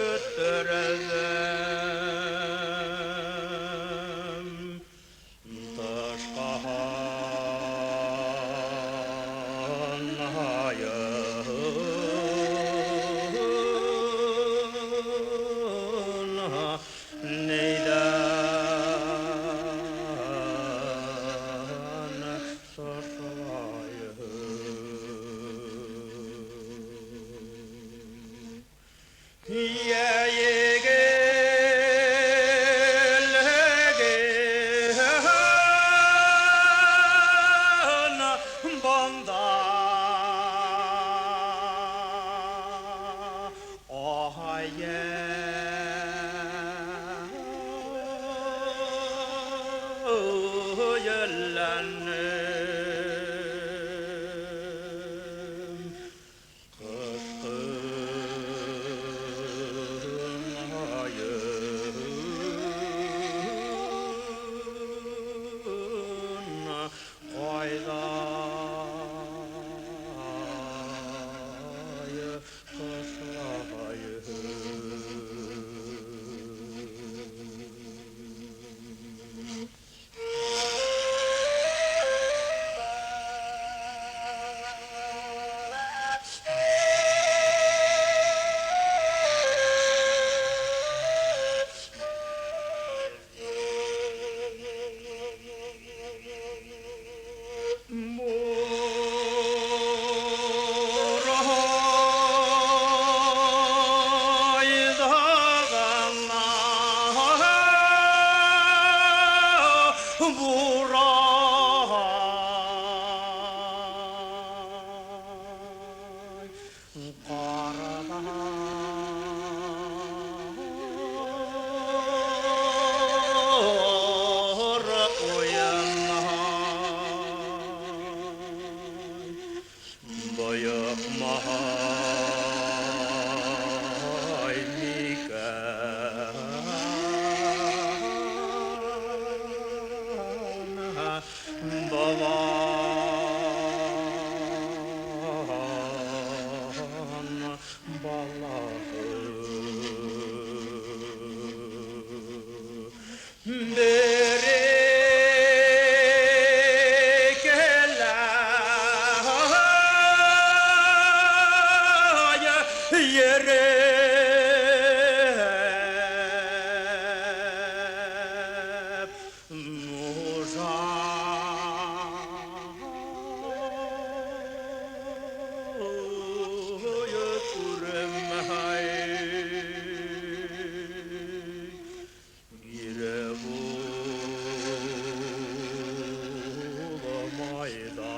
Көттөрҙөм. Тышҡан һайын ниҙән сышлайым. Йәйелгән бында Айелләнем. Ҡышҡын һайын ҡайҙа ҡышлайым. Бурай ҡарҙар уйнай. Бойоҡмай микән болан балаһы? Бер-икеләй йөрөп, нужа күрмәй. Ире булмай ҙа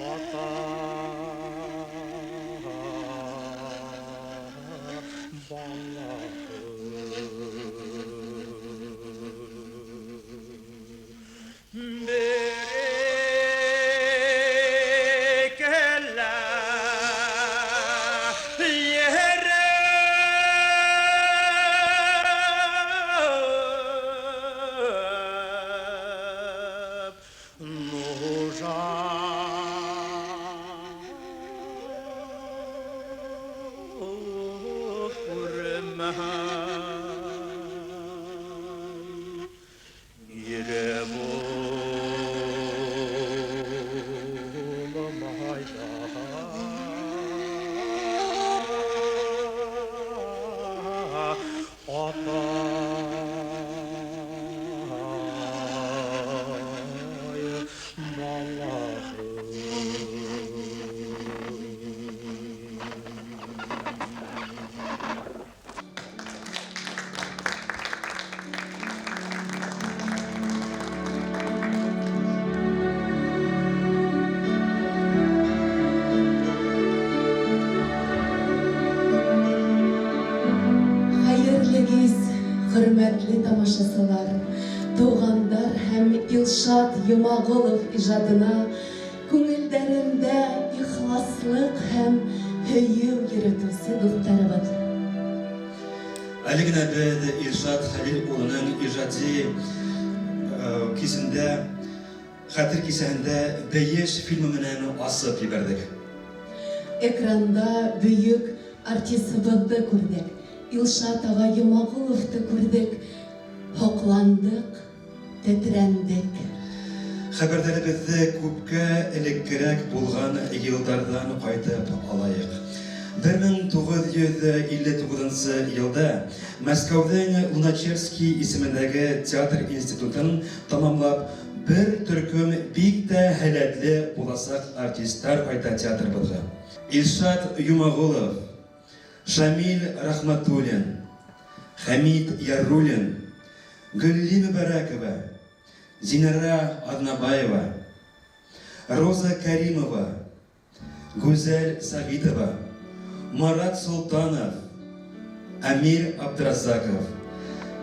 ата балаһы. Бер-икеләй йөрөп, нужа күрмәй. Ире булмай ҙа ата балаһы. Хәйерле кис, хөрмәтле тамашасылар, туғандар һәм Илшат Йомағолов ижадына күңелдәрендә ихласлыҡ һәм һөйөү йөрөтөүсе дуҫтарыбыҙ. Әле генә беҙ Илшат Хәлил улының ижади кисендә, хәтер кисәһендә Бейеш фильмы менән асып ебәрҙек. Экранда бөйөк артисыбыҙҙы күрҙек, Илшат ағай Йомағоловты күрҙек, һоҡландыҡ, тетрәндек. Хәбәрҙәребеҙҙе күпкә элеккерәк булған йылдарҙан ҡайтып алайыҡ. 1959 йылда Мәскәүҙең Луначарский исемендәге театр институтын тамамлап, бер төркөм бик тә һәләтле буласаҡ артистар ҡайта театрыбыҙға. Илшат Юмағолов, Шамил Рахматуллин, Хәмит Яруллин, Гөлли Мөбәрәкова, Зинара Аҙнабаева, Роза Каримова, Гүзәл Сәғитова, Марат Солтанов, Әмир Абдразаков.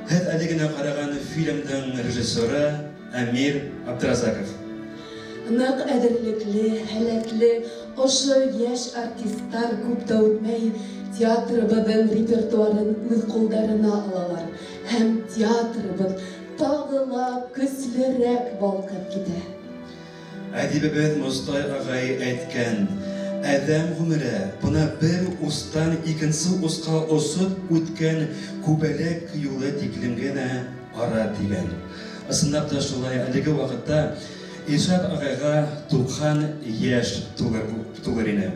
Һеҙ әле генә ҡараған фильмдың режиссеры Әмир Абдразаков. Ныҡ әҙерлекле, һәләтле ошо йәш артистар күп тә үтмәй театрыбыҙҙың репертуарын үҙ ҡулдарына алалар һәм театрыбыҙ тағы ла көслөрәк балҡып китә. Әҙибебеҙ Мостай ағай әйткән: "Әҙәм ғүмере бына бер устан икенсе усҡа осоп үткән күбәләк юлы тиклем генә ара", тигән. Ысынлап та шулай, әлеге ваҡытта Илшат ағайға 90 йәш тулыр ине.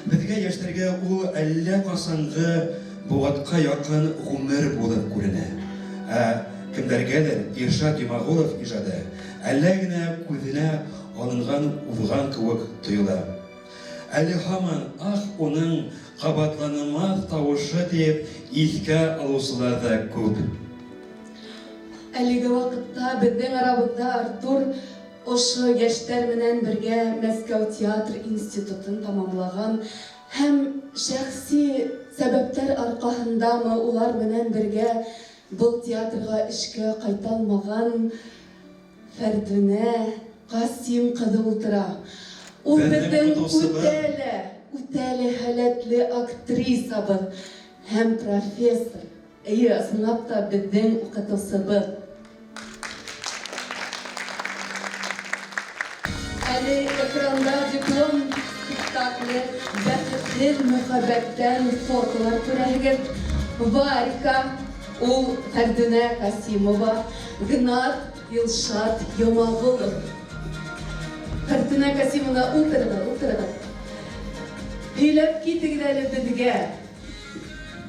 Беҙгә, йәштәргә, ул әллә ҡасанғы быуатҡа яҡын ғүмер булып күренә. Ә кемдәргәлер Илшат Йомағолов ижады әллә генә күҙенә алынған уҙған кеүек тойола. Әле һаман ах уның ҡабатланмаҫ тауышы тип иҫкә алыусылар ҙа күп. Әлеге ваҡытта беҙҙең арабыҙҙа Артур ошо йәштәр менән бергә Мәскәү театр институтын тамамлаған һәм шәхси сәбәптәр арҡаһындамы улар менән бергә был театрға эшкә ҡайта алмаған Фәрҙүнә Ҡасим ҡыҙы ултыра. Ул Беҙҙең беҙҙең уҡытыусыбыҙ. үтә лә һәләтле актрисабыҙ һәм профессор. Эйе, ысынлап та беҙҙең уҡытыусыбыҙ. Әле экранда диплом спектакле Бәхетһеҙ мөхәббәттән фотолар күрәһегеҙ. Варька, ул Фәрҙүнә Ҡасимова, Гнат Илшат Йомағолов. Фәрҙүнә Ҡасимовна, ултырығыҙ, ултырығыҙ. Һөйләп китегеҙ әле беҙгә.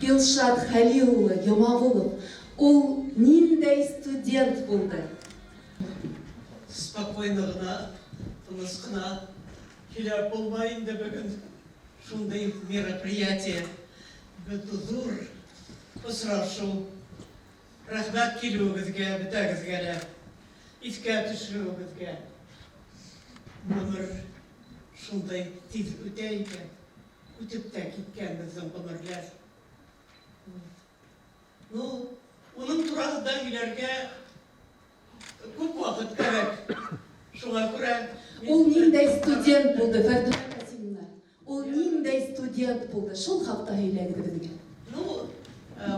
Илшат Хәлил улы Йомағолов, ул ниндәй студент булды? Спокойно ғына, тыныс ҡына һөйләп булмай инде бөгөн шундай мероприятие. Бик ҙур осрашыу. Рәхмәт килеүегеҙгә, бөтәгеҙгә лә, иҫкә төшөрөүегеҙгә. Ғүмер шундай тиҙ үтә икән. Үтеп тә киткән беҙҙең ғүмерләр. Ну, уның тураһында һөйләргә күп ваҡыт кәрәк. Шуңа күрә Ул ниндәй студент булды, Фәрҙүнә Ҡасимовна? Ул ниндәй студент булды? Шул хаҡта һөйләгеҙ беҙгә. Ну,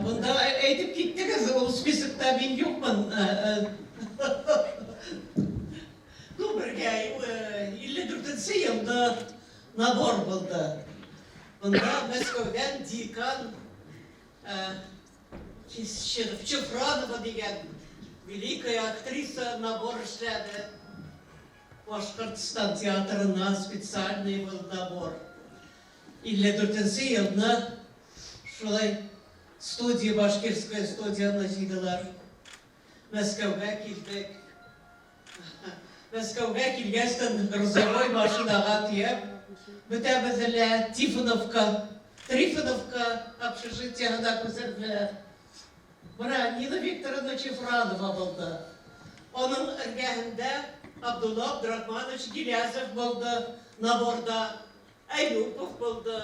бында әйтеп киттегеҙ, ул списокта мин юҡмын. Ну, бергә 54-нсе йылда набор булды. Бында Мәскәүҙән декан Чефранова тигән великая актриса набор эшләне. Башҡортостан театрына специальный был набор. 54-нсе йылны шулай студия, башкирская студияны җыйдылар. Мәскәүгә килдек. Мәскәүгә килгәстән грузовой машинаға төйәп, бөтәбеҙҙе лә Тифоновка, Трифоновка общежитиеһына күсерҙеләр. Бына Нина Викторовна Чефранова булды. Уның эргәһендә Абдулла Абдрахманович Гилязов булды наборда, Әюпов булды,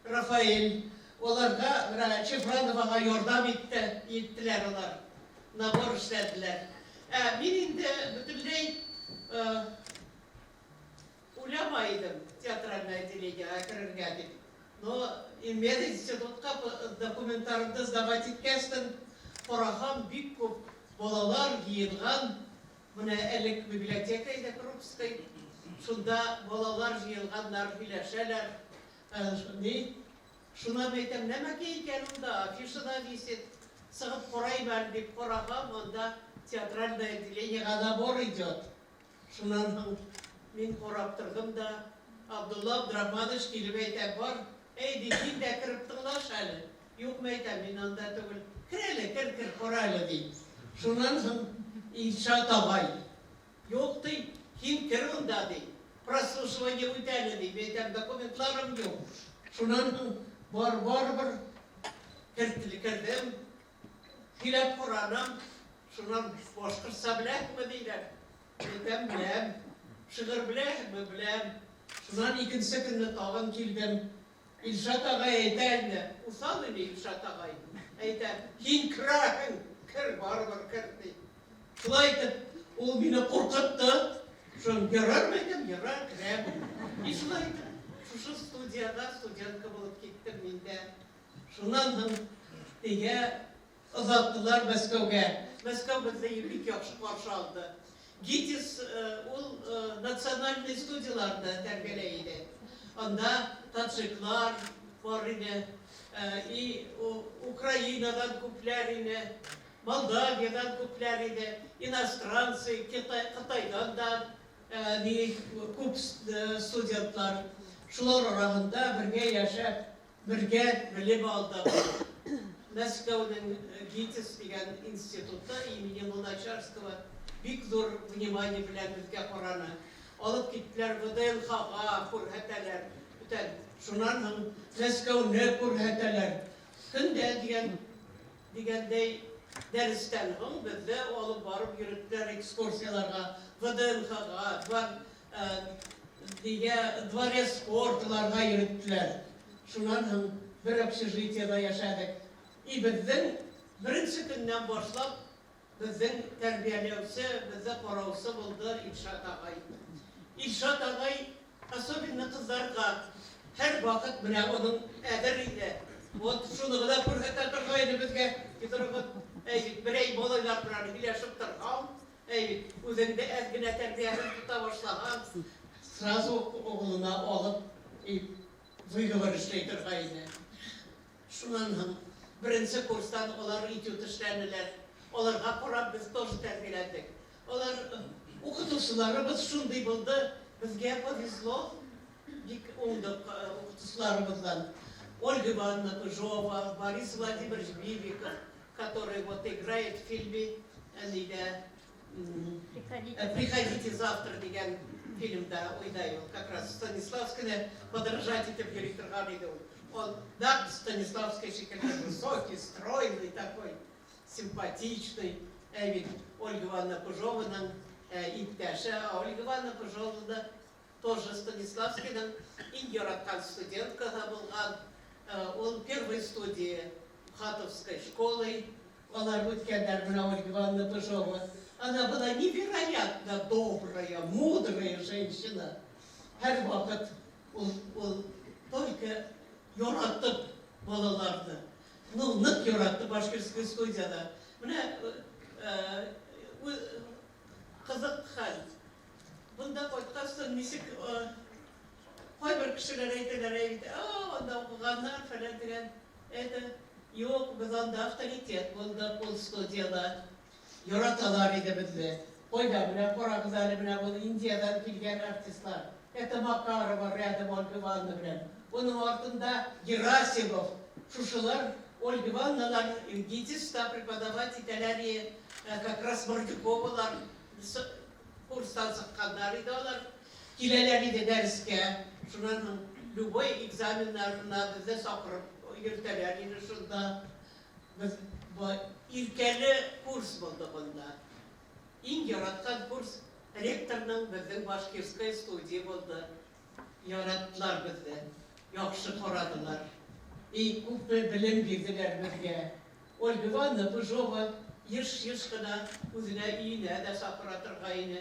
Рафаэль. Уларға бына Чефрановаға ярҙам иттеләр улар. Набор эшләделәр. Ә мин инде бөтөнләй уйламай идем театральное отделениеға керергә дип. Но и мединститутҡа документтарымды сдавать иткәстен, ҡараһам, бик күп балалар йыйылған. Бына элек библиотека ине Крупской. Шунда балалар йыйылғандар, һөйләшәләр. Ни? Шунан әйтәм, нәмәкәй икән унда, афишада висит. Сығып ҡарайым әле дип ҡараһам, унда театральное отделениеға набор идет. Шунан һуң мин ҡарап торҙом да, Абдулла Абдрахманович килеп әйтә, бар, әй, ди, һин дә кереп тыңлаш әле. Юҡ, мин әйтәм, мин анда түгел. Кер әле, кер, кер, ҡара әле, ди. Шунан һуң Илшат ағай, юҡ, ти, һин кер унда, ди. Прослушивание үт әле, ди. Мин әйтәм, документларым юҡ. Шунан һуң бар, барыбер керҙем, һөйләп ҡараным. Шунан башҡортса беләһеңме, тиҙәр. Әйтәм, беләм. Шиғыр беләһеңме, беләм. Шунан икенсе көнне тағын килдем. Илшат ағай әйтә инде, уҫал ине Илшат ағай. Әйтә, һин керәһең, кер, барыбер кер, ти. Шулай итеп, ул мине ҡурҡытты. Шун, ярар, әйтәм, ярар, керәм. И шулай итеп, шушы студияға студентка булып киттем мин дә. Шунан һуң тегә оҙаттылар Мәскәүгә. Мәскәү беҙҙе бик яҡшы ҡаршы алды. ГИТИС ул национальный студияларҙы тәрбиәләй ине. Анда таджиклар бар ине, и Украинадан күпләр ине, Молдавиядан күпләр ине, иностранцы, Ҡытайҙан да ни күп студентлар. Шулар араһында бергә йәшәп, бергә белем алдыҡ. Мәскәүҙең ГИТИС тигән институты имени Луначарского бик ҙур внимание белән беҙгә ҡараны. Алып киттеләр ВДНХ-ға күрһәтәләр. Бүтән. Шунан һуң Мәскәүне күрһәтәләр. Көндә дигәндәй дәрестән һуң беҙҙе алып барып йөрөттөләр экскурсияларға, ВДНХ-ға, дигә дворец спортларға йөрөттөләр. Шунан һуң бер общежитиеда йәшәнек. И беҙҙең беренсе көннән башлап беҙҙең тәрбиәләүсе, беҙҙе ҡараусы булды Илшат ағай. Илшат ағай особенно ҡыҙҙарға һәр ваҡыт менә уның әҙер ине. Вот шуны ғына күрһәтә торғайны беҙгә. Йоҙроғон, әй бит, берәй малайлар менән һөйләшеп торһаң, әй бит, үҙеңде әҙ генә тәрбиәһеҙ тота башлаһаң, сразу уғылына алып, и выговор эшләй торғайны. Шунан һуң беренсе курстан улар этюд эшләнеләр. Уларға ҡарап беҙ тоже тәрбиәләндек. Улар уҡытыусыларыбыҙ шундай булды, беҙгә повезло, бик уңдыҡ уҡытыусыларыбыҙҙан. Ольга Ивановна Пыжова, Борис Владимирович Бибиков, который вот играет в фильме Лида, Приходите. «Приходите завтра» дигән фильмда уйнай ул. Как раз Станиславскийны подражать итеп йөрөй торған ине ул. Он, да, Станиславский шикелле высокий, стройный такой, симпатичный. Ә бит Ольга Ивановна Пыжованың иптәше. А Ольга Ивановна Пыжова тоже Станиславскийның иң яраткан студенткаһы булған. Ул первой студии Мхатовской школы. Алар үткәннәр менә Ольга Ивановна Пыжова. Она была невероятно добрая, мудрая женщина. Һәр ваҡыт ул только яратып балаларҙы. Ну, ныҡ яратты башкирской студияда. Менә ҡыҙыҡ хәл. Бында ҡайтҡас нисек ҡайбер кешеләр әйтәләр әйт, а, анда уҡығандар фәлән тигән. Это юҡ, беҙ анда авторитет булдыҡ ул студияла. Яраталар ине беҙҙе. Ҡайҙа, менә ҡарағыҙ әле, менә был Индиядан килгән артистлар. Это Макарова рядом Ольга Ивановна белән. Уның артында Герасимов. Шушылар Ольга Ивановналар ГИТИСта преподавать итәләр, как раз Мордюковалар курстан сыҡҡандар ине алар. Киләләр ине дәрескә. Шунан һуң любой экзаменнарына беҙҙе саҡырып йөрөтәләр ине шунда. Беҙ иркәле курс булды бында. Иң яратҡан курс ректорның беҙҙең башкирская студия булды. Яраттылар беҙҙе, яҡшы ҡарадылар. И күпме белем бирҙеләр беҙгә. Ольга Ивановна Пыжова йыш-йыш ҡына үҙенә өйөнә лә саҡыра торғайны,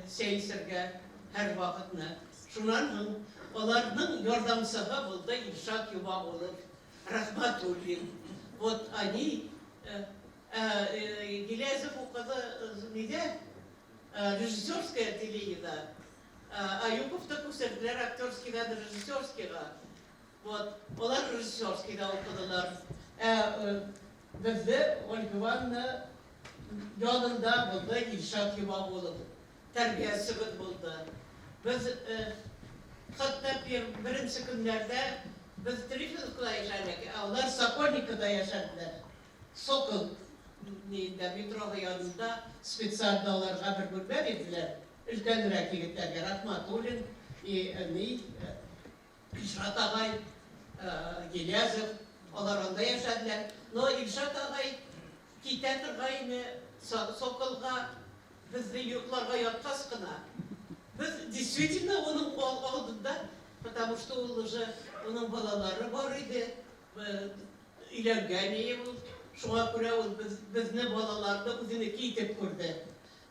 сәй эсергә һәр ваҡытны. Шунан һуң Уларҙың ярҙамсыһы булды Илшат Юмағулов, Рахматуллин. Вот они, Гилязов уҡыны ниҙә? Режиссерское отделениеда. Аюповты күсерҙеләр актерскийҙан режиссерскийға. Вот, улар режиссерскийҙа уҡынылар. Беҙҙе Ольга Ивановна янында булды Илшат Юмағулов. Тәрбиәсебеҙ булды. Беҙ хатта беренсе көндәрҙә беҙ Трифоновкала йәшәнек, ә улар Сокольникиҙа йәшәнеләр. Сокол ниндә метроһы янында специально уларға бер бүлмә бирҙеләр. Өлкәнерәк егеттәргә Рахматуллин и ни, Илшат ағай, Гилязов, улар анда йәшәнеләр. Но Илшат ағай китә торғайны Соколға беҙҙе йоҡларға ятҡас ҡына. Беҙ действительно уның алдында, потому что ул уже уның балалары бар ине, өйләнгән ине ул. Шуңа күрә ул беҙҙе балаларҙы үҙенеке итеп күрҙе.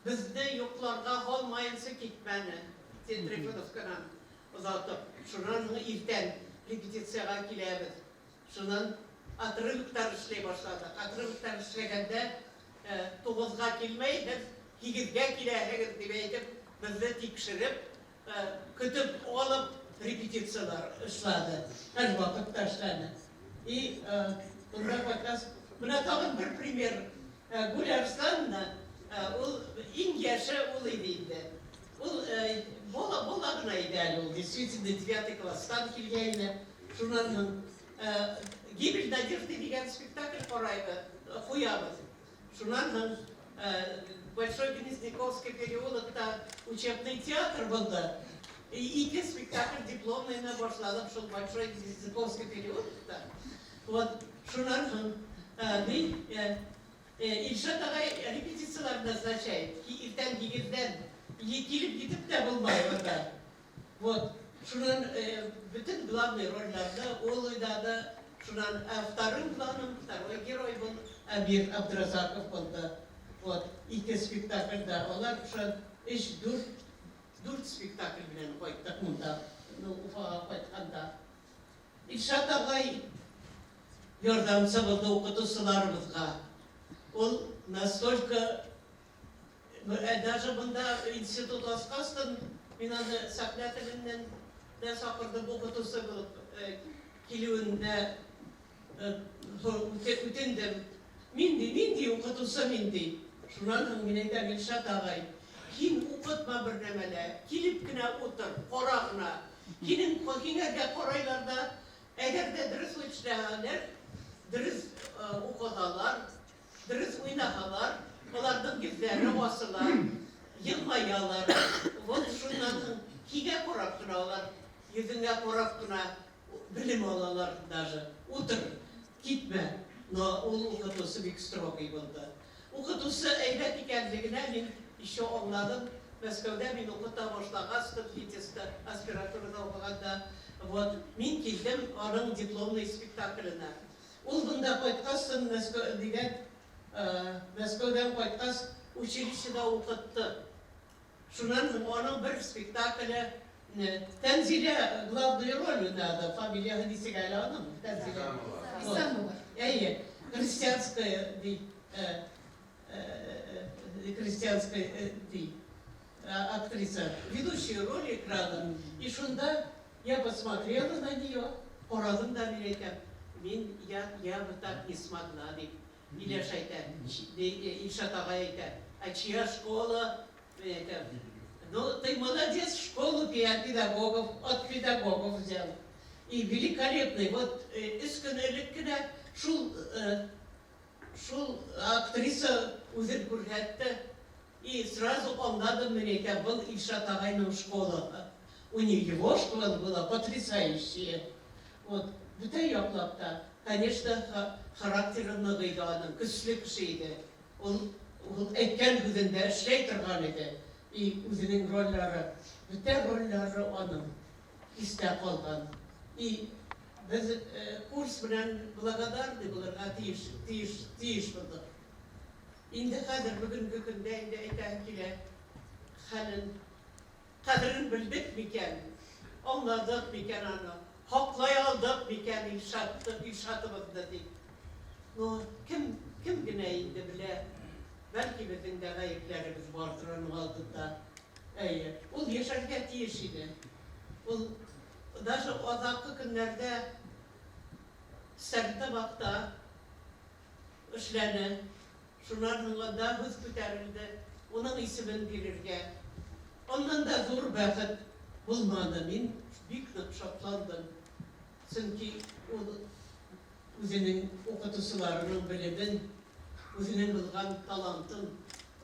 Беҙҙе йоҡларға һалмайынса китмәне. Трифоновканан оҙатып. Шунан һуң иртән репетицияға киләбеҙ. Шунан отрывоктар эшләй башланыҡ. Отрывоктар эшләгәндә 9-ға килмәйһегеҙ, 8-гә киләһегеҙ тип әйтеп, беҙҙе тикшереп, көтөп алып репетициялар эшләне. Һәр ваҡытта эшләне. И бында ҡайтҡас, бына тағын бер пример. Гүл Арслановна, ул иң йәше ул ине инде. Ул бала ғына ине әле ул, действительно, 9 класстан килгәйне. Шунан һуң «Гибель надежды» тигән спектакль ҡарайбыҙ, ҡуябыҙ. Шунан һуң Большой Гнездниковский переулокта учебный театр булды. И ике спектакль дипломныйны башланыҡ шул Большой Гнездниковский переулокта. Вот, шунан һуң мин Илшат ағай репетициялар назначает. Иртән 8-ҙән килеп етеп тә булмай унда. Вот, шунан бөтөн главный ролдәрҙе ул уйнаны. Шунан вторым планом второй герой был Амир Абдразаков булды. Вот, ике спектаклдә улар шунан өс, дүрт спектакль менән ҡайттыҡ бында, ну, Уфаға ҡайтҡанда. Илшат ағай ярҙамсы булды уҡытыусыларыбыҙға. Ул настолько даже бында институт асҡастан мин аны сәхнә теленән дә саҡырҙым уҡытыусы булып килеүендә үтендем. Мин ди, нинди уҡытыусы мин ди. Шунан һуң мин әйтәм, Илшат ағай, һин уҡытма бер нәмә лә, килеп кенә ултыр, ҡара ғына. Һинең һиңәргә ҡарайлар ҙа, әгәр ҙә дөрөҫ эшләһәләр, дөрөҫ уҡыһалар, дөрөҫ уйнаһалар, уларҙың йөҙҙәре асыла, йылмаялар. Вот шунан һуң һиңә ҡарап тора улар, йөҙөңә ҡарап ҡына белем алалар даже. Ултыр, китмә. Но ул уҡытыусы бик строгий булды. Уҡытыусы әйбәт икәнлегенә мин еще аңладым. Мәскәүҙә мин уҡыта башлағас, ГИТИСта аспирантурала уҡығанда, вот, мин килдем аның дипломный спектакленә. Ул бында ҡайтҡас, Мәскәү дигән, Мәскәүҙән ҡайтҡас, училищеда уҡытты. Шунан һуң аның бер спектакле Тәнзилә главную роль уйнаны, фамилияһы нисек әле аның? Тәнзилә. Вот. Исламова. Әйе, крестьянская ди, крестьянская ди, актриса, ведущую роль играла. И шунда я посмотрела на нее, ҡараным да мин әйтәм, мин, я бы так не смогла, тип. Иләш әйтә, Илшат ағай әйтә, а чья школа? Мин әйтәм, ну, ты молодец, школу педагогов, от педагогов взял. И великолепный, вот өс көн элек кенә шул актриса үҙен күрһәтте. И сразу аңладым мин әйтәм, был Илшат ағайның школы. У них его школа была потрясающая. Вот, бөтә яҡлап та, конечно, характеры ныҡ ине аның, көслө кеше ине. Ул әйткән һүҙендә эшләй торған ине. И үҙенең ролдәре, бөтә ролдәре аның иҫтә ҡалған. И беҙ курс менән благодарны булырға тейеш булдыҡ. Инде хәҙер бөгөнгө көндә инде әйтәһем килә, хәлен, ҡәҙерен белдек микән? Аңладыҡ микән аны? Хаҡлай алдыҡ микән Илшатты, Илшатыбыҙҙы дип. Ну, кем, кем генә инде белә. Бәлки беҙҙең дә ғәйепләребеҙ барҙыр уның алдында. Әйе, ул йәшәргә тейеш ине. Ул даже аҙаҡҡы көндәрҙә Стәрлетамаҡта эшләне. Шунан һуң анда һүҙ күтәрелде, уның исемен бирергә. Аннан да ҙур бәхет булманы. Мин бик ныҡ шатландым. Сөнки ул үҙенең уҡытыусыларының белемен, үҙенең булған талантын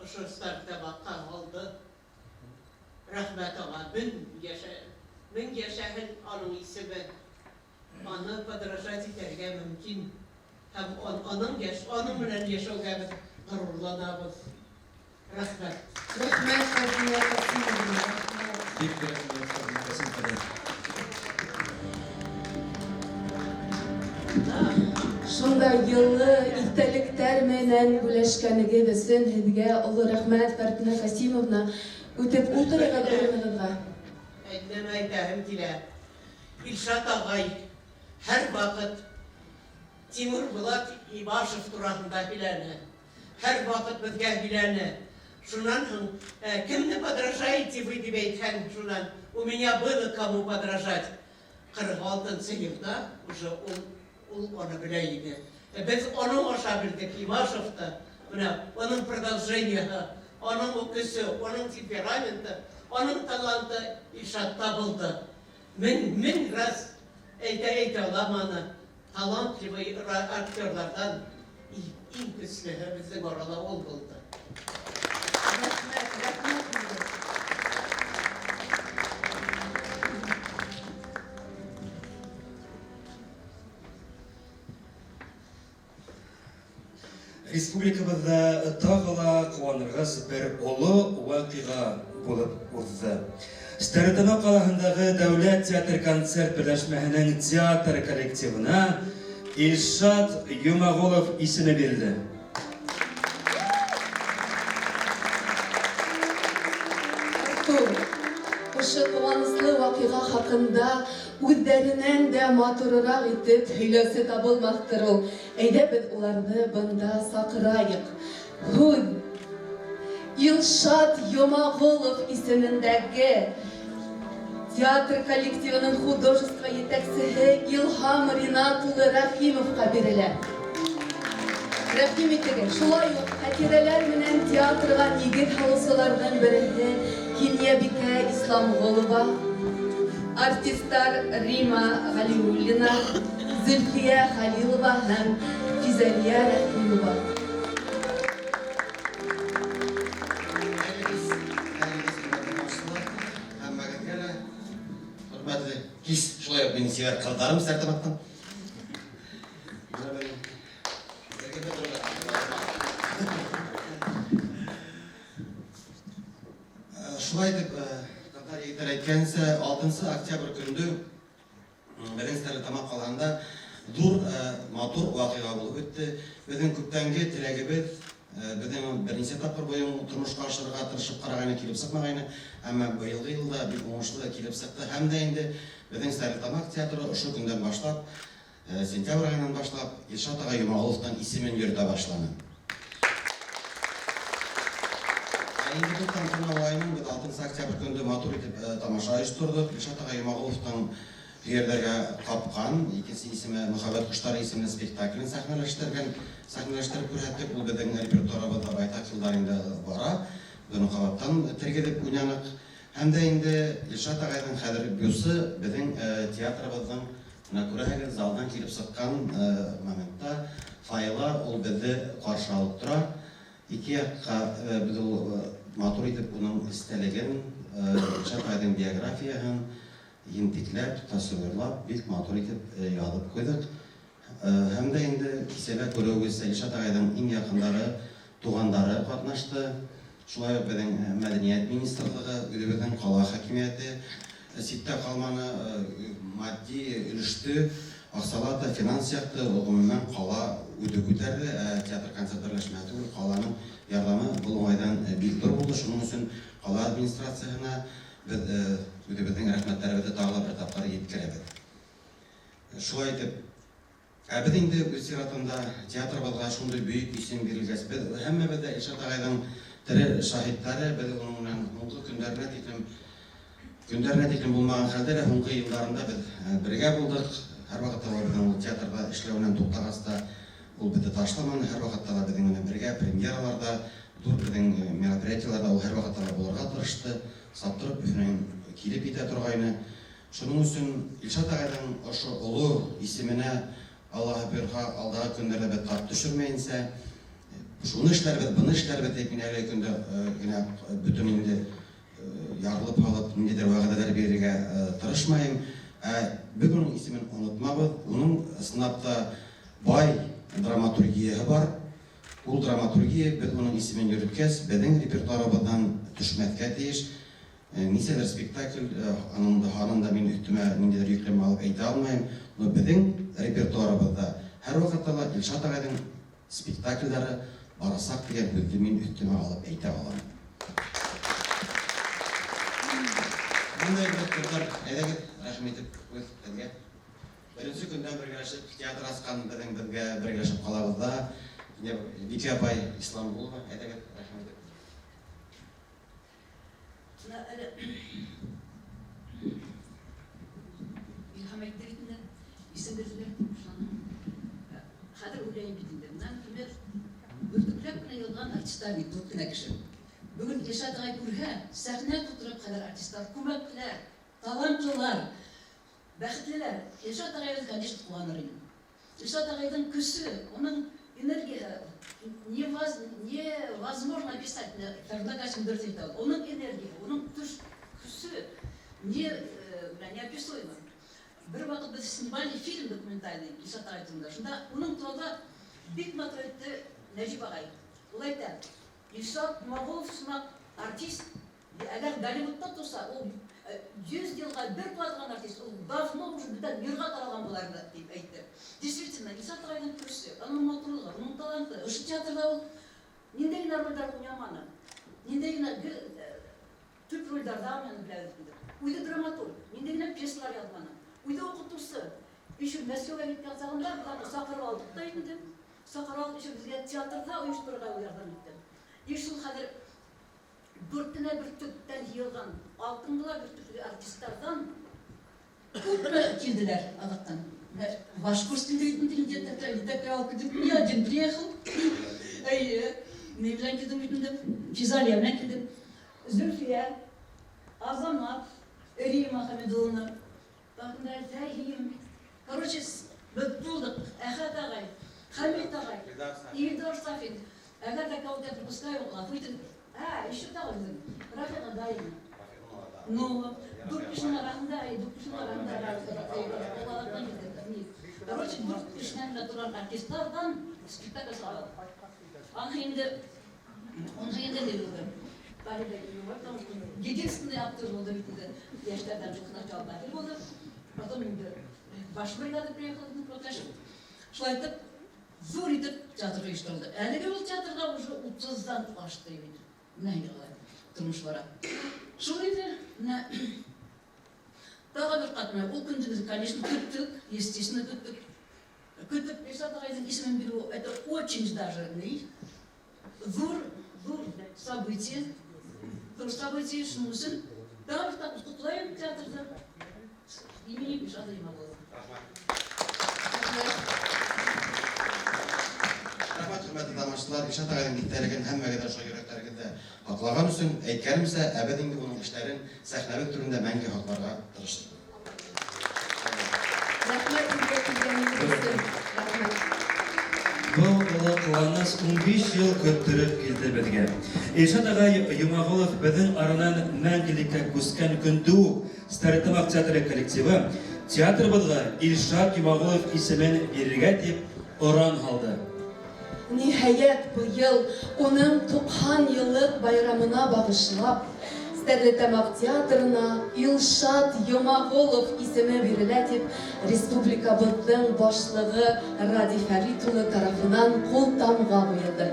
ошо Стәрлетамаҡҡа һалды. Рәхмәт аңа. Мең йәшә, мең йәшәһен аның исеме. Аны подражать итәргә мөмкин. Һәм аның яш, аның менән йәшәүгә беҙ ғорурланабыҙ. Рәхмәт. Рәхмәт, Фәрдиә Ҡасимовна, рәхмәт. Бик рәхмәт, Фәрдиә Ҡасим ҡыҙы. Шундай йылы иҫтәлектәр менән бүләшкәнегеҙ өсөн һеҙгә оло рәхмәт, Фәрдинә Ҡасимовна. Үтеп ултырығыҙ урынығыҙға. Әйтәм, әйтәһем килә. Илшат ағай һәр ваҡыт Тимур Булат Ибашев тураһында һөйләне. Һәр ваҡыт беҙгә һөйләне. Шунан һуң, кемде подражаете вы тип әйтһәң, шунан, у меня было кому подражать. 46-нсы йылда уже ул уны белә ине. Беҙ уның аша белдек Имашевты. Менә уның продолжениеһы, уның көсө, уның темпераменты, уның таланты Илшатта булды. Мең, мең раз әйтә алам аны. Талантливый актерларҙан иң көслөһө беҙҙең арала ул булды. Рәхмәт, рәхмәт һеҙгә. Республикабыҙҙа тағы ла ҡыуанырғыс бер оло ваҡиға булып уҙҙы. Стәрлетамаҡ ҡалаһындағы Дәүләт театр концерт берләшмәһенең театр коллективына Илшат Йомағолов исеме бирелде. Артур, ошо ҡыуаныслы ваҡиға хаҡында үҙҙәренән дә матурыраҡ итеп һөйләүсе табылмаҫтыр ул. Әйҙә беҙ уларҙы бында саҡырайыҡ. Һүҙ Илшат Йомағолов исемендәге театр коллективының художество етәксеһе Илһам Ринат улы Рәхимовҡа бирелә. Рәхим итегеҙ. Шулай уҡ хәтирәләр менән театрға нигеҙ һалыусыларҙың береһе Кинйәбикә Исламғолова, артисттар Рима Ғәлиуллина, Зөлфиә Хәлилова һәм Физәлиә Рәхимова. Хөрмәтле кис, шулай уҡ минең сибәр ҡыҙҙарым Стәрлетамаҡтан. Шулай итеп, ҡыҙҙар егеттәр әйткәнсә, 6 октябрь көндө беҙҙең Стәрлетамаҡ ҡалаһында ҙур, матур ваҡиға булып үтте. Беҙҙең күптәнге теләгебеҙ, беҙҙең бер нисә тапҡыр бойон тормошҡа ашырырға тырышып ҡарағайны, килеп сыҡмағайны, әммә быйылғы йылда бик уңышлы килеп сыҡты. Һәм дә инде беҙҙең Стәрлетамаҡ театры ошо көндән башлап, сентябрь айынан башлап, Илшат ағай Йомағоловтың исемен йөрөтә башланы. Ә инде был тантана уңайынан беҙ 6 октябрь көндө матур итеп, тамаша ойошторҙоҡ. Илшат ағай Йомағоловтың Һөйәрҙәргә ҡапҡан, икенсе исеме Мөхәббәт ҡоштары исемле спектаклен сәхнәләштереп күрһәттек. Ул беҙҙең репертуарыбыҙҙа байтаҡ йылдар инде бара. Беҙ уны ҡабаттан тергеҙеп уйнаныҡ. Һәм дә инде Илшат ағайҙың хәҙер бюсы беҙҙең, театрыбыҙҙың, менә күрәһегеҙ, залдан килеп сыҡҡан, моментта фойела ул беҙҙе ҡаршы алып тора. Ике яҡҡа, беҙ ул, матур итеп уның иҫтәлеген, Илшат ағайҙың биографияһын ентекләп, тасвирлап, бик матур итеп, яҙып ҡуйҙыҡ. Һәм дә инде кисәлә күреүегеҙсә Илшат ағайҙың иң яҡындары, туғандары ҡатнашты. Шулай уҡ беҙҙең мәҙәниәт министрлығы, үҙебеҙҙең ҡала хакимиәте ситтә ҡалманы, матди өлөштө, аҡсалата, финанс яҡты, ғөмүмән ҡала үҙе күтәрҙе. Театр концерт берләшмәһе түгел, ҡаланың ярҙамы был уңайҙан бик ҙур булды. Шуның өсөн ҡала администрацияһына, Беҙ үҙебеҙҙең рәхмәттәребеҙҙе тағы ла бер тапҡыр еткерәбеҙ. Шулай итеп, ә беҙ инде үҙ сиратында театрыбыҙға шундай бөйөк исем бирелгәс, беҙ һәммәбеҙ дә Илшат ағайҙың тере шаһиттары, беҙ уның менән һуңғы көндәренә тиклем булмаған хәлдә лә һуңғы йылдарында беҙ бергә булдыҡ. Һәр ваҡытта ла беҙҙең ул театрҙа эшләүенән туҡтағас та ул беҙҙе ташламаны, һәр ваҡытта ла беҙҙең менән бергә премьераларҙа, ҙур беҙҙең мероприятиеларҙа ул һәр ваҡытта ла булырға тырышты, саптырып Өфөнән килеп етә торғайны. Шуның өсөн Илшат ағайҙың ошо оло исеменә Аллаһы бойорһа алдағы көндәрҙә беҙ тап төшөрмәйенсә, шуны эшләрбеҙ, быны эшләрбеҙ тип мин әлеге көндә генә бөтөн инде ярылып һалып ниндәйҙер вәғәҙәләр бирергә тырышмайым. Ә беҙ уның исемен онотмабыҙ. Уның ысынлап та бай драматургияһы бар. Ул драматургия беҙ уның исемен йөрөткәс, беҙҙең репертуарыбыҙҙан төшмәҫкә тейеш. Нисәлер спектакль, аның да һанын да мин өҫтөмә ниндәйҙер йөкләмә алып әйтә алмайым. Но беҙҙең репертуарыбыҙҙа һәр ваҡытта ла Илшат ағайҙың спектаклдәре барасаҡ тигән һүҙҙе мин өҫтөмә алып әйтә алам. Бындай бер әйҙәгеҙ, рәхим итеп үҙ беҙгә. Беренсе көндән бергәләшеп театр асҡан беҙҙең беҙгә бергәләшеп ҡалабыҙ ҙа. Бикә апай Исламғолова, әйҙәгеҙ, рәхим итеп. Илһам әйтте бит инде, исем бирҙеләр. Хәҙер уйлайым бит инде. Бына, например, бөртөкләп кенә йыйылған артистар бит, дүрт кенә кеше. Бөгөн Илшат ағай күрһә, сәхнә тутырып хәҙер артистар, күмәкләр, талантлылар, бәхетлеләр. Илшат ағай, конечно, ҡыуаныр ине. Илшат ағайҙың көсө, уның энергияһы невозможно описать. Фәрзәнә Касим дөрөҫ әйтә ул. Уның энергияһы, уның көсө неописуемо. Бер ваҡыт беҙ снимали фильм документальный Илшат ағай турында. Шунда уның турында бик матур әйтте Нәжип ағай. Ул әйтә, Илшат Йомағолов сымаҡ артист, әгәр Голливудта торса, ул 100 йылға бер туа торған артист, ул давно уже бөтә мирға таралған булар ине, тип әйтте. Действительно, Илшат ағайҙың көсө, уның матурлығы, уның таланты. Ошо театрҙа ул ниндәй генә ролдәр уйнаманы, ниндәй генә төп ролдәрҙә уйнаны беләбеҙ инде. Үҙе драматург, ниндәй генә пьесалар яҙманы, үҙе уҡытыусы. Еще Мәскәүгә киткән сағында беҙ аны саҡырып алдыҡ та инде. Саҡырып алып, еще беҙгә театрҙа ойошторорға ярҙам итте. И шул хәҙер дүрт кенә бөртөктән йыйылған, алтынғыла бөртөклө артисттарҙан күпме килделәр аҙаҡтан. Башҡорт телендә бит инде, ни один приехал. Әйе, ни белән килдем бит инде, Физалия белән килдем. Зөлфиә, Азамат, Рима Хамидулловна, тағында Фәһим. Короче, беҙ булдыҡ. Әхәт ағай, Хәмит ағай, Илдар Сафин. Әгәр ҙә кого-то я пропускаю, ғәфү итегеҙ. А, еще тағы беҙҙең Рафиға Даина. Ну, дүрт кешенең араһында, дүрт кешенең араһында олаларҙан килде. Короче, дүрт кешенән генә торған артистларҙан спектакль сығарҙыҡ. Аны инде ни булды? Единственный актер булды бит инде. Йәштәрҙән шул сначала Таһир булды. Потом инде баш бригада приехал Проташ. Шулай итеп, ҙур итеп театр ойошторолдо. Әлеге ул театрға уже утыҙҙан ашты инде. Менә инде тормош бара. Шул инде, менә тағы бер ҡат менә ул көндө беҙ, конечно, көттөк, естественно, көттөк. Көтөп Илшат ағайҙың исемен биреү, это очень даже ни, ҙур событие. Ҙур событие, шуның өсөн тағы бер тапҡыр ҡотлайым театрҙы именем Илшата Йомағолова. Рәхмәт, хөрмәтле тамашасылар. Илшат ағайҙың иҫтәлеген һәммәгеҙ ошо йөрәктәрегеҙҙә һаҡлаған өсөн, әйткәнемсә, ә беҙ инде уның эштәрен сәхнәбеҙ түрендә мәңге һаҡларға тырыштыҡ. Рәхмәт һеҙгә килгәнегеҙ өсөн. Рәхмәт. Был оло ҡыуаныс 15 йыл көттөрөп килде беҙгә. Илшат ағай Йомағолов беҙҙең аранан мәңгелеккә күскән көндө үк Стәрлетамаҡ театры коллективы театрыбыҙға Илшат Йомағолов исемен бирергә тип оран һалды. Ниһайәт, быйыл уның туҡһан йыллыҡ байрамына бағышлап, Стәрлетамаҡ театрына Илшат Йомағолов исеме бирелә тип республикабыҙҙың башлығы Радий Фәрит улы тарафынан ҡултамға ҡуйылды.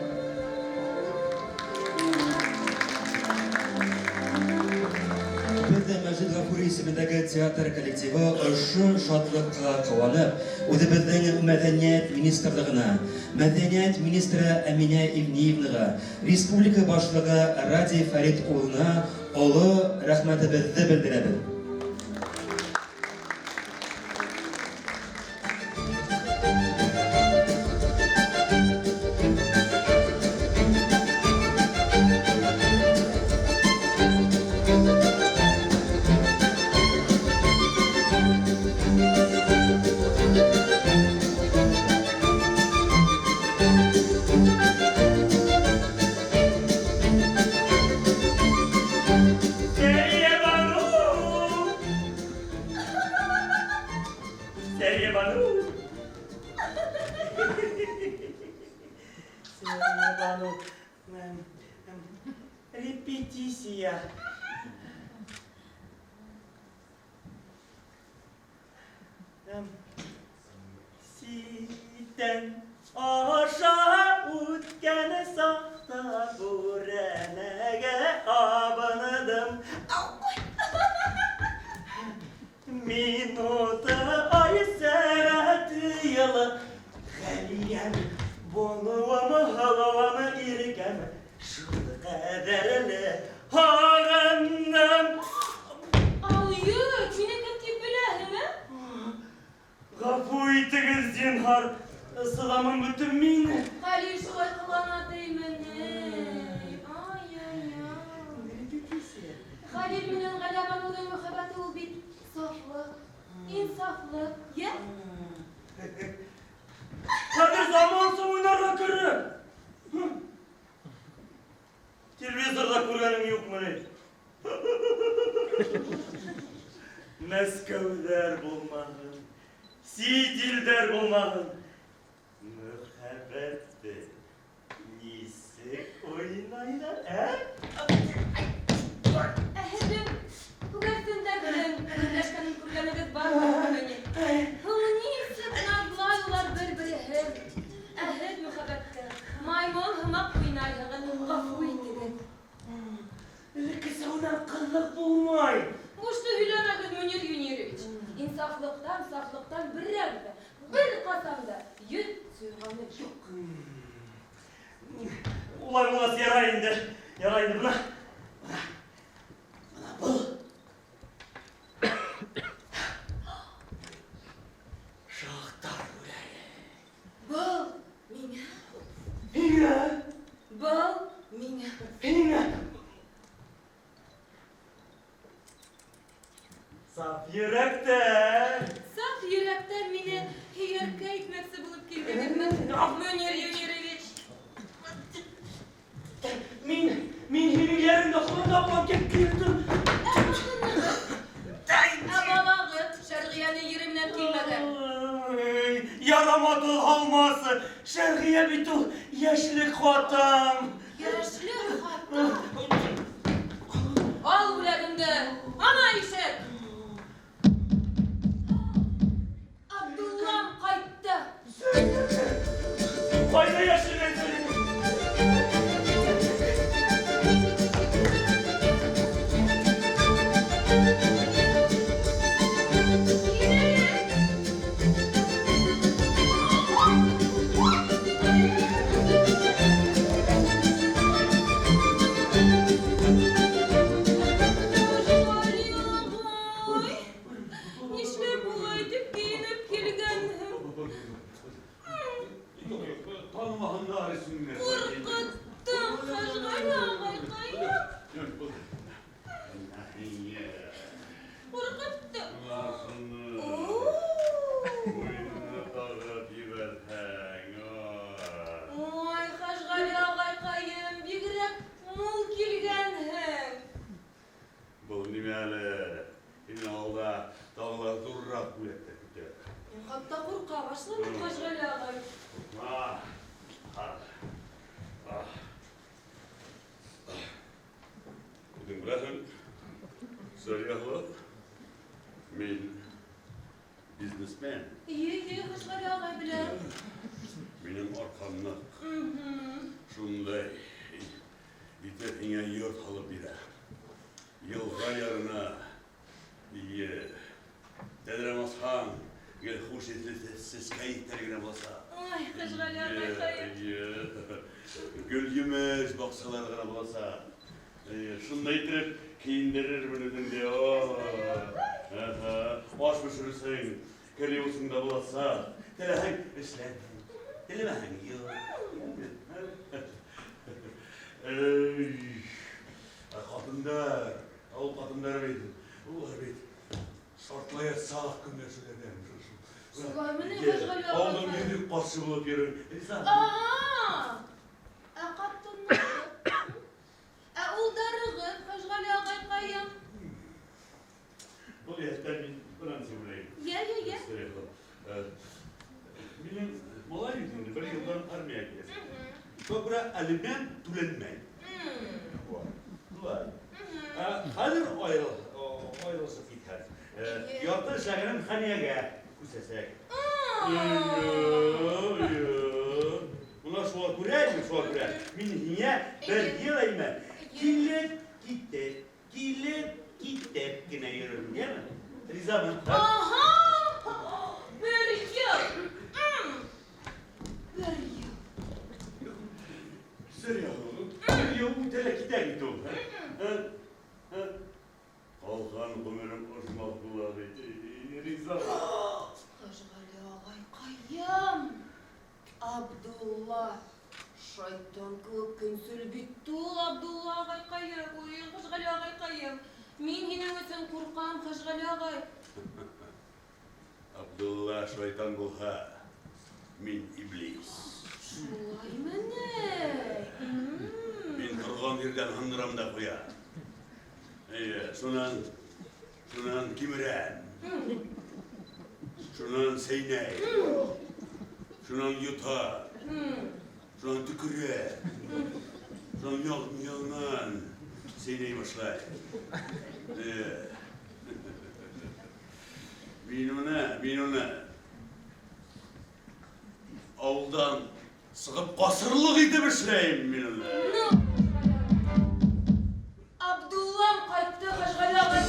Беҙ исемендәге театр коллективы ошо шатлыҡҡа ҡыуанып, үҙебеҙҙең мәҙәниәт министрлығына, мәҙәниәт министры Әминә Ивниевнаға, республика башлығы Радий Фәрит улына оло рәхмәтебеҙҙе белдерәбеҙ. Сәрия Бану! Сәрия Бану! Сәрия Бану! Репетиция. Ситән аша үткән саҡта бүрәнәгә абындым. Минуты, ай, сәғәте, йылы Хәлиәм, булыуым, һылыуым, иркәм, шул ҡәҙәрле һағындым. Алйот, мине кем тип беләһең, ә? Ғәфү итегеҙ, зинһар, сыҙамым бөттө мин. Хәлил шулай ҡылана теймени. Ай-яй-яй. Репетиция. Хәлил менән Ғәләбаныуҙың мөхәббәте ул бит сафлыҡ, инсафлыҡ, йә? Хәҙер заман соң уйнарға кереп. Телевизорҙа күргәнем юҡмы ни? Мәскәүҙәр булмаһын, сит илдәр булмаһын. Мөхәббәтте нисек уйнайҙар, ә? Ә һеҙҙең күгәрсендәрҙең берләшкәнен күргәнегеҙ бармы ни? Һуң нисек наҙлай улар бер-береһен? Ә һеҙ мөхәббәттә маймыл һымаҡ уйнайһығыҙ, ғәфү итегеҙ. Элеккесә уйнап ҡыҙыҡ булмай. Бушты һөйләмәгеҙ, Мөнир Юнирович. Инсафлыҡтан, сафлыҡтан берәү ҙә, бер ҡасан да йөҙ сойғаны юҡ. Улай булғас ярай инде. Ярай инде бына. Бына. Бына был. Шахтар бүләге. Был миңә. Һиңә. Был миңә. Һиңә. Саф йөрәктән. Саф йөрәктән мине һөйәркә итмәксе булып килдегеҙме, Мөнир Юнирович? Мин һинең йәреңде ҡулымда булып килеп килдем. Ә ҡатынығыҙ? Ә балағыҙ Шәрғиәне ере менән килмәгән. Ай, Яраматы алмасы. Шәрғиә бит ул йәшлек хатам. Йәшлек хатам. Ал бүләгеңде. Ана ишек. Абдуллам ҡайтты. Ҡайҙа йәшергәнсең? Хәжғәли ағай, нишләп улай итеп кейенеп килгәнһең? Танымаһындар өсөн. Ҡурҡыттың, Хәжғәли ағайҡайым. Ҡурҡыттың. Тағып ебәрһәң. Ой, Хәжғәли ағайҡайым, бигерәк мул килгәнһең. Был нимә әле? Һинең алда тағы ла ҙурыраҡ бүләктәр көтә. Мин хатта ҡурҡа башланым, Хәжғәли ағай. Ҡурҡма. Ҡара. Үҙең беләһең, Сәриә, мин бизнесмен. Эйе, эйе, Хәжғәли ағай, беләм. Минең арҡам ныҡ. Шундай итеп һиңә йорт һалып бирә. Йылға ярына Ие. Тәҙрәң асһаң, гел хуш еҫле сәскә еҫтәре генә буласаҡ. Ай, Хәжғәли ағайҡайым. Ие. Гөл-емеш баҡсалары ғына буласаҡ. Ие, шундай итеп кейендерермен үҙеңде. Аһа. Аш бешерерһең, кер йыуыусың да буласаҡ. Теләһәң эшләрһең, теләмәһәң юҡ. Эй, ә ҡатындар, ауыл ҡатындары бит, улар бит шартлаясаҡ көнләшеүҙәрҙән. Шулаймы ни, Хәжғәли ағайҡай? Ауылдың йөҙөк ҡашы булып йөрөр. Риза. Ә ҡатынығыҙ? Ә улдарығыҙ, Хәжғәли ағайҡайым? Был йәһәттән мин бынан нисек уйлайым? Йә, йә, йә. Минең малай бит инде бер йылдан армияға китәсәк. Шуға күрә алимент түләнмәй. Шулай. Хәҙер айырылышып китһәк, ярты эшләгәнем Хәниәгә күсәсәк. Бына шуға күрә, мин шуға күрә. Мин һиңә бер йыл әймә. Килеп китеп, килеп китеп кенә йөрөрмөн, йәме? Ризамы? Аһа! Бер йыл. Бер йыл. Серьезно? Бер йыл үтә лә китә бит ул. Ҡалған ғүмерем ожмах була бит. Риза. Хәжғәли ағайҡайым. Абдулла. Шайтан кеүек көнсөл бит ул, Абдулла ағайҡайым. Ой, Хәжғәли ағайҡайым. Мин һинең өсөн ҡурҡам, Хәжғәли ағай. Абдулла шайтан булһа, мин иблис. Шулаймы ни? Мин торған ерҙән һындырам да ҡуям. Эйе, шунан кимерәм. Шунан сәйнәй. Шунан йотам. Шунан төкөрәм. Шунан яңынан сәйнәй башлай. Эйе. Мин уны ауылдан сығып ҡасырлыҡ итеп эшләйем мин уны. Ну, Абдуллам ҡайтты, Хәжғәли ағай.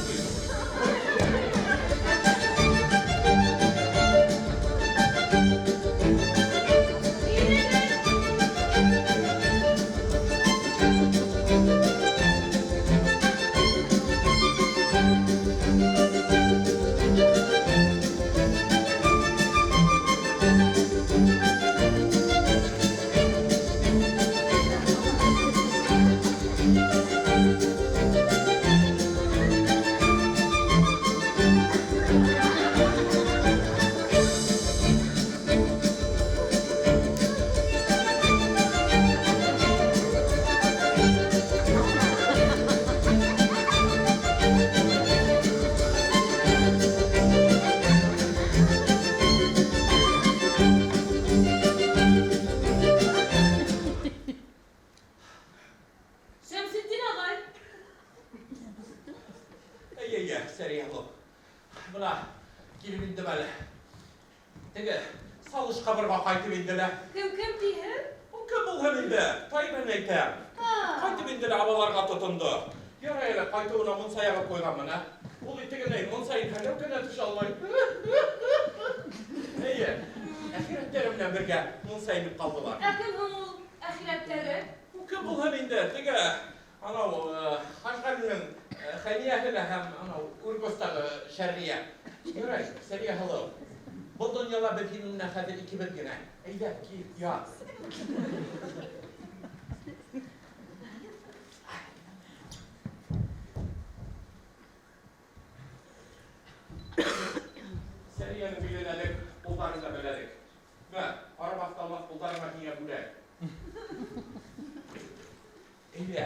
Шәмсетдин ағай. Әй, әй, әй, Сәрия һылыу. Бына килеп индем әле. Теге салыш ҡабырға ҡайтып инде лә. Кем, кем тиһең? Ул кем булһын инде? Тайбын әйтәм. Ҡайтып инде лә абаларға тотондо. Ярай әле ҡайтыуына мунса яғып ҡуйғанмын, ә? Ул итегенәй мунса инһәләү кенә төшә алмай. Эйе, әхирәттәре менән бергә мунса инеп ҡалдылар. Ә кем һуң ул әхирәттәре? Ул кем булһын инде? Теге анау Хәжғәлинең Хәниәһе лә һәм анау Ургостағы Шәрғиә. Ярай, Сәрия һылыу. Был донъяла беҙ һинең менән хәҙер икебеҙ генә. Әйҙә, кил, ят. Сәрияне биләләнек, ҡулдарын да бәйләнек. Мә, арымаҫ-талмаҫ ҡулдарыңа һиңә бүләк. Әйҙә.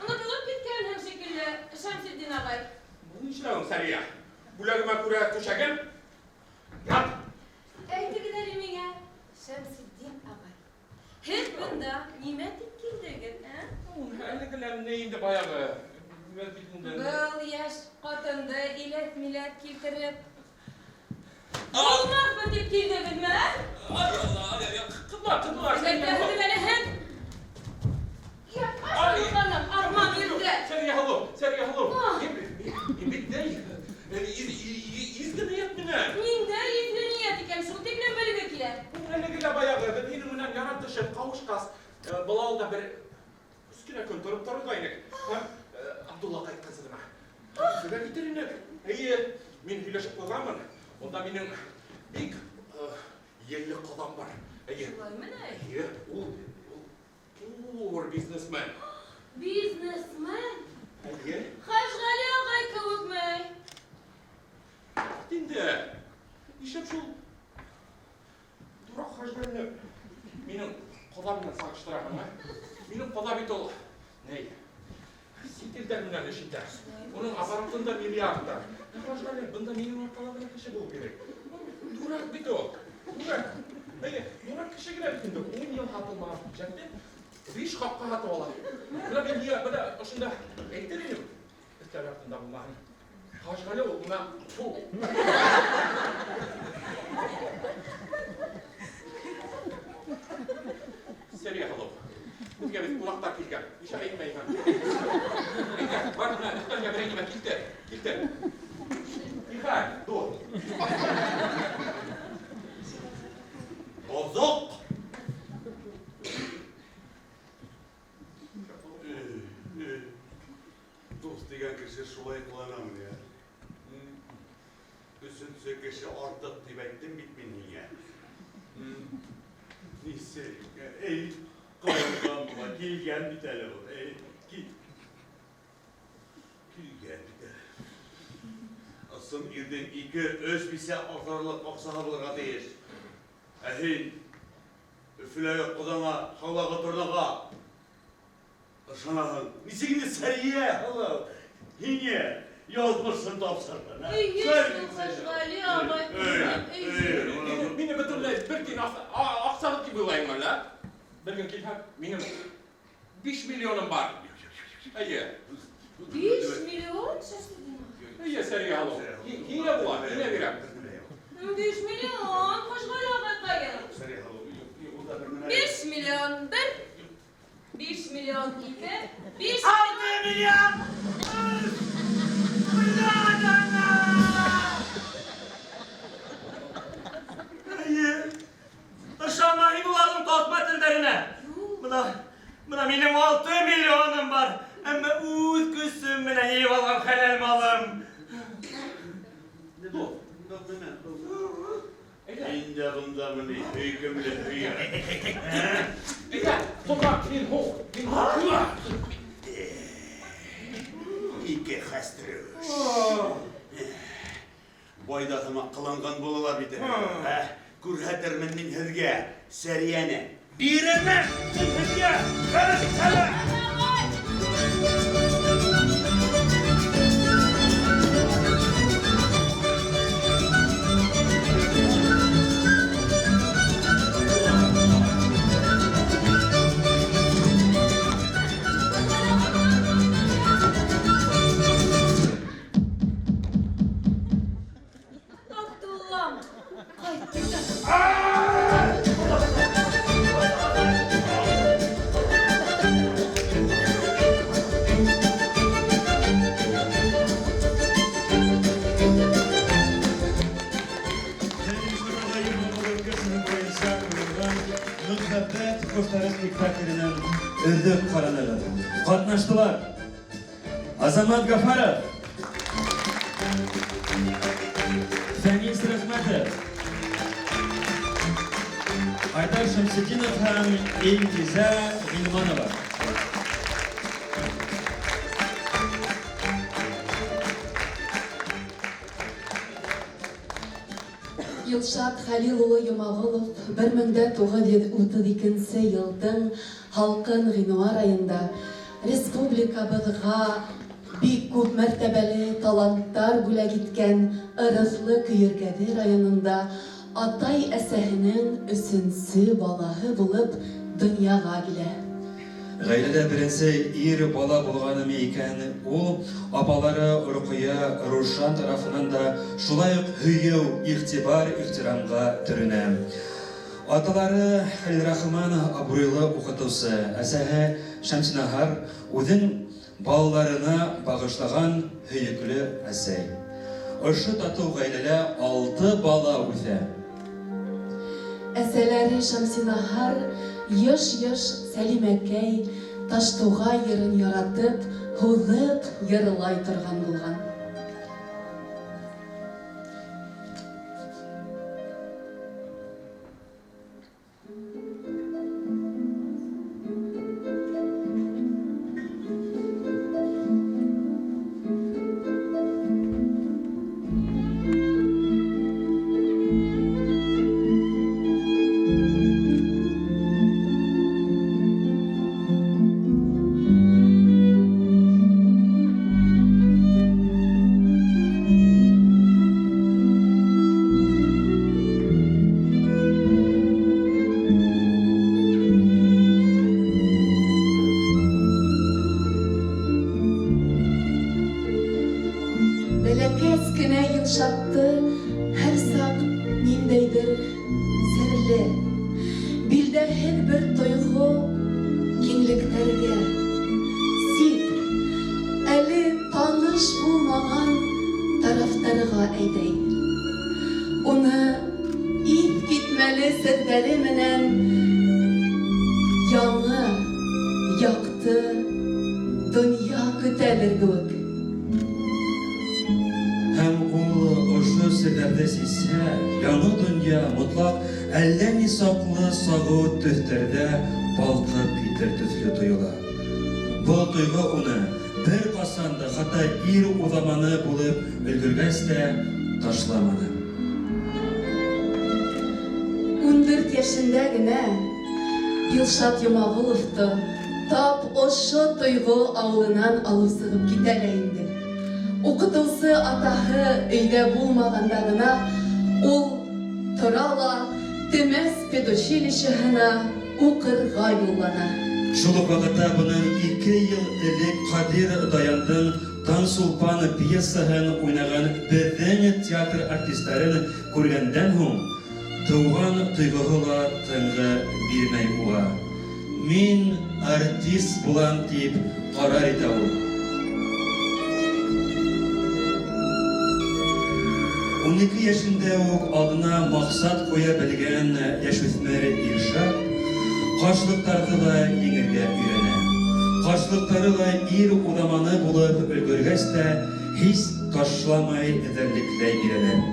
Онотолоп киткәнһең шикелле, Шәмсетдин ағай. Был нишләүең, Сәрия? Бүләгемә күрә түшәгем? Ят! Әйтегеҙ әле миңә, Шәмсетдин ағай. Һеҙ бында нимә тип килдегеҙ, ә? Әлегә Әле ни инде баяғы. Был йәш ҡатынды иләт-миләт килтереп булмаҫмы тип килдегеҙме, ә? Ай, Алла, ай, ай, ҡыҙма, ҡыҙма. Әйтәһегеҙ әле һеҙ. Ҡаным, арман йөҙҙә. Сәрия һылыу, Сәрия һылыу. Мин бит ни, изге ниәт менән. Ниндәй изге ниәт икән, шул тиклем белге килә. Әлеге лә баяғы, беҙ һинең менән яратышып, ҡауышҡас, был ауылда бер өс кенә көн тороп торғайныҡ. Һәм Абдулла ҡайтҡансы ғына. Өфөгә китер инек. Эйе, мин һөйләшеп ҡуйғанмын. Унда минең бик елле ҡоҙам бар. Эйе. Шулаймы ни? Эйе, ул ҙур бизнесмен. Бизнесмен? Эйе. Хәжғәли ағай кеүекме? Инде, нишләп шул дурак Хәжғәлине минең ҡоҙам менән сағыштыраһың, ә? Минең ҡоҙа бит ул, ни, сит илдәр менән эш итә. Уның оборотында миллиардтар. Хәжғәли, бында минең арҡала ғына кеше булыу кәрәк. Дурак бит ул. Дурак. Эйе, дурак кеше генә бит инде. 10 йыл һатылмаған пичәкте 5 хаҡҡа һатып ала. Бына мин һиңә бына ошонда әйтер инем. Өҫтәл артында булмаһын. Хәжғәли ул бына шул. Сәрия һылыу. Беҙгә бит ҡунаҡтар килгән. Нишләп әйтмәйһең? Әйҙә, бар бына өҫтәлгә берәй нимә килтер. Килтер. Нихәл, дуҫ. Боҙоҡ! Дуҫ тигән кеше шулай ҡыланамы, я? Өсөнсө кеше артыҡ тип әйттем бит мин һиңә. Нисек? Эй, ҡыланған була, килгән бит әле ул. Эй, килгән бит әле. Ысын ирҙең 2-3 бисә ашарлыҡ аҡсаһы булырға тейеш. Ә һин Өфөләге ҡоҙаңа, һаулағы торнаға ышанаһың. Нисек инде Сәрия һылыу һиңә яҙмышын тапшырҙы, ә? Эйе, шул Хәжғәли ағай, эйе. Мине бөтөнләй бер тин аҡсаһыҙ тип уйлайһың әллә? Бер көн килһәм, минең 5 миллионым бар. Эйе. 5 миллион, Шәмсетдин ағай? Эйе, Сәрия һылыу. Һиңә була, һиңә бирәм. 5 миллион, Хәжғәли ағайҡайым. Сәрия һылыу, юҡ, ул да бер менән. 5 миллион бер, 5 миллион ике, 5 6 миллион! Эйе, ышанмайым уларҙың таҫма телдәренә. Бына минең 6 миллионым бар. Әммә үҙ көсөм менән йыйып алған хәләл малым. Инде бында мени һөйкөмлө һөйәк. Әйҙә, тота, мин һуң, мин һуң. Ике хәстрүш. Байҙа һымаҡ ҡыланған булалар бит әле. Ә, күрһәтермен мин һеҙгә Сәрийәне. Бирермен мин һеҙгә. Бәрәс, Өҙөп ҡаранығыҙ. Ҡатнаштылар Азамат Гафаров, Фәнис Рәхмәтов, Айдар Шәмсетдинов һәм Илгизә Ғилманова. Илшат Хәлил улы Йомағолов бер мең дә туғыҙ йөҙ утыҙ икенсе йылдың һалҡын ғинуар айында республикабыҙға бик күп мәртәбәле таланттар бүләк иткән Ырыҫлы Көйөргәҙе районында атай-әсәһенең өсөнсө балаһы булып донъяға килә. Гаиләдә беренче ир бала булганымы икән, ул апалары Рокыя, Рушан тарафыннан да шулай ук һөю, игътибар, ихтирамга төренә. Аталары Хәлилрахман абруйлы укытучы, әсәһе Шәмсенаһар үзен балаларына багышлаган һөекле әсәй. Ошо тату гаиләлә алты бала үҫә. Әсәләре Шәмсенаһар еш-еш Сәлимәкәй, Таштуғай йырын яратып, һуҙып йырлай торған булған. Бәләкәс кенә Илшатты һәр саҡ ниндәйҙер серле, билдәһеҙ бер тойғо киңлектәргә, сит, әле таныш булмаған тарафтарға әйҙәй. Уны иҫ китмәле серҙәре менән яңы, яҡты донъя көтәлер кеүек. Һәм ул ошо серҙәрҙе сисһә, яңы донъя мотлаҡ әллә ни саҡлы сағыу төҫтәрҙә балҡып китер төҫлө тойола. Был тойғо уны бер ҡасан да, хатта ир уҙаманы булып өлгөргәс тә ташламаны. 14 йәшендә генә Илшат Йомағоловты тап ошо тойғо ауылынан алып сығып китә лә инде. Уҡытыусы атаһы өйҙә булмағанда ғына ул тора ла Темәс педучилищеһына уҡырға юллана. Шул уҡ ваҡытта бынан 2 йыл элек Ҡадир Даяндың Таңсулпан пьесаһын уйнаған беҙҙең театр артистарын күргәндән һуң тыуған тойғоһо ла тынғы бирмәй уға. Мин артист булам тип ҡарар итә ул. 12 йәшендә үк алдына маҡсат ҡуя белгән йәшүҫмер Илшат ҡаршылыҡтарҙы ла еңергә өйрәнә. Ҡаршылыҡтары ла ир уҙаманы булып өлгөргәс тә һис ташламай эҙәрлекләй бирәләр.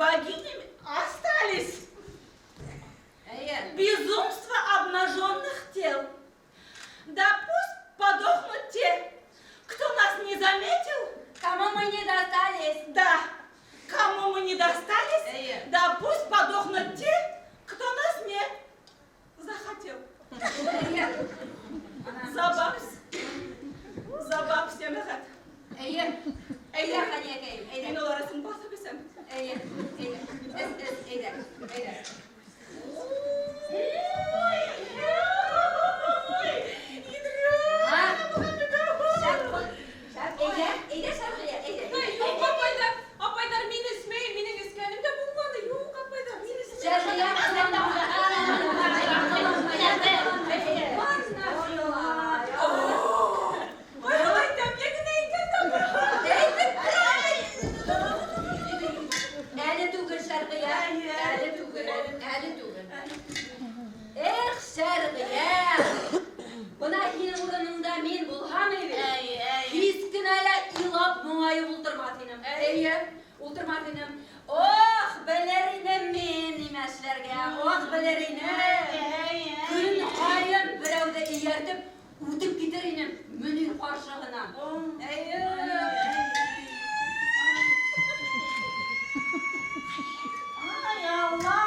Богинями остались. Әйе. Безумство обнаженных тел. Да пусть подохнут те, кто нас не заметил. Кому мы не достались. Да, кому мы не достались, Әйе. да пусть подохнут те, кто нас не захотел. Әйе. За бабс. За бабс, йәмәғәт. Әйе. Әйҙә, Хәниәкәйем, әйҙә. Мин улар өсөн баҫып эсәм. Әйе, әйҙә. Эс, эс, әйҙә, әйҙә. Ой, ой, Һа? Шәп был. Шәп. Әйҙә, әйҙә, Шәрғиә, әйҙә. Юҡ, апайҙар, апайҙар, мин эсмәйем, минең эскәнем дә булманы. Юҡ, апайҙар, мин эсмәйем. Шәрғиә, ҡыланма. Ҡыланма. Ой, улай тәмле генә икән дә. Әйтеп Әле түгел, Шәрғиә. Әле түгел, әле түгел. Эх, Шәрғиә. Бына һинең урыныңда мин булһам бит. Һис кенә лә илап моңайып ултырмаҫ инем. Эйе, ултырмаҫ инем. Ох, белер инем мин нимә эшләргә. Ох, белер инем. Көн һайын берәүҙе эйәртеп үтеп китер инем Мөнир ҡаршыһына. Эйе. Ай Алла!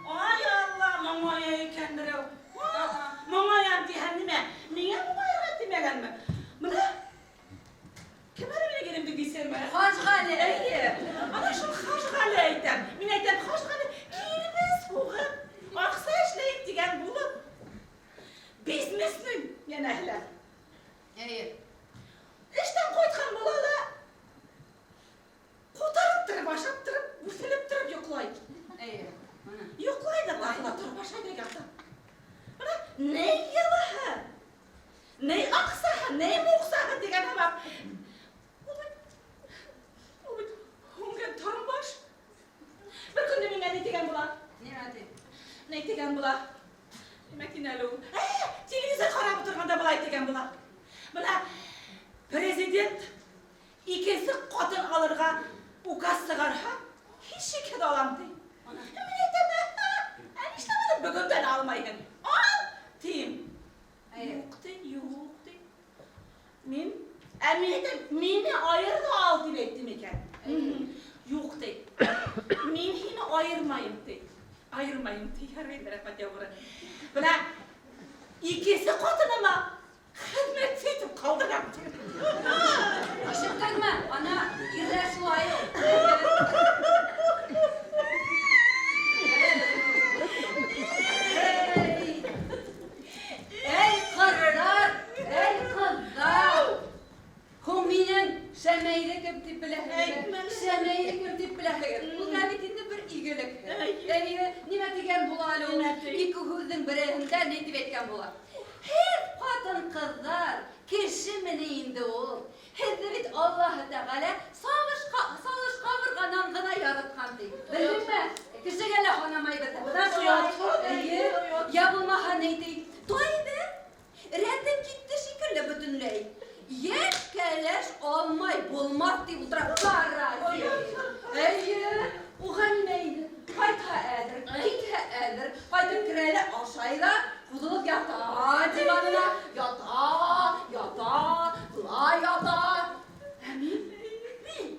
Ай Алла, моңая икән берәү. Моңаям тиһәм нимә? Миңә моңайырға тимәгәнме? Бына кем әле минең иремдең исеме? Хажғәле. Эйе. Ана шул Хажғәле әйтәм. Мин әйтәм, Хажғәле кирбес һуғып, аҡса эшләйем тигән булып, бизнесмен йәнәһе. Эйе. Эштән ҡайтҡан була ла, ҡутарып тороп, ашап тороп, бүҫелеп тороп йоҡлай. Эйе. Бына. Йоҡлай ҙа тағы ла тороп ашай ҙа ята. Бына ни йылыһы, ни аҡсаһы, ни муҡсаһы тигән һымаҡ. Ул бит һүнгән торомбаш. Бер көндө миңә ни тигән була? Нимә ти? Ни тигән була? Нимә тине әле ул? Телевизор ҡарап ултырғанда былай тигән була. Бына президент икенсе ҡатын алырға указ сығарһа, һис шикһеҙ алам ти. Мин әйтәм, ә нишләп әле бөгөндән алмайһың? Ал, тим. Эйе. Юҡ ти, юҡ ти. Мин, ә мин әйтәм, мине айыр ҙа ал тип әйттем икән. Юҡ ти. Мин һине айырмайым ти. Айырмайым ти. Ярай, рәхмәт яуғыры. Бына икенсе ҡатыныма хеҙмәтсе итеп ҡалдырам ти. Ишеттеңме? Ана, ирҙәр шулай ул. Эй! Эй, ҡыҙҙар! Эй, ҡыҙҙар! Һуң минең Шәмәйҙе кем тип беләһегеҙ? Әйтмәне. Шәмәйҙе кем тип беләһегеҙ? Ул да бит инде бер игелек. Әйе, нимә тигән була әле ул? Нимә ти? Ике һүҙҙең береһендә ни тип әйткән була? Һеҙ ҡатын-ҡыҙҙар, кешеме ни инде ул? Һеҙҙе бит Аллаһы Тәғәлә салыш ҡабырғанан ғына яратҡан ти. Белдеңме? Кешегә лә һанамайбыҙ. Бына шулай. Эйе. Я булмаһа ни ти? Тайҙы. Рәтем китте шикелле бөтөнләй. Йәш кәләш алмай булмаҫ тип ултыра. Паразит. Эйе, уға нимә инде? Ҡайтһа әҙер, китһә әҙер, ҡайтып керә лә ашай ҙа, һуҙылып ята диванына, ята, ята, былай ята. Ә мин? Мин?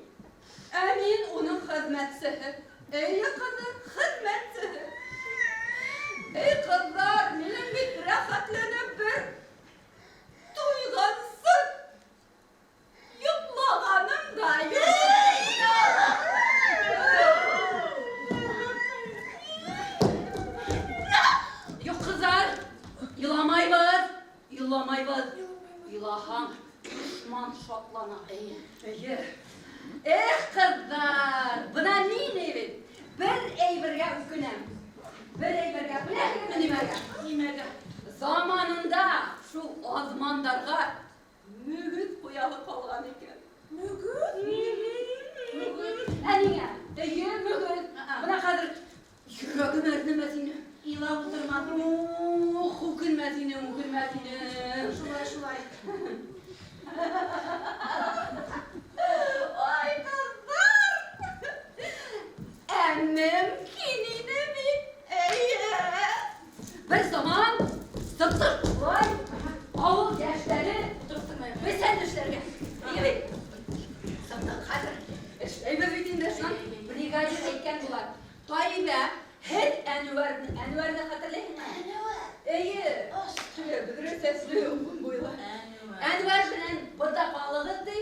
Ә мин уның хеҙмәтсеһе. Эйе, ҡыҙым, хеҙмәтсеһе. Эй, ҡыҙҙар, минең бит рәхәтләнеп бер туйғансы йоҡлағаным да юҡ. Юҡ, ҡыҙҙар, иламайбыҙ, иламайбыҙ. Илаһаң, дошман шатлана. Эйе. Эх, ҡыҙҙар, бына мин бит бер әйбергә үкенәм. Бер әйбергә, беләһегеҙме нимәгә? Нимәгә? Заманында шул аҙмандарға мөгөҙ ҡуяһы ҡалған икән. Мөгөҙ? Мөгөҙ. Ә ниңә? Эйе, мөгөҙ. Бына хәҙер йөрәгем әрнемәҫ ине. Илап ултырмаҫ ине. Ух, үкенмәҫ инем, үкенмәҫ инем. Шулай, шулай. Ай, ҡыҙҙар! хәҙер эшләйбеҙ бит инде. Шунан бригадир әйткән була. Таибә, һеҙ Әнүәрне, Әнүәрҙе хәтерләйһеңме? Әнүәр. Эйе. Теге бөҙрә сәсле, оҙон буйлы. Әнүәр менән бында ҡалығыҙ ти,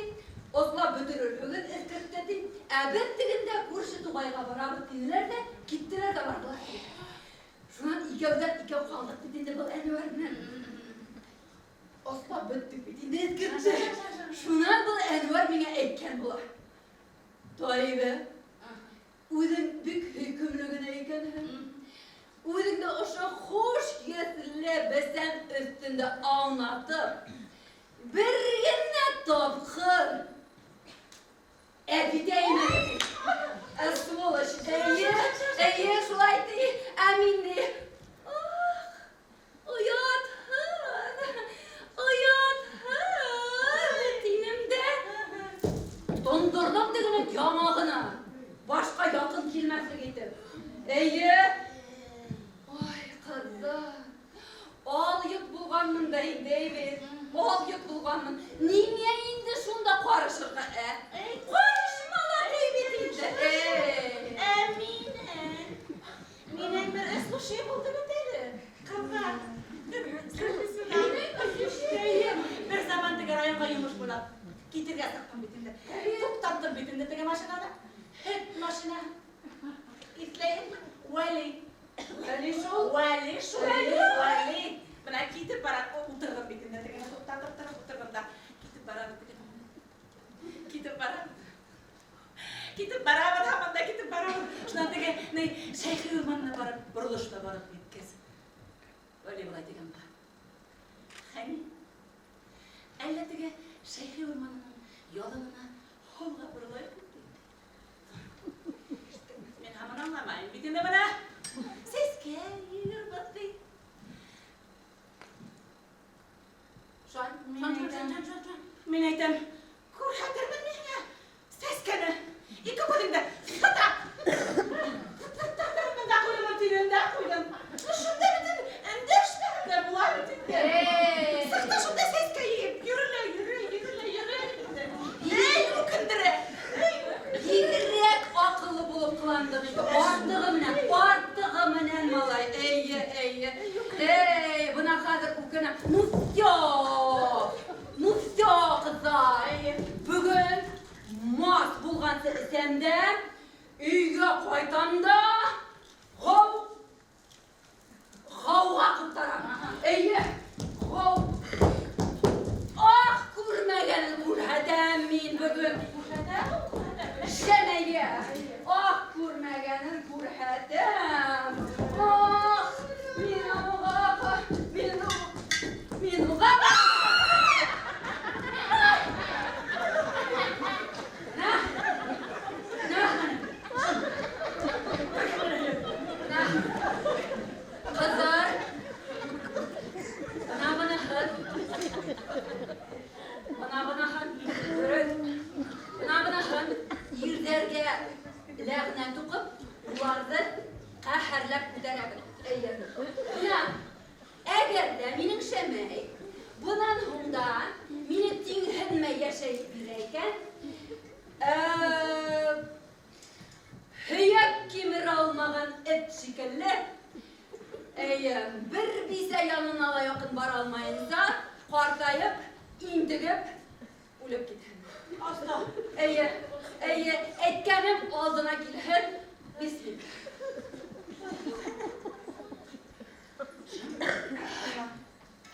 ослап бөтөрөрһөгөҙ эҫкертте ти. Ә беҙ тегендә күрше туғайға барабыҙ тинеләр ҙә, киттеләр ҙә барҙылар. Шунан икәүҙән икәү ҡалдыҡ бит инде был Әнүәр менән. Ослап бөттөк бит инде эҫкертте. Шунан был Әнүәр миңә әйткән була. Таибә, үҙең бик һөйкөмлө генә икәнһең. Үҙеңде ошо хуш еҫле бесән өҫтөндә аунатып, бер генә тапҡыр әбитәйем әле ти. Ә, сволочь, эйе, эйе, шулай ти. Ә мин ни? Ах, оятһыҙ, оятһыҙ тинем дә. Тондорҙом тегенең яңағына. Башҡа яҡын килмәҫлек итеп. Эйе. Ай, ҡыҙҙар. Алйот булғанмын да инде, әйбит. Алйот булғанмын. Ниңә инде шунда ҡарышырға, ә? Ҡарышма ла ти бит инде. Эй. Ә минең? Минең бер случай булды бит әле. Ҡыҙҙар. Бер заман теге районға йомош буйлап китергә сыҡтым бит инде. Туҡтаттым бит инде теге машинаны. Һөт машина. Иҫләйем. Вәли. Вәли шул. Вәли шул. Вәли. Бына китеп бара, ултырҙым бит инде тегене туҡтатып тороп ултырҙым да. Китеп барабыҙ теге. Китеп барабыҙ. Китеп барабыҙ, һаман да китеп барабыҙ. Шунан теге, ни, Шәйхи урманына барып, боролошта барып еткәс. Вәли былай тигән була. Хәни, әллә теге Шәйхи урманының яланына һулға боролайыҡ бит инде. Мин һаман аңламайым бит инде бына. Сәскә йыйырбыҙ ти. Шан, Мин шан, әйтәм. шан, шан, шан. Мин әйтәм, күрһәтермен мин һиңә сәскәне. Ике күҙеңде һыта. Тыттырҙым да ҡуйҙым, тинем дә ҡуйҙым. Шунда бит өндәшмәһәм дә була бит инде. Эй! Сыҡты шунда сәскә йыйып, йөрө лә йөрө, йөрө лә йөрө бит инде. Эй, үкендерә. Эй, үкендерә. Бигерәк аҡыллы булып ҡыландың инде. Артығы менән, артығы менән, малай. Эйе, эйе. Эй, бына хәҙер үкенәм. Ну всё! Ну всё, ҡыҙҙар. Бөгөн мас булғансы эсәм дә, өйгә ҡайтам да, ғау, ғауға ҡуптарам. Эйе, ғау. Ах, күрмәгәнен күрһәтәм мин бөгөн. Күрһәтәм, күрһәтәм. Шәмәйә. Ах, күрмәгәнен күрһәтәм. Ах, мин уға, мин, мин уға. На, на, на. Ҡыҙҙар, бына быныһын. Бына быныһын. Дөрөҫ. Бына быныһын. Ирҙәргә ләғнәт уҡып, уларҙы ҡәһәрләп күтәрәбеҙ. Эйе. Бына, әгәр ҙә минең Шәмәй бынан һуң да мине тиңһенмәй йәшәй бирә икән, һөйәк кимерә алмаған эт шикелле, эйе, бер бисә янына ла яҡын бара алмайынса, ҡартайып, интегеп, үлеп китһен. Аста. Эйе, эйе, әйткәнем алдына килһен, бисмилла.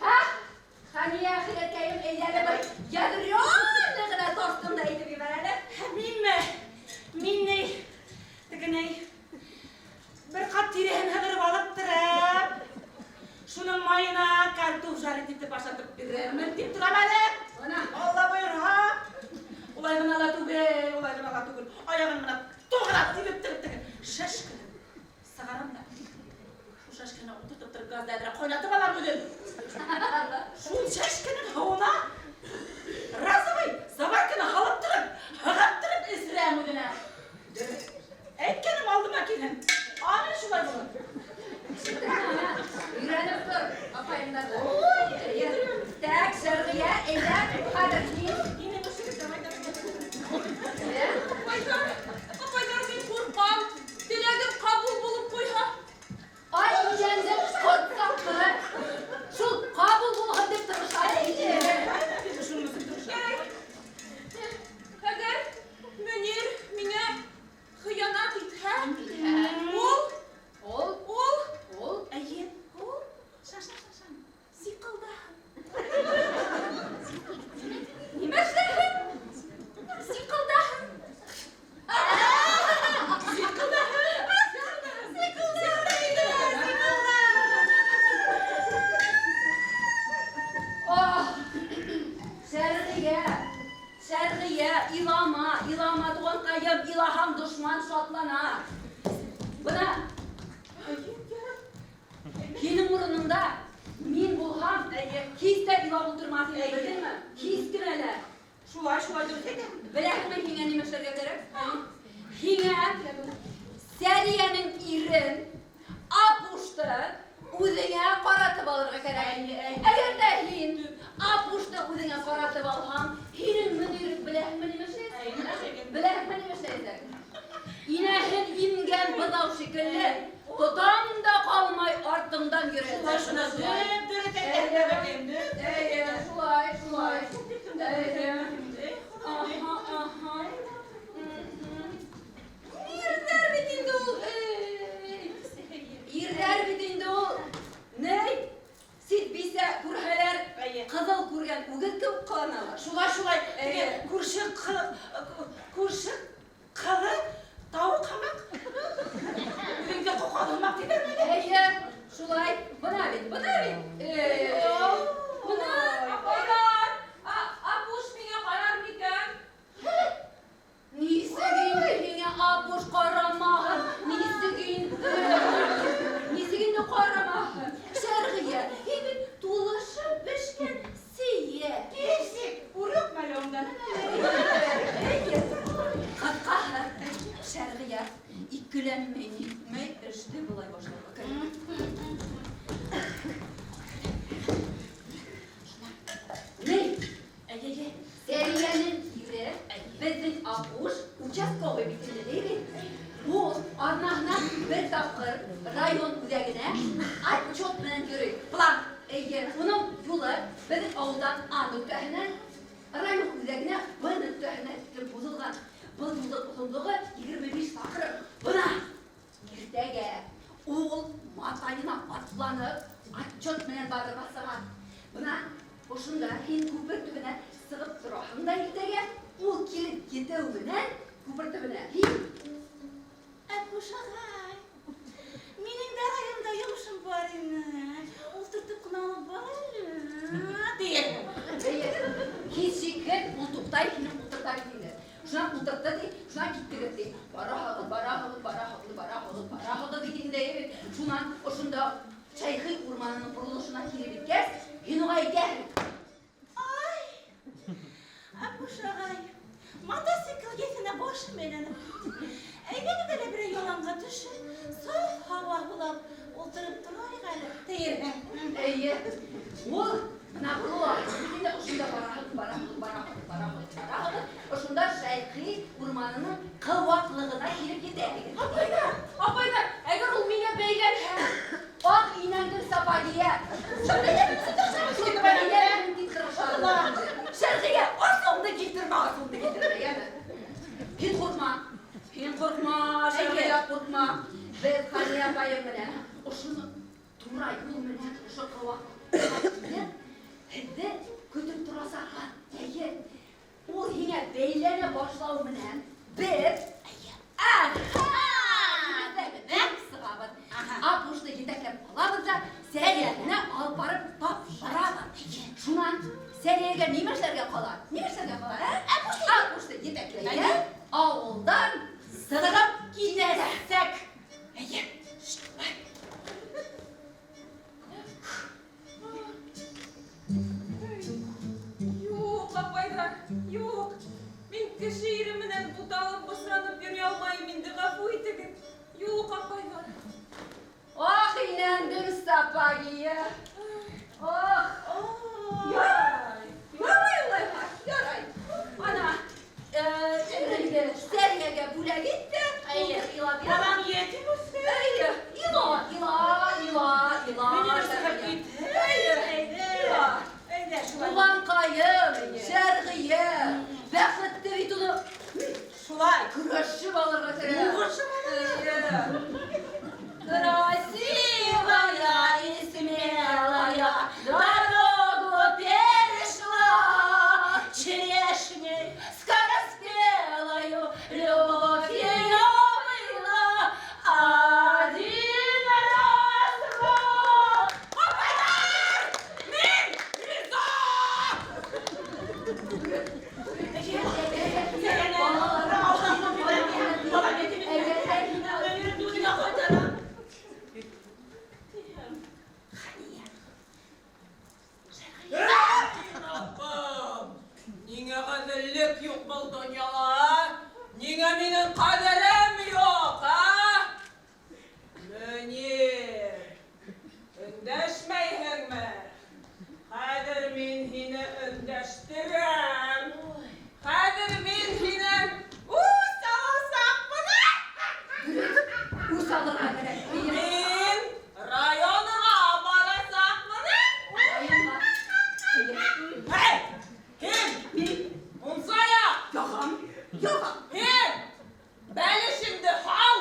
Һа? Хәния әхирәткәйем, әйҙә бер ядрёный ғына тостым да әйтеп ебәр әле. Минме? Мин ни? Теге ни? Бер ҡат тиреһен һыҙырып алып тороп, шуның майына картоф жарить итеп ашатып бирермен тип торам әле. Бына. Алла бойорһа. Улай ғына ла түгел, улай ғына ла түгел. Аяғын бына тоғрап тибеп тороп теге шашканы сығарам да. Шул шашканы ултыртып тороп газда әҙерәк ҡайнатып алам үҙем. Шул шашканың һыуына разовый заварканы һалып тороп, һығып тороп эсерәм үҙенә. Әйткәнем алдыма килһен. Ана шулай булыр. Өйрәнеп тор, апайымдарҙы. Ой, Так, Шәрғиә, әйҙә, хәҙер мин. Инә, шатлана. Бына һинең урыныңда мин булһам, һис тә илап ултырмаҫ инем, белдеңме? Һис кенә лә. Шулай, шулай дөрөҫ әйтәһең. Беләһеңме һиңә нимә эшләргә кәрәк? Һиңә Сәриәнең ирен Апушты үҙеңә ҡаратып алырға кәрәк. Әгәр ҙә һин Апушты үҙеңә ҡаратып алһаң, һинең мөдир беләһеңме нимә эшләйәсәк? Беләһеңме нимә эшләйәсәк? Инәһен имгән быҙау шикелле, тотам да ҡалмай артыңдан йөрөйәсәк. Шулай, шулай, дөп-дөрөҫ әйтәһең, бәбәкәйем, дөп-дөрөҫ Эйе, әйтәһең. шулай, шулай. Эйе. Аһа, аһа. Ирҙәр бит инде ул. Эй. Ирҙәр бит инде ул. Ней? Сит бисә күрһәләр, ҡыҙыл күргән үгеҙ кеүек ҡыланалар. Шулай, шулай. Теге Эйе. күрше күрше ҡыҙы тауыҡ һымаҡ. Үҙеңде ҡоҡҡан һымаҡ тиҙәрме әле? Эйе, шулай. Бына бит, бына бит. Эй. Бына. Апайлар, Апуш миңә ҡарар микән? Нисек инде һиңә Апуш ҡарамаһын? Нисек инде? Нисек инде ҡарамаһын? Шәрғиә, һин бит тулышып бешкән сейә. Кисек, үрек әле ундан. Эйе. Ҡыҫҡаһы, Шәрғиә, икеләнмәй нитмәй эште былай башларға кәрәк. Ней? Әйе, Сәриәнең ире, беҙҙең Апуш участковый бит инде, ни бит? Ул аҙнаһына бер тапҡыр район үҙәгенә отчет менән йөрөй. План. Эйе, уның юлы беҙҙең ауылдан А нөктәһенән район үҙәгенә Б нөктәһенә тиклем һуҙылған. Был юлдың оҙонлоғо 25 саҡрым. Бына иртәгә ул матайына атланып отчет менән барырға сыға. Бына ошонда һин күпер төбөнә сығып тораһың да иртәгә ул килеп етеү менән күпер төбөнә һин Апуш ағай, минең дә районда йомошом бар ине. Ултыртып ҡына алып бар әле. Тиерһең. Эйе, һис шикһеҙ ул туҡтай, һине ултырта бит инде. Шунан ултыртты ти, шунан киттегеҙ ти. Бараһығыҙ, бараһығыҙ, бараһығыҙ, бараһығыҙ, бараһығыҙ бит инде. Шунан ошонда Шәйхи урманының боролошона килеп еткәс, һин уға әйтәһең. Ай, Апуш ағай, мотоцикл еҫенә башым әйләнеп. Әйҙәгеҙ әле берәй яланға төшөп, саф һауа һулап ултырып торайыҡ әле, тиерһең. Эйе, ул бына бороло. Инде ошонда бараһығыҙ, бараһығыҙ, бараһығыҙ, бараһығыҙ, бараһығыҙ. Ошонда Шәйхи урманының ҡыуаҡлығына килеп етәһегеҙ. Апайҙар, апайҙар, әгәр ул миңә бәйләнһә, Аҡ инәңдең сапогие. Шәрғиә, асыуыңды килтермә, асыуыңды килтермә, йәме? Һин ҡурҡма, һин ҡурҡма, Шәрғиә, ҡурҡма. Беҙ Хәлиә апайың менән ошоно тура юл менән ошо ҡыуаҡлыҡҡа килеп, һеҙҙе көтөп торасаҡбыҙ. Эйе, ул һиңә бәйләнә башлау менән беҙ, аһа, сығабыҙ. Апушты етәкләп алабыҙ ҙа Сәриәне алып барып тапшырабыҙ. Шунан Сәриәгә нимә эшләргә ҡала? Нимә эшләргә ҡала, ә? Апушты етәкләй ауылдан сығып китәсәк. Эйе. Юҡ, апайҙар, юҡ. Мин кеше ире менән буталып, бысранып йөрөй алмайым инде, ғәфү итегеҙ. Юҡ, апайҙар. Ах, инәңдең сапогие. Ах, ярай. Ярай улайһа, ярай. Ана, инде Сәриәгә бүләк ит тә, Эйе. илап ята. Балам етим үҫте. Эйе, ила, ила, ила, ила. Мине лә сығып китте. Эйе, Әйҙә. ила. Әйҙә, шулай. Туғанҡайым, Шәрғиә, бәхетте бит уны Шулай. көрәшеп алырға кәрәк. Һуғышып алырға. Эйе. Красивая и смелая дорогу перешла, черешней скороспелою любовь ее была. Один раз, два. Апайҙар! Мин риза! минең ҡәҙерем юҡ, а? Мөнир, өндәшмәйһеңме? Хәҙер мин һине өндәштерәм. Хәҙер мин һинән үс аласаҡмын. Үс алырға кәрәк. Мин районға барасаҡмын. Районға. Эй, кем? Мин. Мунса яҡ. Яғам, яғам. Һин, бәлешеңде һал.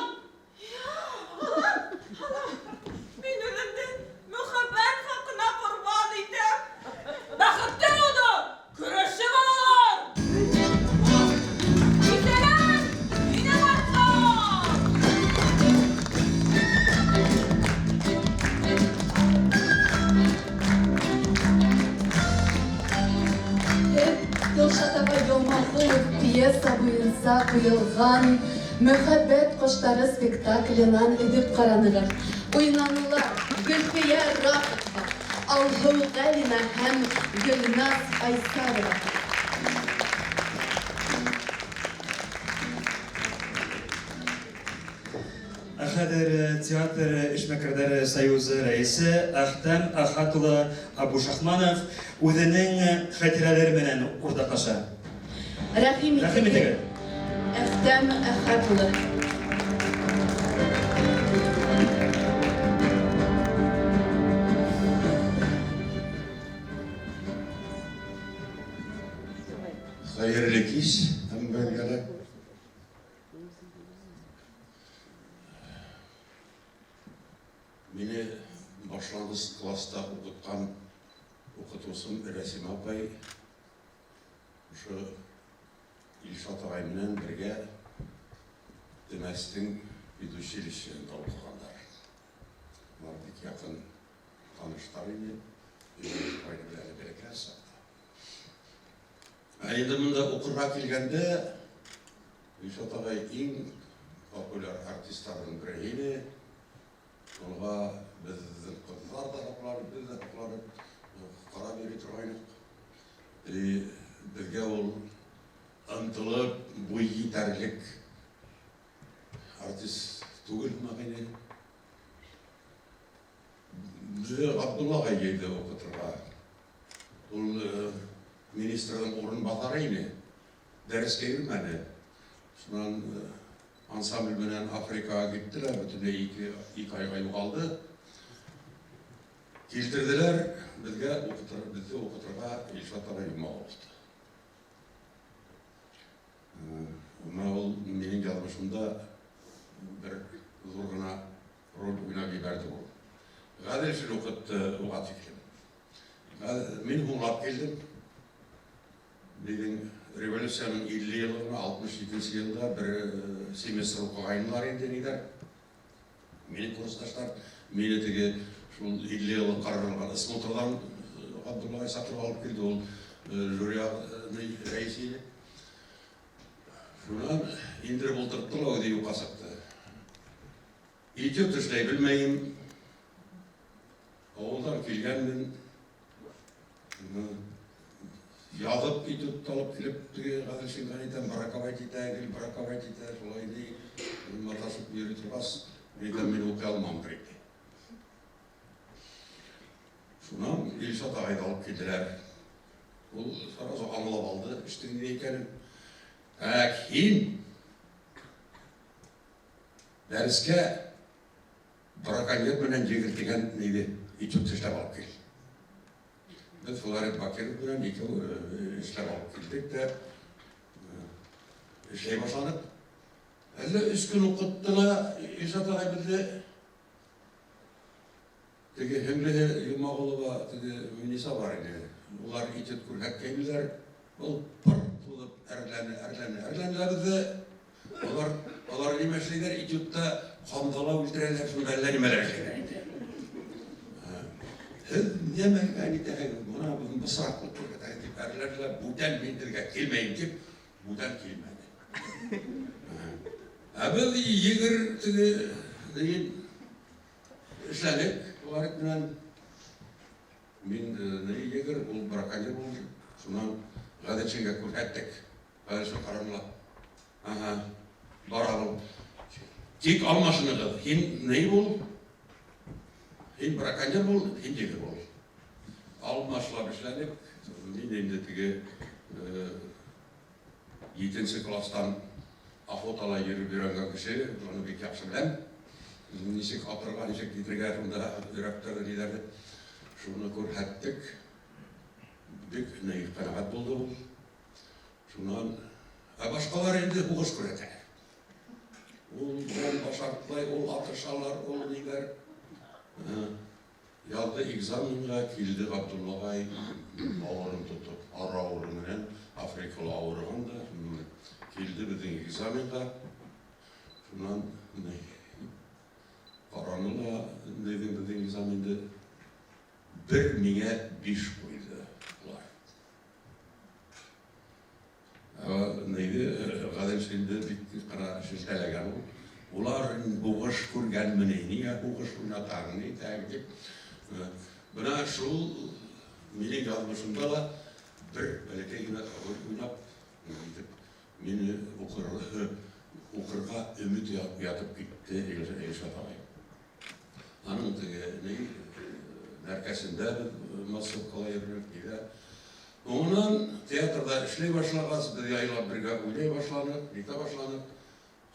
Алам, алам. Мин үҙемде мөхәббәт хаҡына ҡорбан итәм. Бәхетте уны көрәшеп алалар. Китәләр, минең арттан. Һеҙ Илшат ағай Йомағолов пьеса буйынса ҡуйылған «Мөхәббәт ҡоштары» спектакленән өҙөк ҡаранығыҙ. Уйнанылар Гөлфиә Рафикова, Алһыу Ғәлина һәм Гөлназ Айсарова. Ә хәҙер театр эшмәкәрҙәре союзы рәйесе Әхтәм Әхәт улы Абушахманов үҙенең хәтирәләре менән уртаҡлаша. Рәхим Рәхим итегеҙ, итегеҙ. Әхтәм Әхәт улы. Хәйерле кис, һәммәгеҙгә лә. Мине башланғыс класста уҡытҡан уҡытыусым Рәсимә апай ошо Илшат ағай менән бергә Темәстең педучилищеһында уҡығандар. Улар бик яҡын таныштар ине. Әле бәләкәс саҡта. Ә инде бында уҡырға килгәндә Илшат ағай иң популяр артисттарҙың береһе ине. Уға беҙҙең ҡыҙҙар ҙа һоҡланып, беҙ ҙә һоҡланып ҡарап йөрөй торғайныҡ. Беҙгә ул ынтылып буй етәрлек артист түгел һымаҡ ине. Беҙҙе Ғабдулла ағай йыйҙы уҡытырға. Ул министрҙың урынбаҫары ине. Дәрескә йөрөмәне. Шунан ансамбль менән Африкаға киттеләр, бөтөнләй ике айға юғалды. Килтерҙеләр беҙгә беҙҙе уҡытырға Илшат ағай Йомағоловты. Бына ул минең яҙмышымда бер ҙур ғына роль уйнап ебәрҙе ул. Ғәҙелшин уҡытты уға тиклем. Мин һуңлап килдем. Минең революцияның илле йыллығына, алтмыш етенсе йылда бер семестр уҡығайнылар инде ниҙәр. Минең курсташтар мине теге шул илле йыллыҡ ҡарарылған смотрҙан Ғабдулла ағай саҡырып алып килде. Ул жюри рәйесе ине. Шунан индереп ултыртты ла үҙе юҡҡа сыҡты. Этюд эшләй белмәйем. Ауылдан килгәнмен. Яҙып этюд алып килеп, теге Ғәҙелшинға әйтәм, браковать итә, гел браковать итә, шулай ни, маташып йөрөй торғас, мин әйтәм, мин уҡый алмам инде. Шунан Илшат ағайҙы алып килделәр. Ул сразу аңлап алды эштең ни икәнен. Ә һин дәрескә браконьер менән егерт тигән ниҙе этюд эшләп алып кил. Беҙ Филарет Бакиров менән икәү эшләп алып килдек тә эшләй башланыҡ. Әллә өс көн уҡытты ла Илшат ағай беҙҙе. Теге һеңлеһе Йомағолова, теге Миниса бар ине. Улар этюд күрһәткәйнеләр. Ул пыр тулып әрләне, әрләне, әрләне лә беҙҙе. Алар нимә эшләйҙәр? Этюдта ҡамдала үлтерәләр, шунда әллә нимәләр эшләйҙәр инде. Һеҙ нимәгә нитәһегеҙ? Бына беҙ бысраҡлыҡ күрһәтәһегеҙ тип әрләнеләр. Бүтән мин һеҙгә килмәйем тип, бүтән килмәне. Ә беҙ егер теге тигән эшләнек улар менән. Мин егер, ул браконьер булды. Шунан Ғәҙелшингә күрһәттек. Ғәҙелшин ҡараны ла. Ага. Бара Тик алмашынығыҙ, һин ни бул, һин браконьер бул, һин егер бул. Алмашлап эшләнек. Мин инде теге 7-нсе класстан охотала йөрөп өйрәнгән кеше, шуны бик яҡшы беләм. Нисек атырға, нисек китергә, шунда йөрәктәрҙе, ниҙәрҙе. Шуны күрһәттек. Бик ҡәнәғәт булды ул. Шунан, ә башҡалар инде һуғыш күрһәтә. Ул бомба шартлай, ул атышалар, ул ниҙәр. Яҙғы экзаменға килде Ғабдулла ағай, ауырын тотоп, ара ауыры менән, Африкала ауырыған да, килде беҙҙең экзаменға. Шунан ҡараны ла, беҙҙең экзаменды бер миңә 5 ҡуйҙы улар. Нейҙе, Ғәҙел инде бик ҡына шелтәләгән ул. Улар һуғыш күргәнме ни, ниңә һуғыш уйнатаң, ни тәң тип. Бына шул минең яҙмышымда ла бер бәләкәй генә роль уйнап, итеп, мине уҡырға өмөт уятып китте Илшат ағай. Аның теге ни, мәркәзендә беҙ массовкала йөрөнөк, нидә. Унан театрҙа эшләй башлағас, беҙ яйлап бергә уйнай башланыҡ, нитә башланыҡ.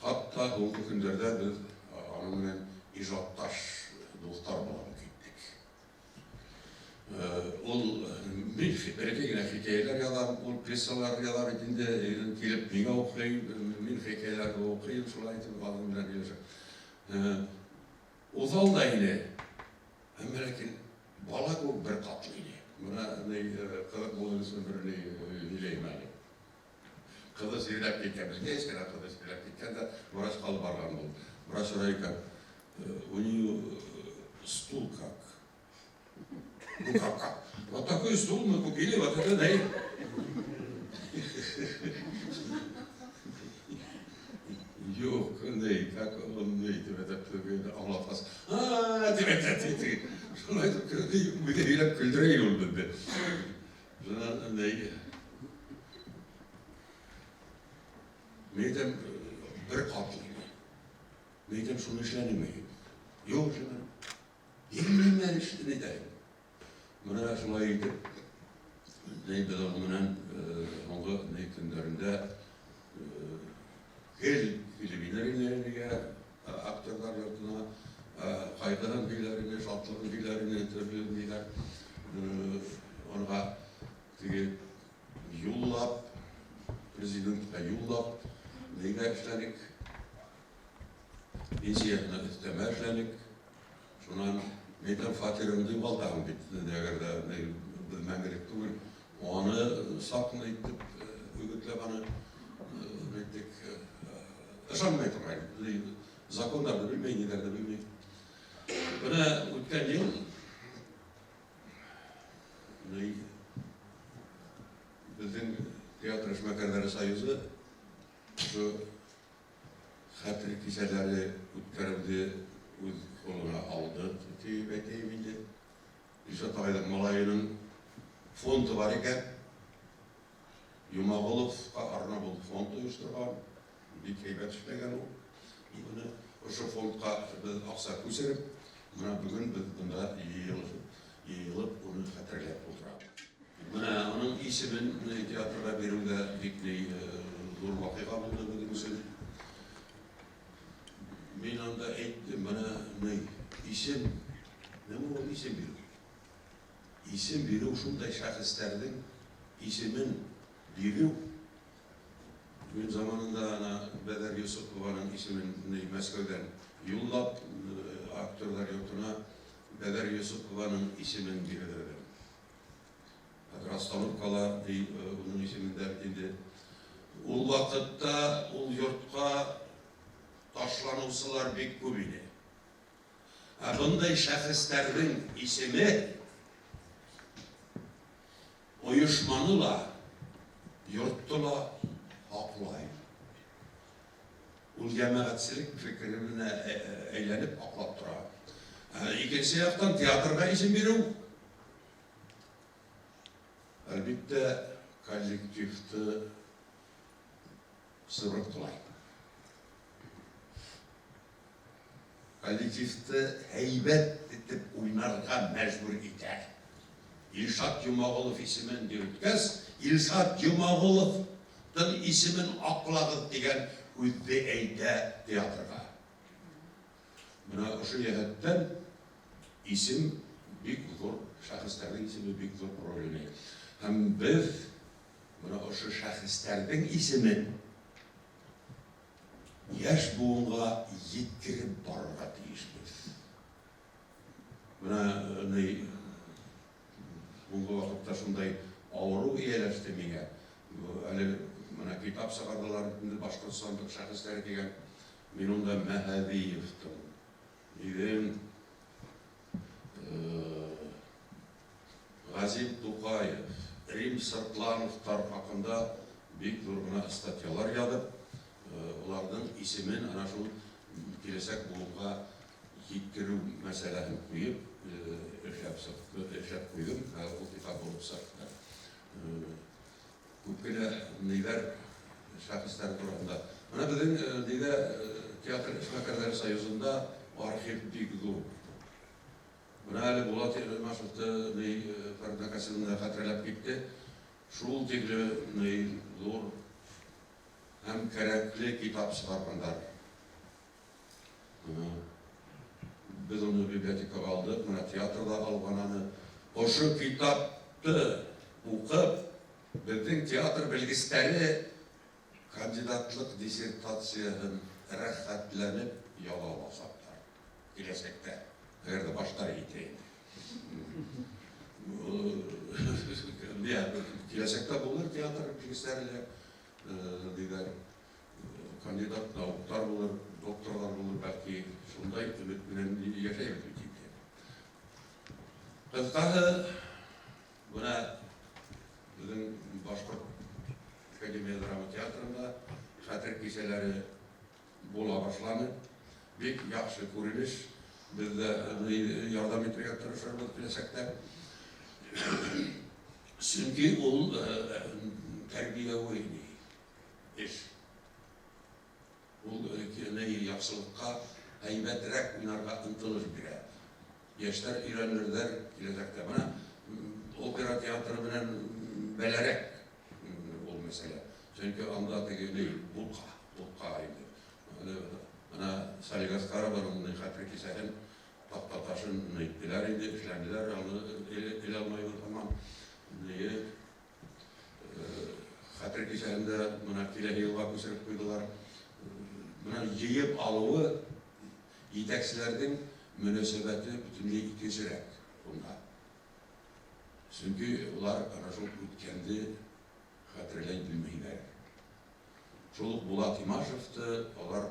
Хатта һуңғы көндәрҙә беҙ аның менән ижадташ дуҫтар булып киттек. Ул мин бәләкәй генә хикәйәләр яҙам, ул пьесалар яҙа бит инде, килеп миңә уҡый, мин хикәйәләрҙе уҡыйым, шулай итеп аның менән һөйләшәм. Уҫал да ине, әммә ләкин бала кеүек бер ҡатлы ине. Бына ни ҡыҙыҡ булыр өсөн бер ни һөйләйем әле. Ҡыҙы сирләп киткән, беҙгә һис кенә ҡыҙы сирләп киткән дә, врачҡа алып барған ул. Врач һорай икән, у нее стул как? Ну как, как? Вот такой стул мы купили, вот это дай. Юҡ, ни, как он, ни, тип әйтеп, аңлатҡас, а, тип әйтә, ти. Шулай итеп, үҙе һөйләп көлдөрә ине ул беҙҙе. Шунан, ни, мин әйтәм, бер ҡатлы ине. Мин әйтәм, шуны эшләнеме? Юҡ, эшләмәнем. Нимә эшләне әйтәйем? Бына шулай итеп, ни, беҙ уның менән һуңғы ни көндәрендә гел килеп инер ине нигә, актерҙар йортона, ҡайғыһын һөйләр ине, шатлығын һөйләр ине, төрлө ниләр. Уға теге юллап, президентҡа юллап, нигә эшләнек? Пенсияһына өҫтәмә эшләнек. Шунан әйтәм, фатирымды юғалтаһың бит, әгәр ҙә беҙ мәңгелек түгел. Уны саҡ итеп, өгөтләп аны әйттек, ышанмай торғайны. Закондарҙы белмәй, ниҙәрҙе белмәй. Бына үткән йыл беҙҙең театр эшмәкәрҙәре союзы ошо хәтер кисәләре үткәреүҙе үҙ ҡулына алды, тип әйтәйем инде. Илшат ағайҙың малайының фонды бар икән. Йомағоловҡа арнап ул фонд ойошторған, бик һәйбәт эшләгән ул. Быны ошо фондҡа беҙ аҡса күсереп, бына бөгөн беҙ бында йыйылып уны хәтерләп ултырабыҙ. Бына уның исемен театрға биреү ҙә бик ҙур ваҡиға булды беҙҙең өсөн. Мин анда әйттем, бына ни исем, нимә ул исем биреү? Исем биреү шундай шәхестәрҙең исемен биреү. Мин заманында ана Бәҙәр Йосопованың исемен Мәскәүҙән юллап, актерҙар йортона Бәҙәр Йосопованың исемен бирҙерҙем. Хәҙер остановкала уның исемендә бит инде. Ул ваҡытта ул йортҡа ташланыусылар бик күп ине. Ә бындай шәхестәрҙең исеме ойошманы ла, йортто ла һаҡлай. Ул йәмәғәтселек фекеренә әйләнеп аҡлап тора. Икенсе яҡтан театрға исем биреү, әлбиттә, коллективты сыбыртҡылай. Коллективты һәйбәт итеп уйнарға мәжбүр итә. Илшат Йомағолов исемен йөрөткәс, Илшат Йомағоловтың исемен аҡлағыҙ тигән һүҙҙе әйтә театрға. Бына ошо йәһәттән исем бик ҙур, шәхестәрҙең исеме бик ҙур роль уйнай. Һәм беҙ бына ошо шәхестәрҙең исемен йәш быуынға еткереп барырға тейешбеҙ. Бына ни һуңғы ваҡытта шундай ауырыу эйәләште миңә. Әле бына китап сығарҙылар инде Башҡортостандың шәхестәре тигән. Мин унда Мәһәҙиевтың, ирем Ғәзим Туҡаев, Рим Сыртлановтар хаҡында бик ҙур ғына статьялар яҙып, уларҙың исемен ана шул киләсәк быуынға еткереү мәсьәләһен ҡуйып, эшләп сыҡты, эшләп ҡуйҙым, ул китап булып сыҡты. Күп кенә ниҙәр шәхестәр тураһында. Бына беҙҙең ниҙә театр эшмәкәрҙәре союзында архив бик ҙур. Бына әле Булат Имашевты ни Фәридә Касимовна хәтерләп китте. Шул тикле ни ҙур һәм кәрәкле китап сығарғандар. Беҙ уны библиотекаға алдыҡ, бына театрҙа алған аны. Ошо китапты уҡып, беҙҙең театр белгестәре кандидатлыҡ диссертацияһын рәхәтләнеп яла аласаҡтар киләсәктә. Әгәр ҙә баштары итә инде. Киләсәктә булыр театр белгестәре лә, ниҙәр, кандидат науктар булыр, докторлар булыр, бәлки шундай өмөт менән йәшәйбеҙ бит инде. Ҡыҫҡаһы, бына беҙҙең Башҡорт академия драма театрында хәтер кисәләре була башланы. Бик яҡшы күренеш. Беҙ ҙә ярҙам итергә тырышырбыҙ киләсәктә. Сөнки ул тәрбиәүи эш. Ул яҡшылыҡҡа һәйбәтерәк уйнарға ынтылыш бирә. Йәштәр өйрәнерҙәр киләсәктә. Бына опера театры менән бәләрәк ул мәсьәлә. Сөнки анда теге ни бутҡа, бутҡа инде. Бына Салих Әсҡәрованың хәтер кисәһен таҡтаташын әйттеләр инде, эшләнеләр, аны элә алмайбыҙ һаман. Хәтер кисәһендә бына киләһе йылға күсереп ҡуйҙылар. Бына йыйып алыуы етәкселәрҙең мөнәсәбәте бөтөнләй икенсерәк унда. Сөнки улар ана шул үткәнде хәтерләй белмәйҙәр. Шул уҡ Булат Имашевты алар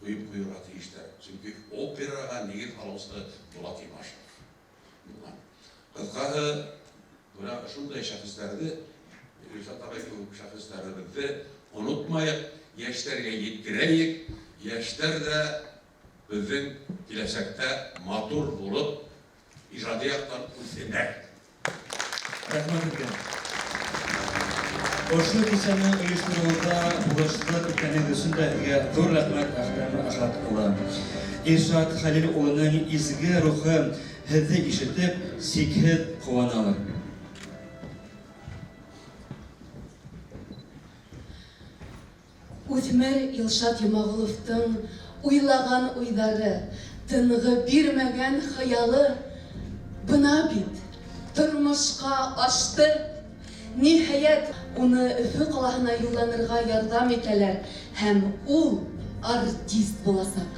ҡуйып ҡуйырға тейештәр. Сөнки операға нигеҙ һалыусы Булат Имашев булған. Ҡыҫҡаһы, бына шундай шәхестәрҙе, Илшат ағай кеүек шәхестәребеҙҙе онотмайыҡ, йәштәргә еткерәйек. Йәштәр ҙә беҙҙең киләсәктә матур булып ижади яҡтан үҫһендәр. Рәхмәт һеҙгә. Ошо кисәне ойоштороуҙа булышлыҡ иткәнегеҙ өсөн дә һеҙгә ҙур рәхмәт, Әхтәм Әхәт улы. Илшат Хәлил улының изге рухы һеҙҙе ишетеп, сикһеҙ ҡыуаналыр. Үҫмер Илшат Йомағоловтың уйлаған уйҙары, тынғы бирмәгән хыялы бына бит тормошҡа ашты. Ниһайәт, уны Өфө ҡалаһына юлланырға ярҙам итәләр һәм ул артист буласаҡ.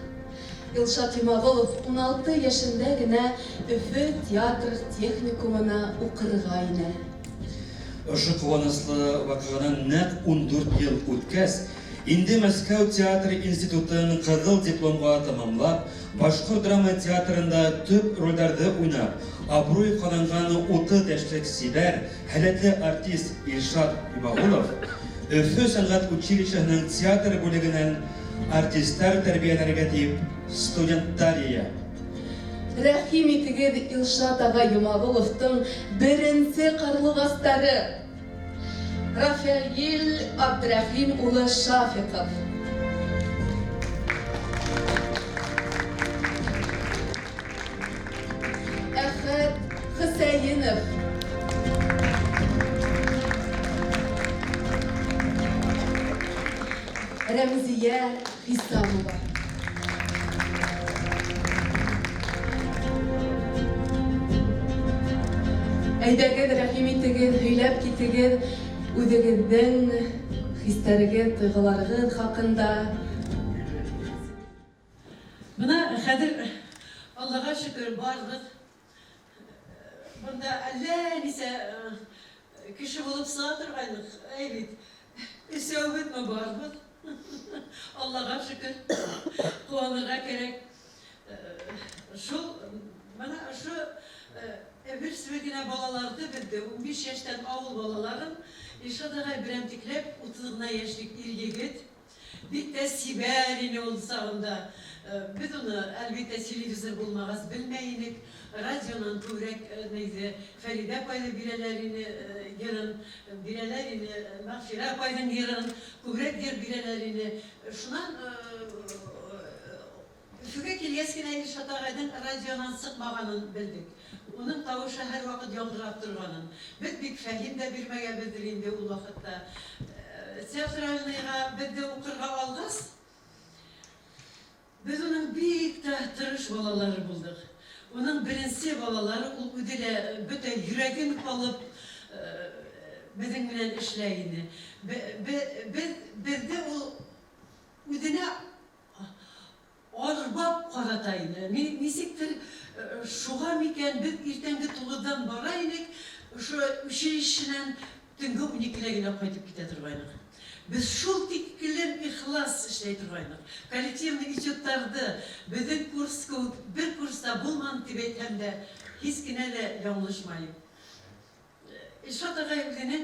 Илшат Йомағолов 16 йәшендә генә Өфө театр техникумына уҡырға инә. Ошо ҡыуаныслы ваҡиғанан нәҡ 14 йыл үткәс, инде Мәскәү театр институтын ҡыҙыл дипломға тамамлап, Башҡорт драма театрында төп ролдәрҙе уйнап, абруй ҡаҙанған 30 йәшлек сибәр, һәләтле артист Илшат Йомағолов Өфө сәнғәт училищеһының театр бүлегенән артистар тәрбиәләргә тип студенттар йыя. Рәхим итегеҙ Илшат ағай Йомағоловтың беренсе ҡарлуғастары Рафаэль Абдрәхим улы Шафиҡов. Исламова. Әйҙәгеҙ, рәхим итегеҙ, һөйләп китегеҙ үҙегеҙҙең хистәрегеҙ, тойғоларығыҙ хаҡында. Бына хәҙер Аллаға шөкөр барлыҡ. Бында әллә нисә кеше булып сыға торғайныҡ, әй бит. Өсәүбеҙме барбыҙ. Аллаға шөкөр, ҡыуанырға кәрәк. Шул бына ошо бер генә балаларҙы беҙҙе 15 йәштән ауыл балаларын Илшат ағай берәмтекләп 30 ғына йәшлек ир егет бик тә сибәр ине ул сағында. Беҙ уны, әлбиттә, телевизор булмағас белмәй инек. Радионан күберәк нейҙе Фәриҙә апайҙы бирәләр ине йырын, бирәләр ине Мәғфирә апайҙың йырын, күберәк йыр бирәләр ине. Шунан Өфөгә килгәс кенә Илшат ағайҙың радионан сыҡмағанын белдек. Уның тауышы һәр ваҡыт яңғырап торғанын. Беҙ бик фәһем дә бирмәгәнбеҙҙер инде ул ваҡытта. Театральныйға беҙҙе уҡырға алғас, беҙ уның бик тә тырыш балалары булдыҡ. Уның беренсе балалары ул үҙе лә бөтә йөрәген һалып беҙҙең менән эшләй ине. Беҙҙе ул үҙенә арбап ҡарата ине. Нисектер шуға микән, беҙ иртәнге 9-ҙан бара инек, ошо училищенән төнгө 12-лә генә ҡайтып китә торғайныҡ. Беҙ шул тиклем ихлас эшләй торғайныҡ. Коллективный этюдтарҙы беҙҙең курс кеүек бер курста булманы тип әйтһәм дә, һис кенә лә яңылышмайым. Илшат ағай үҙенең,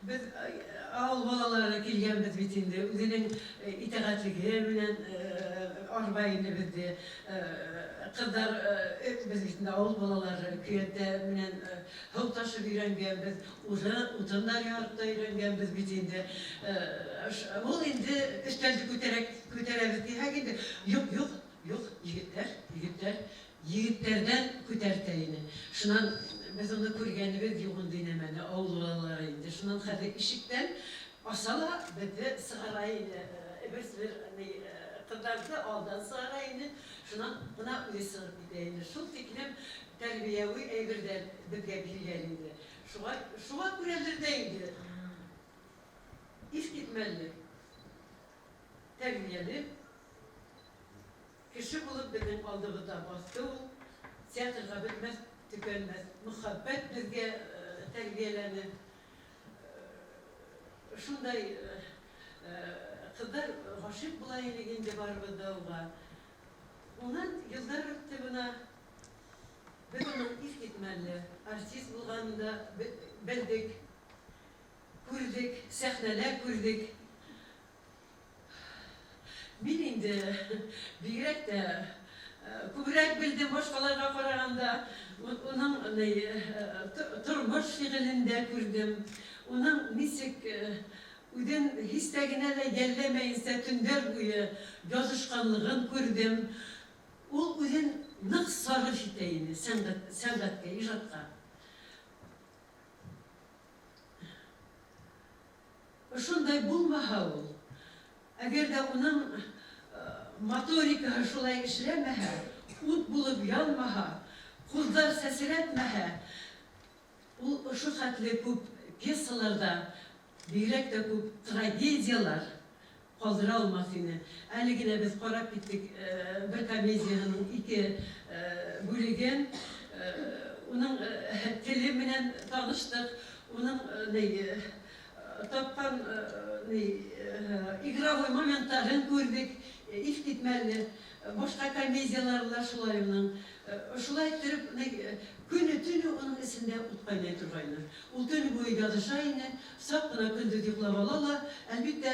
беҙ ауыл балалары килгәнбеҙ бит инде, үҙенең итәғәтлеге менән арба ине беҙҙе. Ҡыҙҙар, беҙ бит инде ауыл балалары, көйәнтә менән һыу ташып өйрәнгәнбеҙ, утындар ярып та өйрәнгәнбеҙ бит инде. Ул инде өҫтәлде күтәрәбеҙ тиһәк инде, юҡ, юҡ, юҡ, егеттәр, егеттәр, егеттәрҙән күтәртә ине. Шунан беҙ уны күргәнебеҙ юҡ инде нәмәне, ауыл балалары инде. Шунан хәҙер ишектән аса ла беҙҙе сығара ине. Бер ҡыҙҙарҙы алдан сығара ине, шунан бына үҙе сығып китә ине. Шул тиклем тәрбиәүи әйберҙәр беҙгә биргән инде. Шуға күрәлер ҙә инде. Иҫ китмәле, тәрбиәле кеше булып беҙҙең алдыбыҙҙа баҫты ул. Театрға бөтмәҫ, төкәнмәҫ мөхәббәт беҙгә тәрбиәләне. Шундай ҡыҙҙар ғашиҡ була инек инде барыбыҙ ҙа уға. Унан йылдар үтте бына. Беҙ уның иҫ китмәле артист булғанын да белдек, күрҙек, сәхнәлә күрҙек. Мин инде бигерәк тә күберәк белдем башҡаларға ҡарағанда. Уның тормош фиғелен дә күрҙем. Уның нисек үҙен һис тә генә лә йәлләмәйенсә төндәр буйы яҙышҡанлығын күрҙем. Ул үҙен ныҡ сарыф итә ине сәнғәткә, ижадҡа. Ошондай булмаһа ул, әгәр ҙә уның моторикаһы шулай эшләмәһә, ут булып янмаһа, ҡулдар сәсрәтмәһә, ул ошо хәтле күп пьесаларҙа, бигерәк тә күп трагедиялар ҡалдыра алмаҫ ине. Әле генә беҙ ҡарап киттек бер комедияһының 2 бүлеген. Уның теле менән таныштыҡ, уның тапҡан игровой моменттарын күрҙек, иҫ китмәле. Башҡа комедиялар ла шулай уның. Шулай иттереп, көнө төнө уның эсендә ут ҡайнай торғайны. Ул төнө буйы яҙыша ине, саҡ ҡына көндөҙ йоҡлап ала ла. Әлбиттә,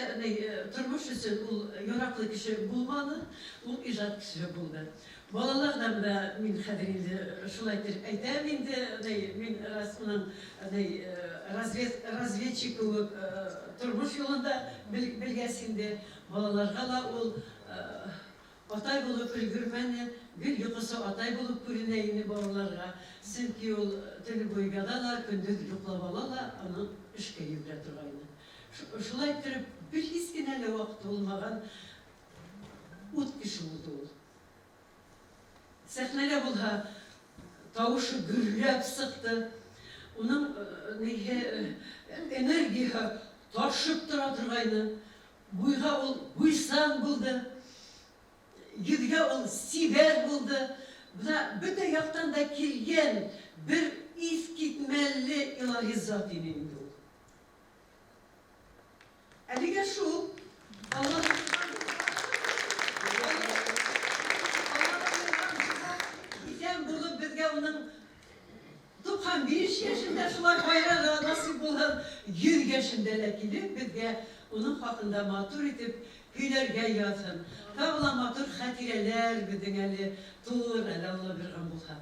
тормош өсөн ул яраҡлы кеше булманы, ул ижад кешеһе булды. Балаларҙан да мин хәҙер инде шулай итеп әйтәм инде, мин рас уның разведчик кеүек тормош юлында белгәс инде, балаларға ла ул атай булып өлгөрмәне, гел йоҡосо атай булып күренә ине балаларға. Сөнки ул төнө буйы ята ла, көндөҙ йоҡлап ала ла, аны эшкә ебәрә торғайны. Шулай иттереп Бер һис кенә лә ваҡыты булмаған ут кеше булды ул. Сәхнәлә булһа, тауышы гөрләп сыҡты. Уның ниһе энергияһы ташып тора торғайны. Буйға ул буйсан булды. Йөҙгә ул сибәр булды. Бына бөтә яҡтан да килгән бер иҫ китмәле илаһи зат ине инде ул. Әлегә шул. Аллаһ Исән булып беҙгә уның 95 йәшендә шулай ҡайрарға насип булһын, 100 йәшендә лә килеп беҙгә уның хаҡында матур итеп һөйләргә яҙһын. Тағы ла матур хәтирәләр беҙҙең әле тулыр әле Алла биргән булһа.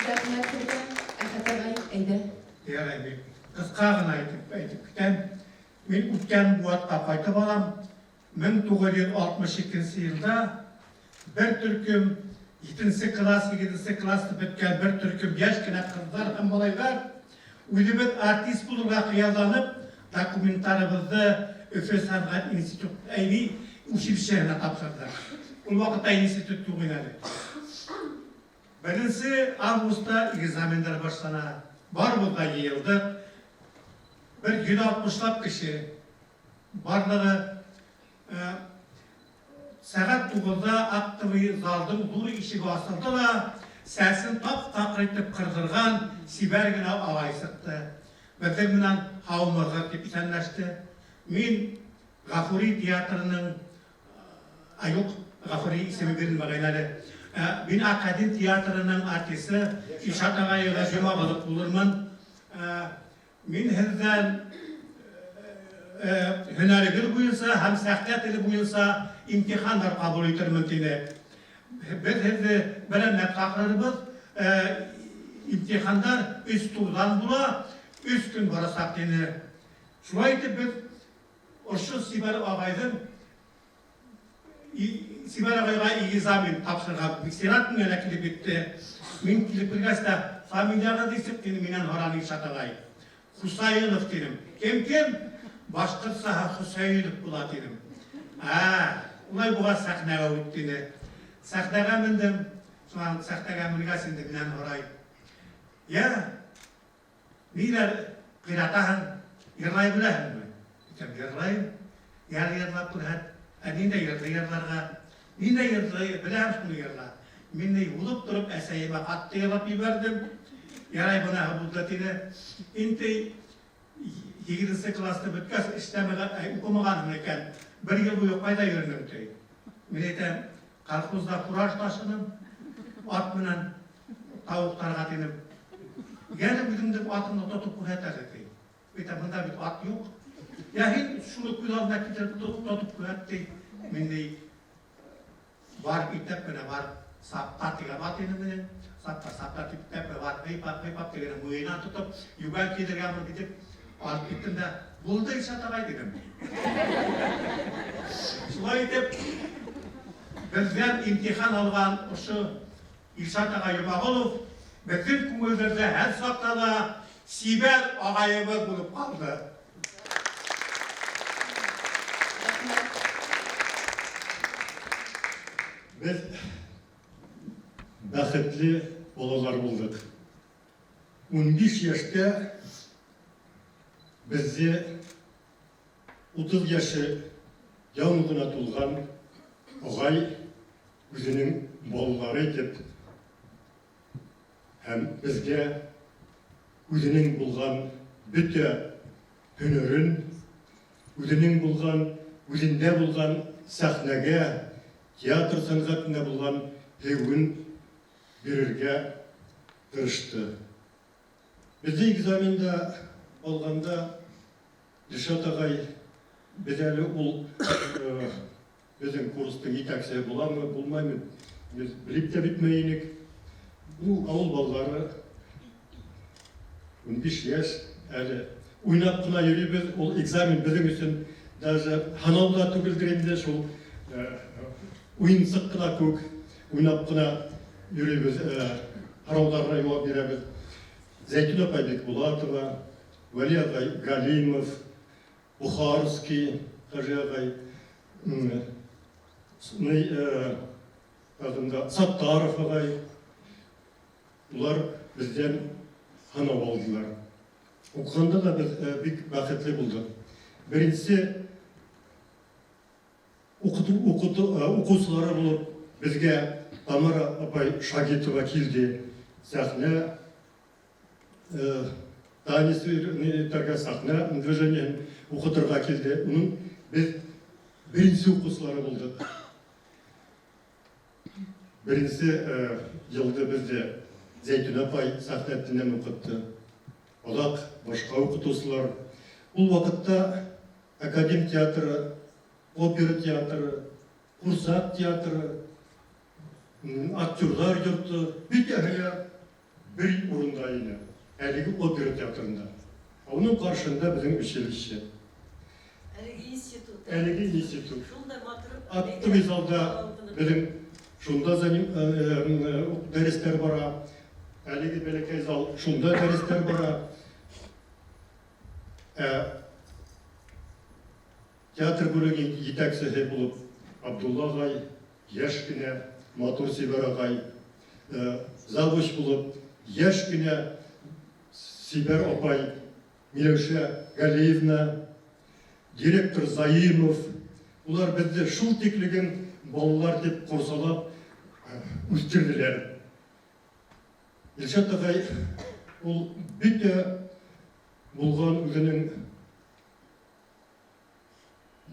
Рәхмәт һеҙгә, Әхәт ағай, әйҙә. Ярай, бик ҡыҫҡа ғына итеп әйтеп китәм. Мин үткән быуатҡа ҡайтып алам. 1962 нче елда бер төркем етенсе класс, һигеҙенсе классты бөткән бер төркем йәш кенә ҡыҙҙар һәм малайҙар үҙебеҙ артист булырға хыялланып, документтарыбыҙҙы Өфө сәнғәт институт, әй, ни, училищеһына тапшырҙыҡ. Ул ваҡытта институт юҡ ине әле. Беренсе августта экзамендар башлана. Барыбыҙ ҙа йыйылдыҡ. Бер йөҙ алтмышлап кеше. Барлығы сәғәт туғыҙҙа актовый залдың ҙур ишеге асылды ла, сәсен тап-таҡыр итеп ҡырҙырған сибәр генә ағай сыҡты. Беҙҙең менән һаумыһығыҙ тип иҫәнләште. Мин Ғафури театрының, ә юҡ, Ғафури исеме бирелмәгәйне әле. Мин Академ театрының артисы Илшат ағайығыҙ Йомағолов булырмын. Мин һеҙҙән һөнәрегеҙ буйынса һәм сәхнә теле буйынса имтихандар ҡабул итермен, тине. Беҙ һеҙҙе берәмләп саҡырырбыҙ. Имтихандар өс турҙан була, өс көн барасаҡ, тине. Шулай итеп беҙ ошо Сибәр ағайҙың Сибәр ағайға экзамен тапшырырға бик сират миңә лә килеп етте. Мин килеп кергәс тә, фамилияғыҙ нисек, тине минән һораны Илшат ағай. Хусаинов тинем. Кем кем? Башҡортсаһы Хөсәйенов була тинем. Ә, улай булғас сәхнәгә үт, тине. Сәхнәгә мендем. Шунан сәхнәгә менгәс инде минән һорай. Йә, ниләр ҡыйратаһың, йырлай беләһеңме? Әйтәм, йырлайым. Йәл йырлап күрһәт. Ә ниндәй йырҙы йырларға? Ниндәй йырҙы беләһең, шуны йырла. Мин ни, булып тороп, әсәйемә хатты йырлап ебәрҙем. Ярай, быныһы булды, тине. Инде һигеҙенсе классты бөткәс, эшләмәгән, әй, уҡымағанһың икән, бер йыл буйы ҡайҙа йөрөнөң, ти. Мин әйтәм, колхозда фураж ташыным, ат менән тауыҡтарға, тинем. Йәне үҙеңдең атыңды тотоп күрһәт әле, ти. Әйтәм, бында бит ат юҡ. Йә һин шуны күҙ алдына килтереп тотоп күрһәт, ти. Мин ни, барып ипләп кенә барып, сапта тигән ат ине минең. Сапта, сапта дип ипләп кенә барып, һыйпап, һыйпап тегенең муенынан тотып, йүгән кидергәнмен итеп, алып киттем дә, булды, Илшат агай, дидем. Шулай итеп, беҙҙән имтихан алған ошо Илшат ағай Йомағолов беҙҙең күңелдәрҙә һәр саҡта ла сибәр ағайыбыҙ булып ҡалды. Беҙ бәхетле балалар булдыҡ. 15 йәштә беҙҙе 30 йәше яңы ғына тулған ағай үзенең балалары итеп һәм безгә үзенең булган бөтә һөнәрен, үзенең булган, үзендә булган сәхнәгә, театр сәнгатенә булган һөюен бирергә тырышты. Безне экзаменда алганда Ришат агай, без әле ул безнең курстың җитәкчесе буламы, булмаймы, без белеп тә бетмәй инек. Бу авыл балалары 15 яшь әле уйнап кына йөрибез, ул экзамен безнең өчен даже һанау да түгелдер инде, шул уенчык кына күк уйнап кына йөрибез, һорауларына җавап бирәбез. Зәйтүнә апай Бикбулатова, Вәли агай Галимов, Бухарский Хажи агай, тагын да Саттаров агай, улар бездән һынау алдылар. Укыганда да без бик бәхетле булдык. Беренче укыту, укыту, укучылары булып безгә Тамара апай Шагитова килде. Сәхнә танец итәргә, сәхнә движениен укытырга килде. Уның без беренче укучылары булдык. Беренче елда бездә Зәйтүнә апай сәхнә теленнән укытты. Азак башка укытучылар. Ул вакытта академ театры, опера театры, курчак театры, актерлар йорты бөтәһе лә бер урында иде, әлеге опера театрында. Ә уның каршында безнең училище. Әлеге институт. Әлеге институт. Шундай матур. Актовый залда безнең шунда дәресләр бара. Әлеге бәләкәй зал, шунда дәресләр бара. Ә театр бүлеге җитәкчесе булып Абдулла агай, яшь кенә, матур чибәр агай, завуч булып яшь кенә чибәр апай Миләүшә Галиевна, директор Заимов, улар безне шул тиклеген балалар дип курсалап үстерделәр. Илшат агай ул бөтә булган үзенең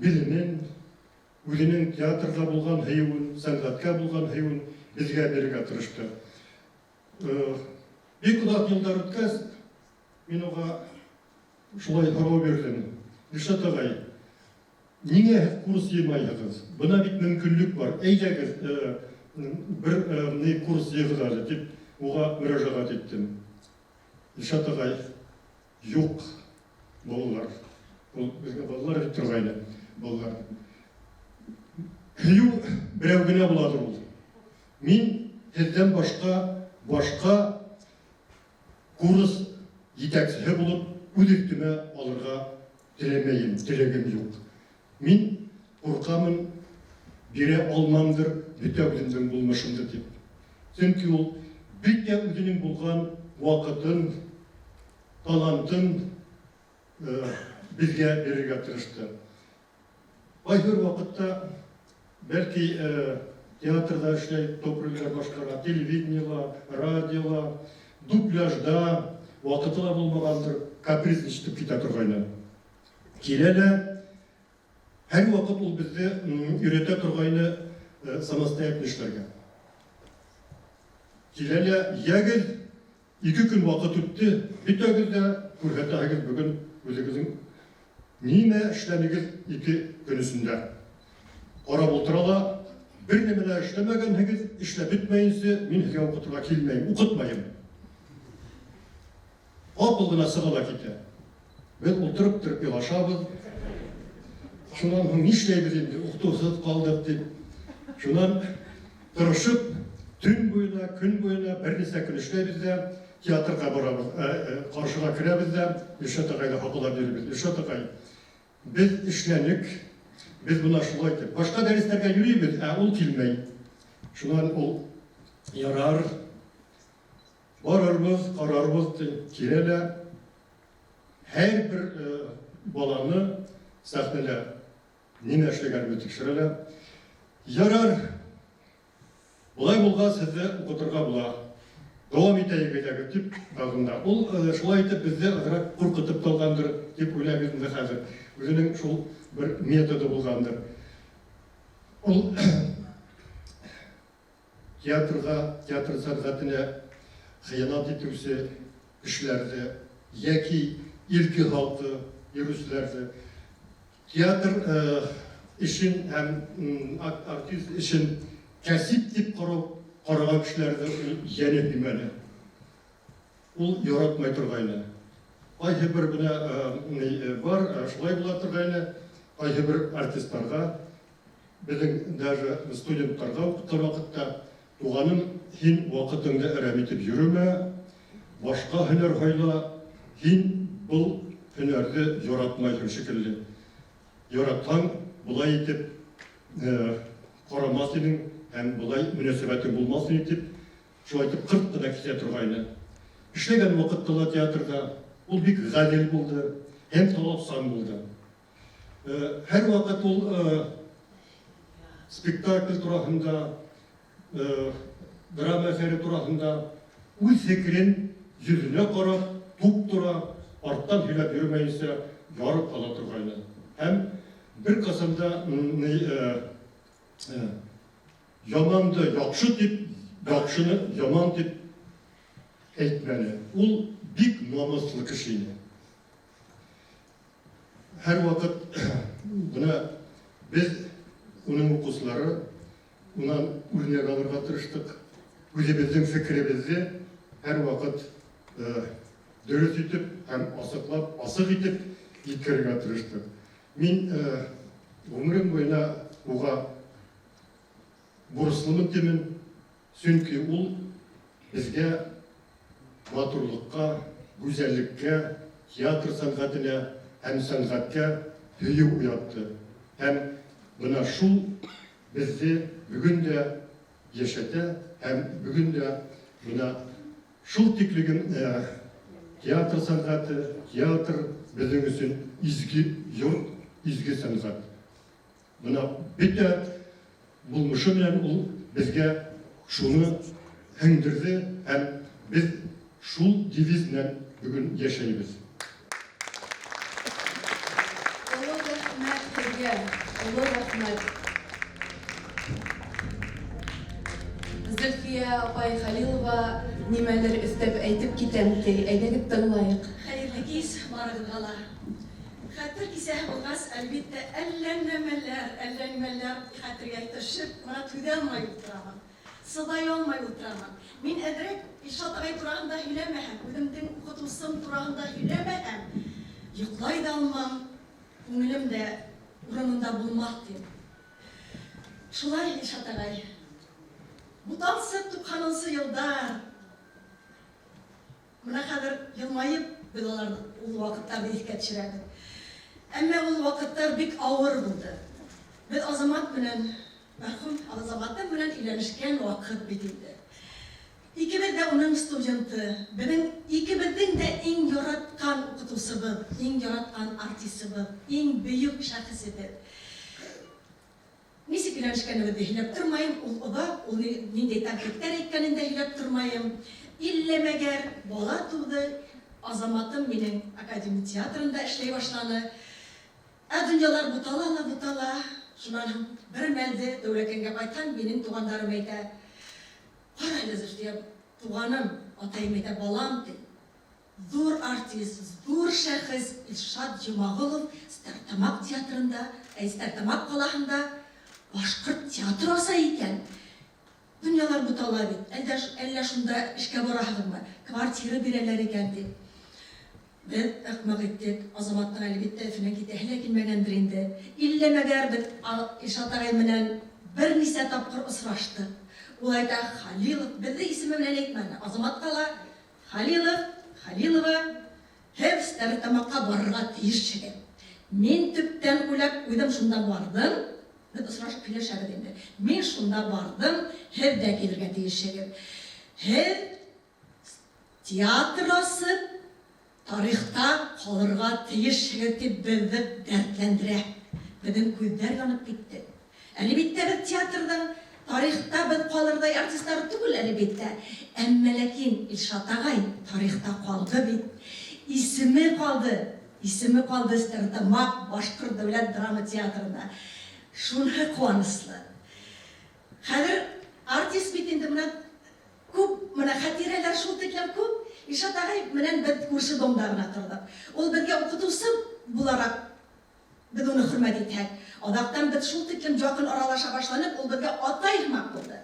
белемен, үзенең театрга булган һөюен, сәнгатькә булган һөюен безгә бирергә тырышты. Бик озак еллар үткәч, мин уга шулай һорау бирдем. Илшат агай, ниңә һеҙ курс йыймайһығыҙ? Бына бит мөмкинлек бар. Әйҙәгеҙ, бер ни курс йыйығыҙ әле, тип уға мөрәжәғәт иттем. Илшат агай, юҡ, балалар. Ул беҙгә балалар дип торғайны, балалар. Һөйөү берәү генә буладыр ул. Мин һеҙҙән башҡа башҡа курс җитәкчеһе булып үҙ өҫтөмә алырға теләмәйем, теләгем юҡ. Мин ҡурҡамын, бирә алмамдыр бөтә үҙемдең булмышымды дип. Сөнки ул бөтә үзенең булган ваҡытын, талантын безгә бирергә тырышты. Кайбер вакытта, бәлки, театрда эшләй, топ рольләр башкара, телевидениела, радиола, дубляжда вакыты да булмагандыр, капризничать итеп китә торгайны. Килә дә, һәрвакыт ул безне өйрәтә торгайны самостоятельно эшләргә. Килә дә, ягез, ике көн вакыт үтте, бөтәгез дә күрһәтәһегез бүген үзегезнең нимә эшләнегез ике көн эчендә. Карап утыра ла, бер нәмә дә эшләмәгәнһегез, эшләп бетмәенче, мин һезгә укытырга килмәем, укытмаем. Капыл гына чыга да китә. Без утырып торып елашабыз. Шуннан соң нишләйбез инде, укытусыз калдык дип. Шуннан тырышып, төн буена, көн буена берничә көн эшләйбез дә, театрга барабыз, каршыга керәбез дә, Илшат агайга хаклап йөрибез. Илшат агай, без эшләнек, без менә шулай итеп. Башка дәресләргә йөрибез, ә ул килмәй. Шуннан ул, ярар, барырбыз, карарбыз, ди. Килә дә, һәрбер баланы сәхнәдә нимә эшләгәнемне тикшерә дә. Ярар, болай булгач, сезне укытырга була. Дәвам итәек әйдәгез, дип тагын да. Ул шулай итеп безне азрак куркытып та алгандыр, дип уйлыйм инде хәзер. Үзенең шул бер методы булгандыр. Ул театрга, театр сәнгатенә хыянат итүче кешеләрне яки илке халкы йөрүчеләрне театр эшен һәм артист эшен кәсип дип карау караган кешеләрне ул җәне һөймәде. Ул яратмай торгайны. Кайсы бер менә бар, шулай була торгайны, кайсы бер артистларга, безнең даже студентларга укыткан вакытта, туганым, һин вакытыңны әрәм итеп йөрүмә, башка һөнәр һайла, һин был Һөнәрҙе яратмайһың шикелле. Яратһаң, болай итеп ҡарамаҫ инең һәм болай мөнәсәбәтең булмаҫ ине дип, шулай итеп ҡырт ҡына киҫә торғайны. Эшләгән ваҡытта ла театрҙа ул бик ғәҙел булды һәм талапсан булды. Һәр ваҡыт ул спектакль тураһында, драма әҫәре тураһында үҙ фекерен йөҙөнә ҡарап, туп-тура, арттан һөйләп йөрөмәйенсә ярып һала торғайны. Һәм бер ҡасан да яманды яҡшы тип, яҡшыны яман тип әйтмәне. Ул бик намыҫлы кеше ине. Һәрваҡыт бына беҙ уның уҡыусылары унан үрнәк алырға тырыштыҡ. Үҙебеҙҙең фекеребеҙҙе һәрваҡыт дөрөҫ итеп һәм асыҡлап, асыҡ итеп еткерергә тырыштыҡ. Мин ғүмерем буйына уға бурыслымын тимен, сөнки ул беҙгә матурлыҡҡа, гүзәллеккә, театр сәнғәтенә һәм сәнғәткә һөйөү уятты. Һәм бына шул беҙҙе бөгөн дә йәшәтә һәм бөгөн дә бына шул тиклеген театр сәнғәте, театр беҙҙең өсөн изге йорт, изге сәнғәт. Бына бөтә булмышы менән ул беҙгә шуны һеңдерҙе һәм беҙ шул девиз менән бөгөн йәшәйбеҙ. Оло рәхмәт һеҙгә, оло рәхмәт. Зөлфиә апай Хәлилова нимәлер өҫтәп әйтеп китәм ти, әйҙәгеҙ тыңлайыҡ. Хәйерле кис барығыҙға ла. Хәтер кисәһе булғас, әлбиттә, әллә нәмәләр, әллә нимәләр хәтергә төшөп, бына түҙә алмай ултырамын. Сыҙай алмай ултырамын. Мин әҙерәк Илшат ағай тураһында һөйләмәһәм, үҙемдең уҡытыусым тураһында һөйләмәһәм, йоҡлай ҙа алмам, күңелем дә урынында булмаҫ тим. Шулай, Илшат ағай. Буталсыҡ туҡһанынсы йылдар. Бына хәҙер йылмайып беҙ уларҙы ул ваҡыттарҙы иҫкә төшөрәбеҙ. Әммә ул ваҡыттар бик ауыр булды. Беҙ Азамат менән, мәрхүм Азаматым менән өйләнешкән ваҡыт бит инде. Икебеҙ дә уның студенты, беҙҙең икебеҙҙең дә иң яратҡан уҡытыусыбыҙ, иң яратҡан артисыбыҙ, иң бөйөк шәхесебеҙ. Нисек өйләнешкәнебеҙҙе һөйләп тормайым, ул оҙаҡ, ул ниндәй тәнҡиттәр әйткәнен дә һөйләп тормайым. Иллә мәгәр бала тыуҙы, Азаматым минең академия театрында эшләй башланы. Ә донъялар бутала ла бутала. Шунан һуң бер мәлде Дәүләкәнгә ҡайтһам, минең туғандарым әйтә: "Ҡара әле, Зөлфиә, туғаным, атайым әйтә, балам, ти. Ҙур артист, ҙур шәхес Илшат Йомағолов Стәрлетамаҡ театрында, әй, Стәрлетамаҡ ҡалаһында башҡорт театры аса икән. Донъялар бутала бит. Әлдә, әллә шунда эшкә бараһығыҙмы? Квартира бирәләр икән, ти. Беҙ ыҡ-мыҡ иттек. Азаматтың, әлбиттә, Өфөнән китәһе лә килмәгәндер инде. Иллә мәгәр беҙ Илшат ағай менән бер нисә тапҡыр осраштыҡ. Ул әйтә, Халилов, беҙҙе исеме менән әйтмәне. Азаматҡа ла, Халилов, Халилова, һеҙ Стәрлетамаҡҡа барырға тейешһегеҙ. Мин төптән уйлап ҡуйҙым, шунда барҙым. Беҙ осрашып һөйләшәбеҙ инде. Мин шунда барҙым, һеҙ ҙә килергә тейешһегеҙ. Һеҙ театр асып, тарихта ҡалырға тейешһегеҙ, тип беҙҙе дәртләндерә. Беҙҙең күҙҙәр янып китте. Әлбиттә, беҙ театрҙың тарихта беҙ ҡалырҙай артистар түгел, әлбиттә. Әммә ләкин Илшат ағай тарихта ҡалды бит. Исеме ҡалды. Исеме ҡалды Стәрлетамаҡ башҡорт дәүләт драма театрында. Шуныһы ҡыуаныслы. Хәҙер артист бит инде менә күп, менә хәтирәләр шул тиклем күп. Илшат ағай менән беҙ күрше домда ғына торҙоҡ. Ул беҙгә уҡытыусы булараҡ беҙ уны хөрмәт итһәк, аҙаҡтан беҙ шул тиклем яҡын аралаша башланыҡ, ул беҙгә атай һымаҡ булды.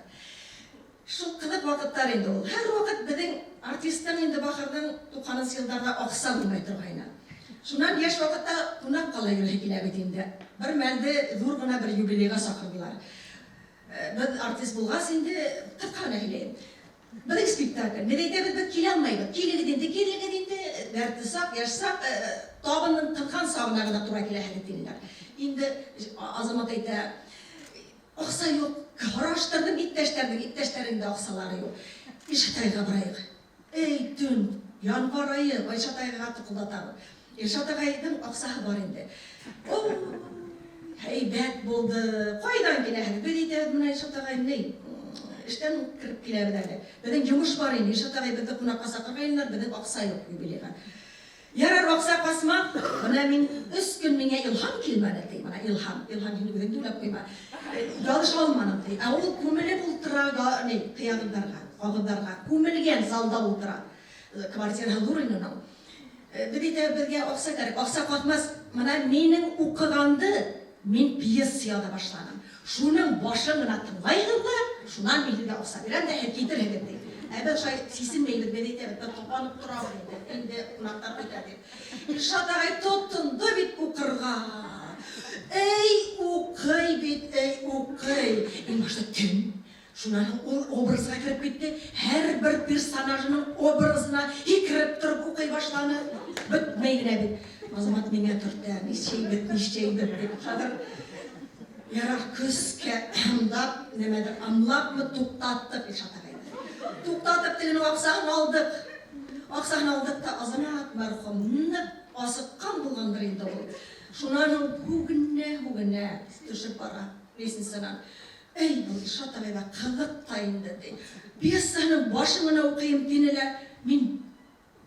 Шул ҡыҙыҡ ваҡыттар инде ул. Һәр ваҡыт беҙҙең артистың инде бахырҙың туҡһанынсы йылдарҙа аҡса булмай торғайны. Шунан йәш ваҡытта ҡунаҡ ҡала йөрөһө килә бит инде. Бер мәлде ҙур ғына бер юбилейға саҡырҙылар. Беҙ артист булғас инде, ҡыҫҡа ғына һөйләйем. Беҙҙең спектакль. Беҙ әйтәбеҙ, беҙ килә алмайбыҙ. Килегеҙ инде, килегеҙ инде. Дәртле саҡ, йәш саҡ, табынның ҡыҙған сағына ғына тура киләһегеҙ, тинеләр. Инде Азамат әйтә, аҡса юҡ, һораштырҙым иптәштәрҙең, иптәштәренең дә аҡсалары юҡ. Илшат ағайға барайыҡ. Эй, төн, январь айы, Илшат ағайға туҡылдатабыҙ. Илшат ағайҙың аҡсаһы бар инде. Ой, һәйбәт булды. Ҡайҙан киләһегеҙ? Беҙ әйтәбеҙ, бына Илшат ағай, ни, эштән кереп киләбеҙ әле. Беҙҙең йомош бар инде. Илшат ағай беҙҙе ҡунаҡҡа саҡырғайнылар, беҙҙең аҡса юҡ юбилейға. Ярар, аҡса ҡасмаҫ. Бына мин 3 көн миңә илһам килмәне, ти. Бына илһам, илһам һин үҙең түләп ҡуйма. Ялыша алманым, ти. Ә ул күмелеп ултыра, ни, ҡыяғыҙҙарға, ҡағыҙҙарға. Күмелгән залда ултыра. Квартираһы ҙур ине уның. Беҙ әйтәбеҙ, беҙгә аҡса кәрәк. Аҡса ҡатмас. Бына минең уҡығанды мин пьеса яҙа башланым. Шуның башын ғына тыңлайһығыҙ ҙа, шунан мин һеҙгә аҡса бирәм дә, һеҙ китерһегеҙ, ти. Ә беҙ шулай сисенмәйбеҙ, беҙ әйтәбеҙ, беҙ тоҡанып торабыҙ инде, инде ҡунаҡтар ҡайта тип. Илшат ағай тотондо бит уҡырға. Эй, уҡый бит, эй, уҡый. Иң башта төн. Шунан һуң ул образға кереп китте. Һәр бер персонажының образына һикереп тороп уҡый башланы. Бөтмәй генә бит. Азамат миңә төртә, нисәйбеҙ, нисәйбеҙ дип. Хәҙер ярар көскә ымлап, нимәлер ымлапмы туҡтаттыҡ Илшат ағайҙы. Туҡтатып тегенең аҡсаһын алдыҡ. Аҡсаһын алдыҡ та Азамат мәрхүм ныҡ асыҡҡан булғандыр инде ул. Шунан һуң һүгенә-һүгенә төшөп бара лестницанан. Эй, был Илшат ағайҙа ҡыҙыҡ та инде, ти. Пьесаһының башын ғына уҡыйым тине лә, мин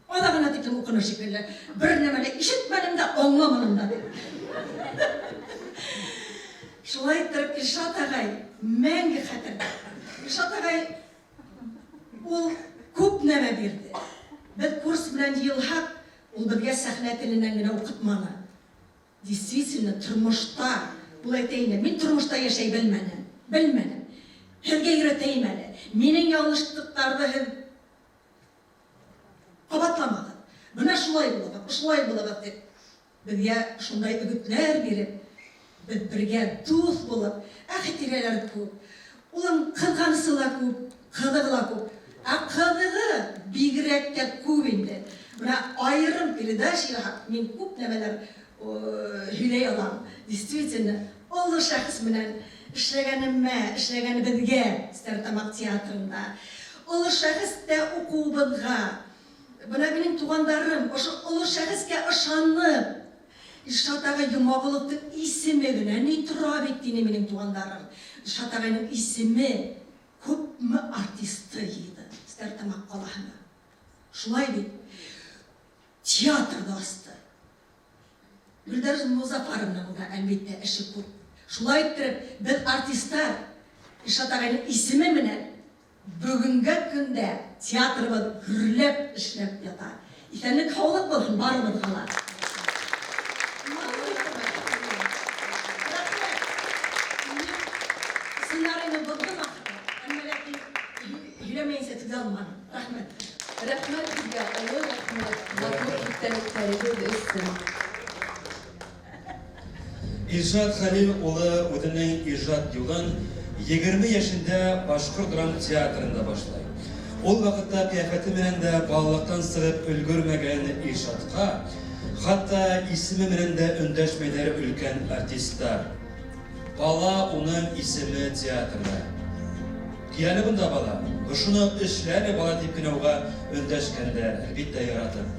аҙағына тиклем уҡыны шикелле. Бер нәмә лә ишетмәнем дә, аңламаным да, ти. Шулай иттереп Илшат ағай мәңге хәтерҙә. Илшат ағай ул күп нәмә бирҙе. Беҙ курс менән йыйылһаҡ, ул беҙгә сәхнә теленән генә уҡытманы. Действительно, тормошта, ул әйтә ине, мин тормошта йәшәй белмәнем, белмәнем. Һеҙгә өйрәтәйем әле. Минең яңылышлыҡтарҙы һеҙ ҡабатламағыҙ. Бына шулай булығыҙ, ошолай булығыҙ тип беҙгә шундай өгөтләр биреп, беҙ бергә дуҫ булып, ә хәтирәләр күп. Уның ҡыҙғанысы ла күп, ҡыҙығы ла күп. Ә ҡыҙығы бигерәк тә күп инде. Бына айырым передача яһап, мин күп нәмәләр һөйләй алам. Действительно, оло шәхес менән эшләгәнемә, эшләгәнебеҙгә Стәрлетамаҡ театрында, оло шәхестә уҡыуыбыҙға, бына минең туғандарым ошо оло шәхескә ышанып, Илшат ағай Йомағоловтың исеме генә ни тора бит, тине минең туғандарым. Илшат ағайҙың исеме күпме артисты йыйҙы Стәрлетамаҡ ҡалаһына. Шулай бит, театрҙы асты. Гөлдәр Мозафаровнаның да әлбиттә эше күп. Шулай иттереп, беҙ артистар Илшат ағайҙың исеме менән бөгөнгө көндә театрыбыҙ гөрләп эшләп ята. Иҫәнлек, һаулыҡ булһын барыбыҙға ла. Сценарийны боҙҙом ахыры. Әммә ләкин һөйләмәйенсә түҙә алманым. Рәхмәт. Рәхмәт һеҙгә, оло рәхмәт. Матур иҫтәлектәрегеҙ өсөн. Илшат Хәлил улы үҙенең ижад юлын 20 йәшендә Башҡорт драма театрында башлай. Ул ваҡытта ҡиәфәте менән дә балалыҡтан сығып өлгөрмәгән Илшатҡа хатта исеме менән дә өндәшмәйҙәр өлкән артисттар. Бала уның исеме театрҙа. Киләле бында бала, ошоно эшләне бала тип кенә уға өндәшкәндәр, әлбиттә яратып.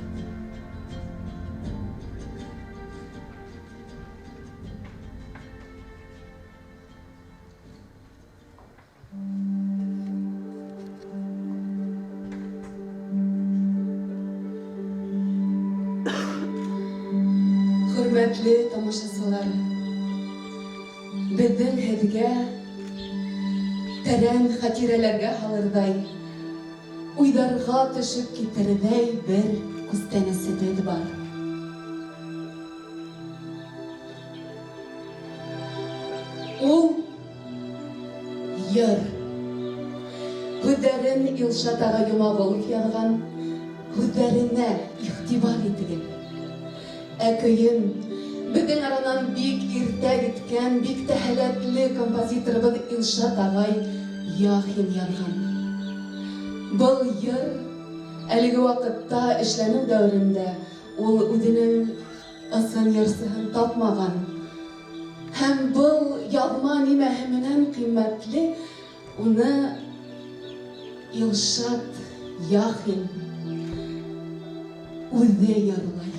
Хөрмәтле тамашасылар, беҙҙең һеҙгә тәрән хәтирәләргә һалырҙай, уйҙарға төшөп китерҙәй бер күстәнәсебеҙ бар. Ул йыр. Һүҙҙәрен Илшат ағай Йомағолов яҙған, һүҙҙәренә иғтибар итегеҙ. Ә көйөн беҙҙең аранан бик иртә киткән, бик тә һәләтле композиторыбыҙ Илшат ағай Яхин яҙған. Был йыр әлеге ваҡытта эшләнеү дәүерендә ул үҙенең ысын йырсыһын тапмаған. Һәм был яҙма нимәһе менән ҡиммәтле, уны Илшат Яхин үҙе йырлай.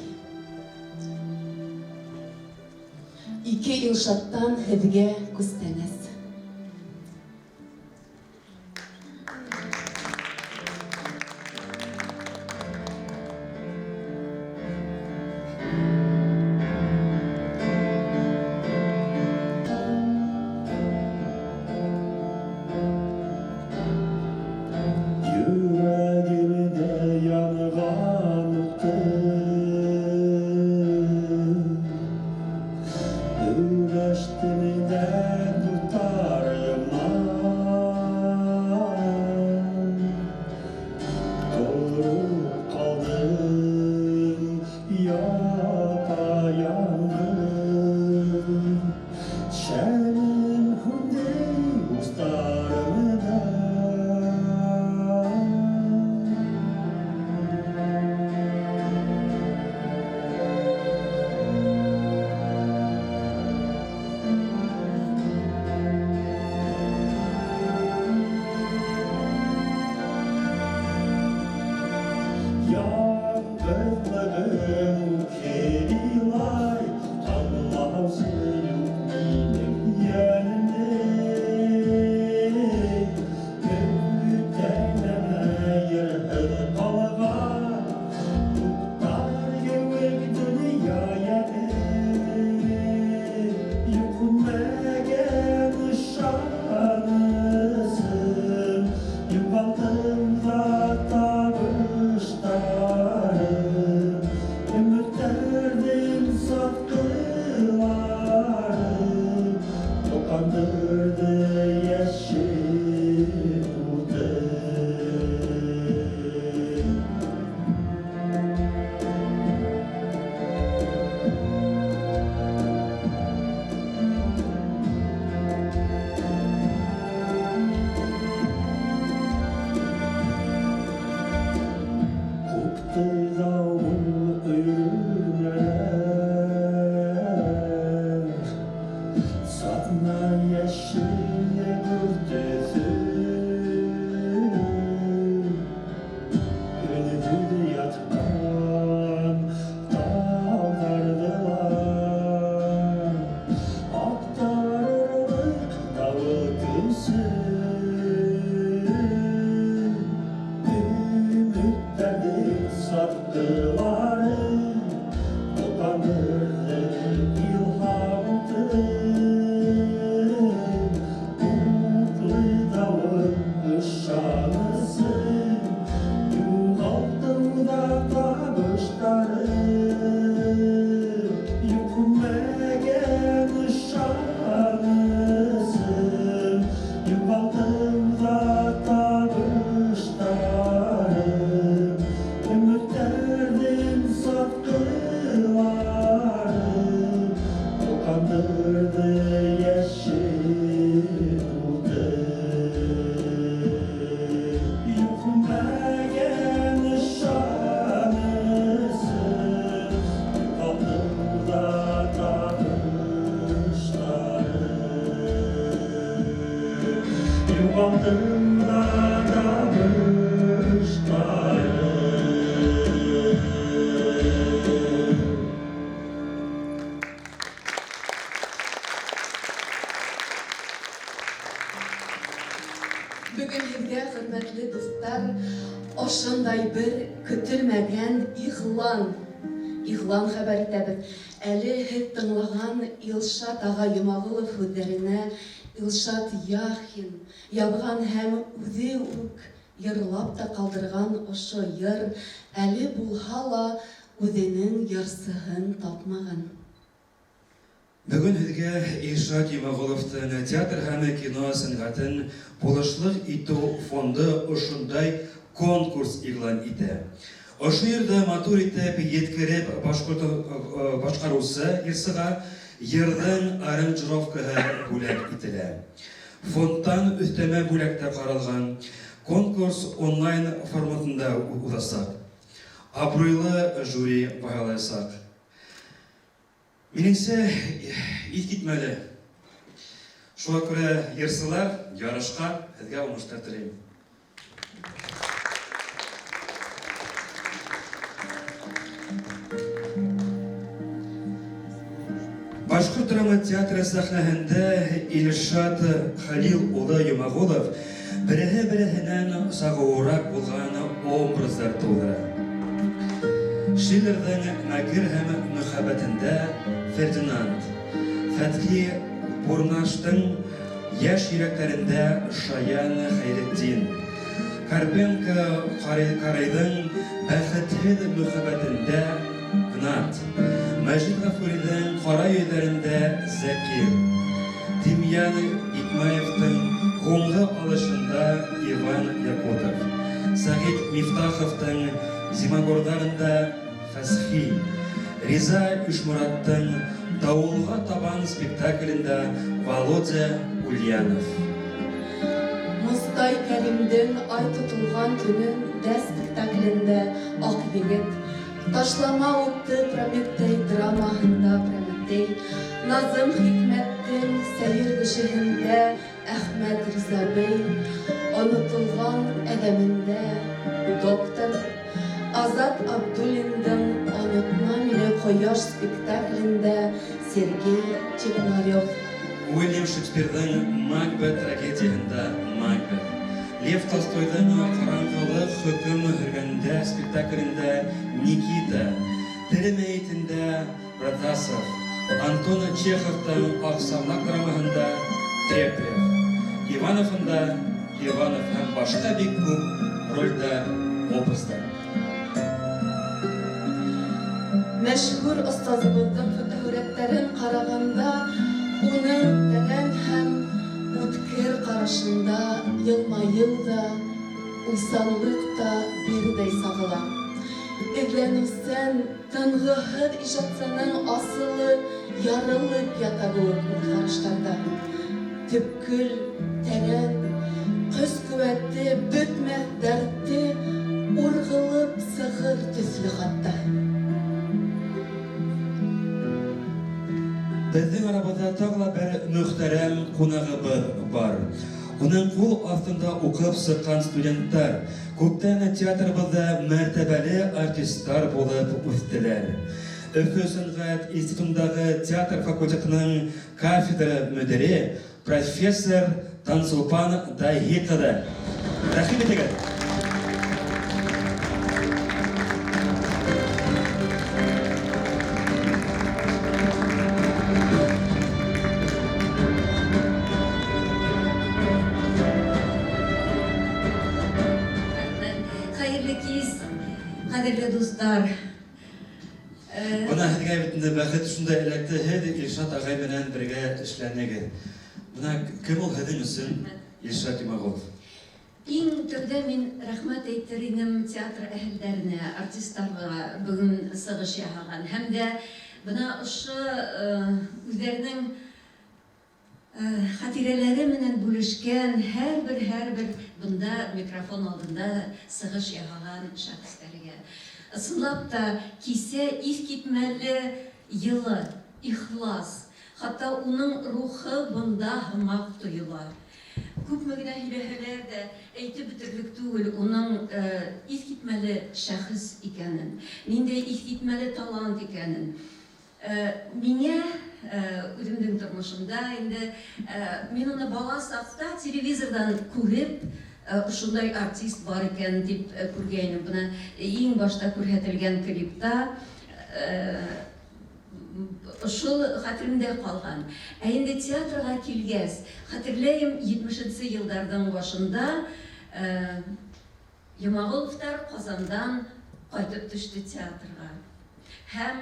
Ике Илшаттан һеҙгә күстәнәс. Йөрәгемдә янган утым Өләштем дә дуҫтарыма. Тороп ҡалдым япа-яңғыҙ. Шәмем һүнде устарымда. Яңғыҙлығым үкһеп илай, Тыңлаусы юҡ минең йәнемде. Бөтә нәмә йырһыҙ ҡалған, Туҡтар кеүек донъя йәме. Юҡ мәгән ышанысым, Юғалттым да табыштарым. Өмөттәрҙең сатҡылары Тоҡандырҙы йәшел утым. Ҡупты дауыл, өйөрмәләр, Сатна йәшел гөр төҫө. Өнһөҙ ятҡан тауҙарҙы ла Аҡтарырлыҡ дауыл көсө. Өмөттәрҙең сатҡылары Тоҡандырҙы илһам утын. Утлы дауыл ышанысын Юғалттым да табыштарым. Юҡ мәгән ышанысым, Юғалттым да табыштарым. Өмөттәрҙең сатҡылары Тоҡандырҙы йәшел утын. Юҡ мәгән ышанысым, Юғалттым да табыштарым. Юғалттым да табыштарым. Бөгөн һеҙгә, хөрмәтле дуҫтар, ошондай бер көтөлмәгән иғлан хәбәр итәбеҙ. Әле һеҙ тыңлаған Илшат ағай Йомағолов һүҙҙәренә Илшат Яхин яҙған һәм үҙе үк йырлап та ҡалдырған ошо йыр әле булһа ла үҙенең йырсыһын тапмаған. Бөгөн һеҙгә Илшат Йомағоловтың театр һәм кино сәнғәтен булышлыҡ итеү фонды ошондай конкурс иғлан итә. Ошо йырҙы матур итеп еткереп башҡарыусы йырсыға йырҙың аранжировкаһы бүләк ителә. Фондтан өҫтәмә бүләк тә ҡаралған. Конкурс онлайн форматында узасаҡ. Абруйлы жюри баһалаясаҡ. Минеңсә, иҫ китмәле. Шуға күрә йырсылар ярышҡа һеҙгә уңыштар теләйем. Башҡорт драма театры сәхнәһендә Илшат Хәлил улы Йомағолов береһе-береһенән сағыуыраҡ булған образдар тыуҙыра. Шиллерҙың Мәкер һәм мөхәббәтендә Фердинанд, Фәтхи Бурнаштың Йәш йөрәктәрендә Шаян Хәйретдин, Карпенко Карайҙың Бәхетһеҙ мөхәббәтендә Гнат, Мәжит Ғафуриҙың Ҡара йөҙҙәрендә Зәкир, Демьян Икмаевтың Һуңғы алышында Иван Якутов, Сәғит Мифтаховтың Зимагорҙарында Фәсхи, Риза Ишмораттың Дауылға табан спектаклендә Володя Ульянов. Мостай Кәримдең Ай тотолған төнөндә спектаклендә Аҡ егет, Ташлама утты Прометей драмаһында Прометей, Назым Хикмәттең Сәйер кешеһендә Әхмәт Ризабей, Онотолған әҙәмендә Доктор, Азат Абдуллиндың Онотма мине ҡояш спектаклендә Сергей Чекмарев. Уильям Шекспирҙың Макбет трагедияһында Макбет, Лев Толстойҙың Ҡараңғылыҡ хөкөм һөргәндә спектаклендә Никита, Тере мәйетендә Протасов, Антон Чеховтың Аҡсарлаҡ драмаһында Треплев, Ивановында Иванов һәм башҡа бик күп ролдәр, образдар. Мәшһүр остазыбыҙҙың фотоһүрәттәрен ҡарағанда, уның тәрән һәм үткер ҡарашында йылмайыу ҙа, уйсанлыҡ та берҙәй сағыла. Эҙләнеүсән, тынғыһыҙ ижадсының асылы ярылып ята кеүек ул ҡараштарҙа. Төпкөл, тәрән, көс ҡеүәте, бөтмәҫ дәрте урғылып сығыр төҫлө хатта. Беҙҙең арабыҙҙа тағы ла бер мөхтәрәм ҡунағыбыҙ бар. Уның ҡул аҫтында уҡып сыҡҡан студенттар күптән театрыбыҙҙа мәртәбәле артисттар булып үҫтеләр. Өфө сәнғәт институтындағы театр факультетының кафедра мөдире профессор Тансулпан Даһи ҡыҙы. Рәхим итегеҙ. Хәйерле кис, ҡәҙерле дуҫтар. Бына һеҙгә бит инде бәхет шундай эләкте, һеҙ Илшат ағай менән бергә эшләнегеҙ. Бына кем ул һеҙҙең өсөн Илшат Йомағолов? Иң тәүҙә мин рәхмәт әйтер инем театр әһелдәренә, артисттарға бөгөн сығыш яһаған. Һәм дә бына ошо үҙҙәренең хатирәләре менән бүлешкән һәр бер бында микрофон алдында сығыш яһаған шәхестәргә. Ысынлап та кисә иҫ китмәле йылы, ихлас, хатта уның рухы бында һымаҡ тойола. Күпме генә һөйләһәләр дә әйтеп бөтөрлөк түгел уның иҫ китмәле шәхес икәнен, ниндәй иҫ китмәле талант икәнен. Миңә үҙемдең тормошомда инде мин уны бала саҡта телевизорҙан күреп, ошондай артист бар икән тип күргәйнем. Бына иң башта күрһәтелгән клипта ошол хәтеремдә ҡалған. Ә инде театрға килгәс, хәтерләйем, етмешенсе йылдарҙың башында Йомағоловтар Ҡазандан ҡайтып төштө театрға. Һәм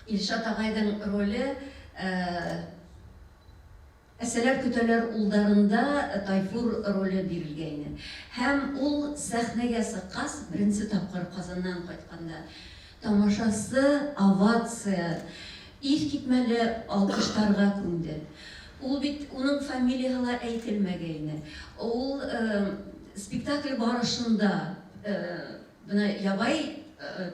Илшат ағайҙың роле Әсәләр көтәләр улдарында Тайфур роле бирелгәйне. Һәм ул сәхнәгә сыҡҡас, беренсе тапҡыр Ҡазаннан ҡайтҡанда, тамашасы овация, иҫ китмәле алҡыштарға күмде. Ул бит уның фамилияһы ла әйтелмәгәйне. Ул спектакль барышында бына ябай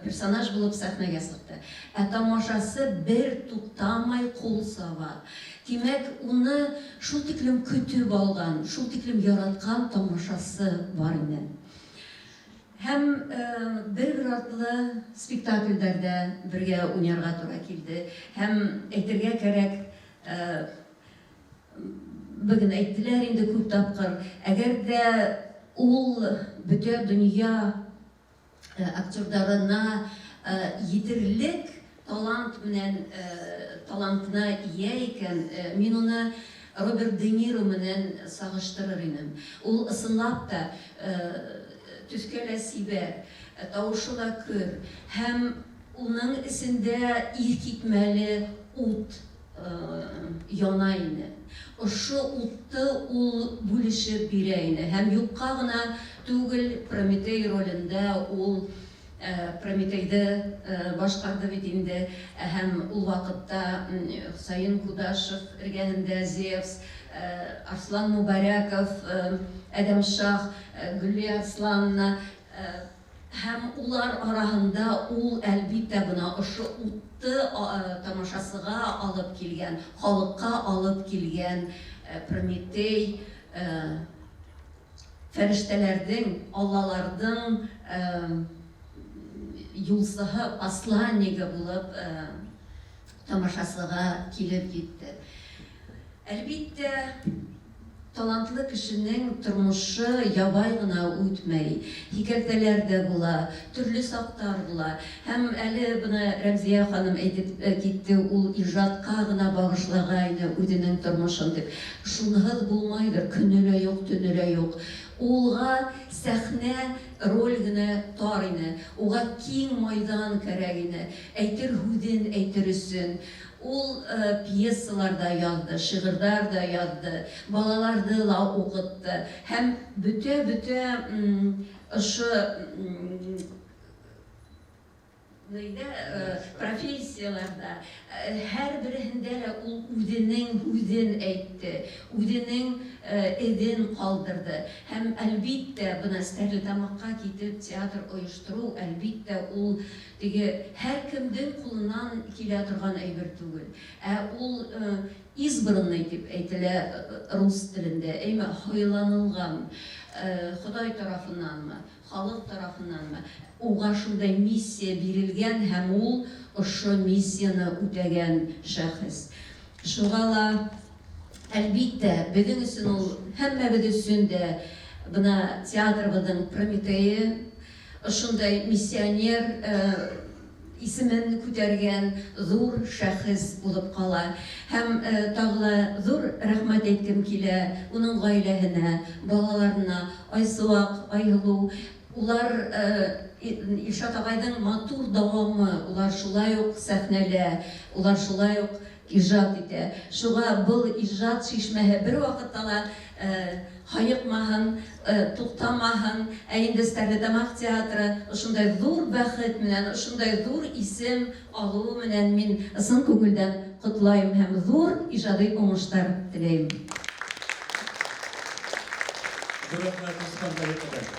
персонаж булып сәхнәгә сыҡты. Ә тамашасы бер туҡтамай ҡул саба. Тимәк, уны шул тиклем көтөп алған, шул тиклем яратҡан тамашасы бар ине. Һәм бер-бер артлы спектакльдәрҙә бергә уйнарға тура килде. Һәм әйтергә кәрәк, бөгөн әйттеләр инде күп тапҡыр, әгәр ҙә ул бөтә донъя актерҙарына етерлек талант менән талантына эйә икән, мин уны Роберт Де Ниро менән сағыштырыр инем. Ул ысынлап та төҫкә лә сибәр, тауышы ла көр, һәм уның эсендә иҫ китмәле ут яна ине. Ошо утты ул бүлешеп бирә ине. Һәм юҡҡа ғына түгел Прометей ролендә ул Прометейҙе башҡарҙы бит инде. Һәм ул ваҡытта Хөсәйен Кудашев эргәһендә Зевс, Арслан Мубаряков, Әҙәмшах, Гөллиә Арсланна, һәм улар араһында ул әлбиттә бына ошо утты тамашасыға алып килгән, халыҡҡа алып килгән Прометей фәрештәләрҙең, аллаларҙың юлсыһы, посланнигы булып тамашасыға килеп етте. Әлбиттә, талантлы кешенең тормошы ябай ғына үтмәй. Һикәлтәләр ҙә була, төрлө саҡтар була. Һәм әле бына Рәмзиә ханым әйтеп китте, ул ижадҡа ғына бағышлағайны үҙенең тормошон тип. Шунһыҙ булмайҙыр, көнө лә юҡ, төнө лә юҡ. Улға сәхнә роль генә тар ине, уға киң майҙан кәрәк ине, әйтер һүҙен әйтер өсөн. Ул пьесалар да яҙҙы, шиғырҙар да яҙҙы, балаларҙы ла уҡытты. Һәм бөтә-бөтә ошо нейҙә, профессияларҙа һәр береһендә лә ул үҙенең һүҙен әйтте, үҙенең эҙен ҡалдырҙы. Һәм әлбиттә, бына Стәрлетамаҡҡа китеп театр ойоштороу, әлбиттә, ул теге һәр кемдең ҡулынан килә торған әйбер түгел. Ә ул избранный тип әйтелә рус телендә, әйме, һайланылған, Хоҙай тарафынанмы, халыҡ тарафынанмы, уға шундай миссия бирелгән һәм ул ошо миссияны үтәгән шәхес. Шуға ла, әлбиттә, беҙҙең өсөн ул, һәммәбеҙ өсөн дә бына театрыбыҙҙың Прометейы, ошондай миссионер исемен күтәргән ҙур шәхес булып ҡала. Һәм тағы ла ҙур рәхмәт әйткем килә уның ғаиләһенә, балаларына, Айсыуаҡ, Айһылыу. Улар Илшат ағайҙың матур дауамы, улар шулай уҡ сәхнәлә, улар шулай уҡ ижад итә. Шуға был ижад шишмәһе бер ваҡытта ла һайыҡмаһын, туҡтамаһын. Ә инде Стәрлетамаҡ театры ошондай ҙур бәхет менән, ошондай ҙур исем алыуы менән мин ысын күңелдән ҡотлайым һәм ҙур ижади уңыштар теләйем. Ҙур рәхмәт, Усман Талипович.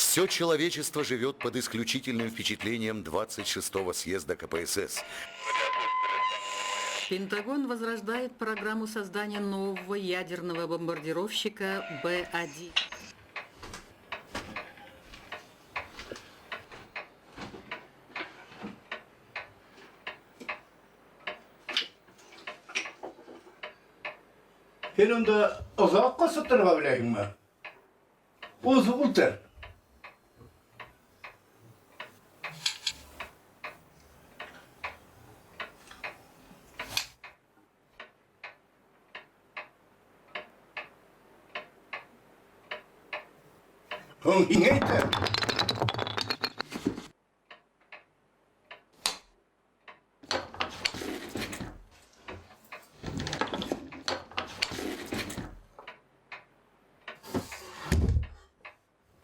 Все человечество живет под исключительным впечатлением 26-го съезда КПСС. Пентагон возрождает программу создания нового ядерного бомбардировщика Б-1. Һин унда оҙаҡ ҡасытырға беләһеңме? Уҙ, ултыр. Һуң һиңә әйтәм.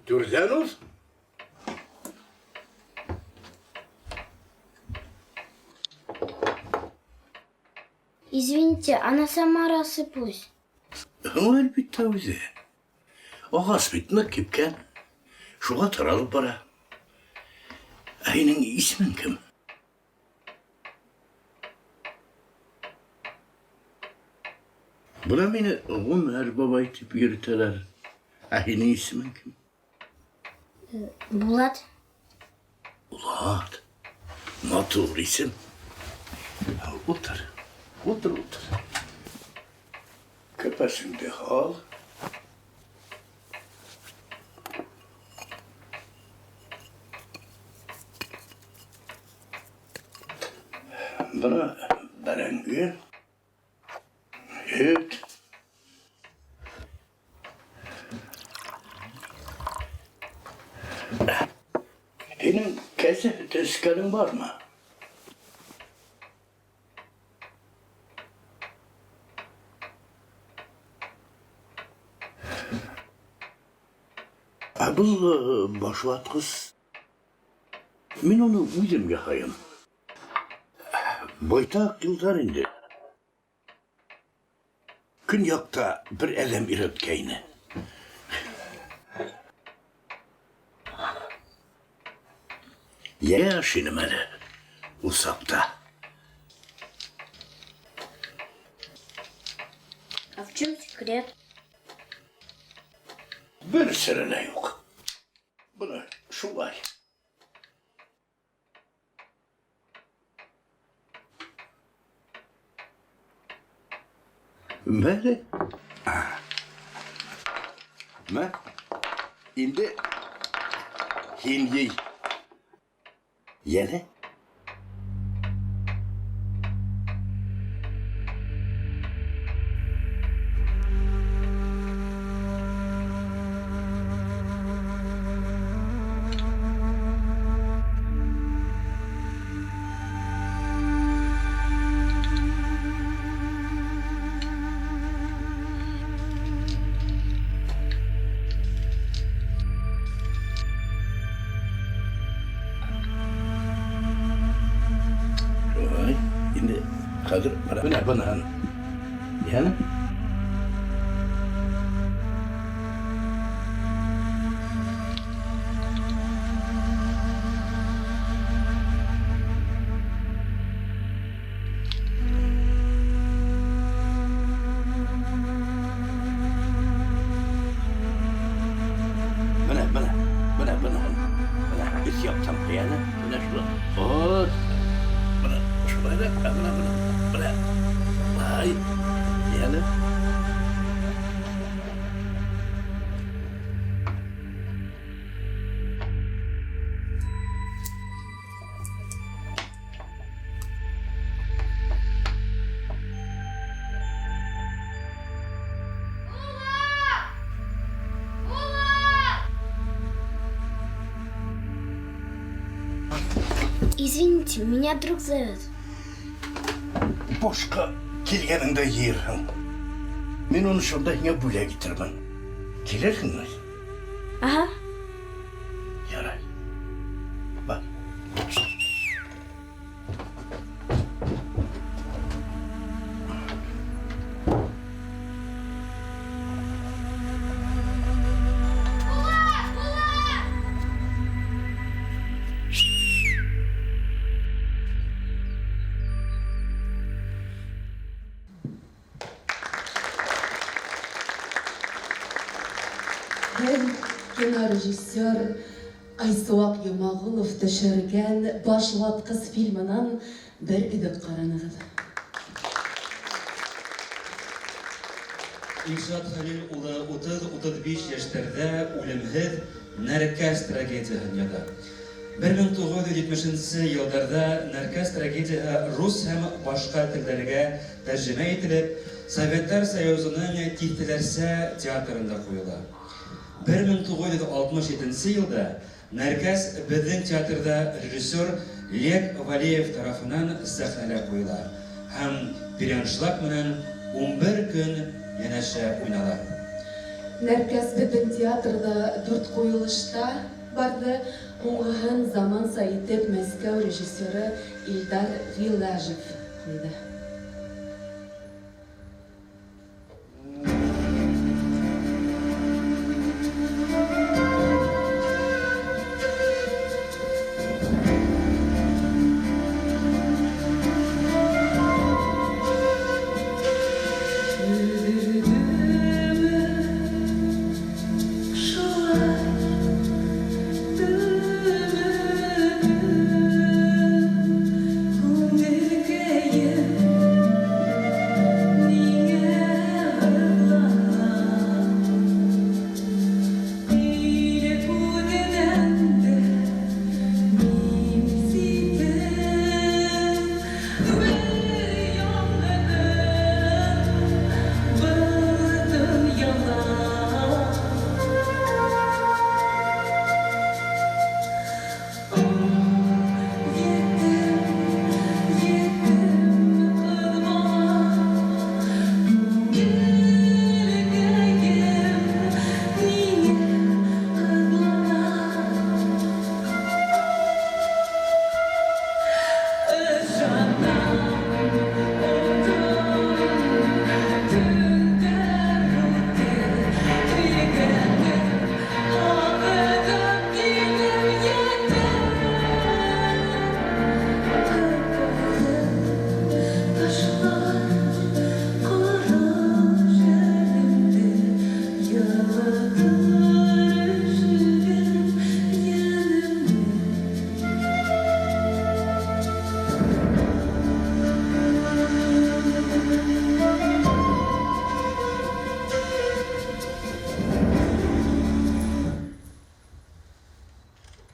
Түрҙән уҙ. Извините, она сама рассыпалась. Һуң әлбиттә үҙе. Ағас бит ныҡ кипкән. Шуға таралып бара. Ә һинең исемең кем? Бына мине Ғүмәр бабай тип йөрөтәләр. Ә һинең исемең кем? Булат. Булат. Матур исем. Ултыр. Ултыр, ултыр. Кәпәсеңде һал. Бына бәрәңге, һөт. Һинең кәзә һөтө эскәнең бармы? Ә был башватҡыс. Мин уны үҙем яһайым. Байтаҡ йылдар инде. Көньяҡта бер әҙәм өйрәткәйне. Йәш инем әле ул саҡта. А в чем секрет? Бер сере лә юҡ. Бына шулай. Мәле. Мә. Инде һин ей. Йәне. Хәҙер бына бынан. Йәне? Бына, бына, бына, бына. Бына өҫ яҡтан йәне. Бына шулай. Вот. Бына шулай ҙа, бына, бына. Бына. Ай. Йәне. Извините, меня друг зовет. Бушҡа килгәнеңдә йыйырһың. Мин уны шунда һиңә бүләк итермен. Килерһеңме? Ага. Ярай. Бар. Һеҙ кинорежиссер Айсыуаҡ Йомағолов төшөргән «Башватҡыс» фильмынан бер өҙөк ҡаранығыҙ. Илшат Хәлил улы 30-35 йәштәрҙә үлемһеҙ Нәркәс трагедияһын яҙа. 1970 йылдарҙа Нәркәс трагедияһы рус һәм башҡа телдәргә тәржемә ителеп, Советтар Союзының тиҫтәләрсә театрында ҡуйыла. 1967 йылда Нәркәс беҙҙең театрҙа режиссер Лек Валеев тарафынан сәхнәлә ҡуйыла һәм переаншлаг менән 11 көн йәнәшә уйнала. Нәркәс беҙҙең театрҙа 4 ҡуйылышта барҙы. Һуңғыһын заманса итеп Мәскәү режиссеры Илдар Ғиләжев ҡуйҙы.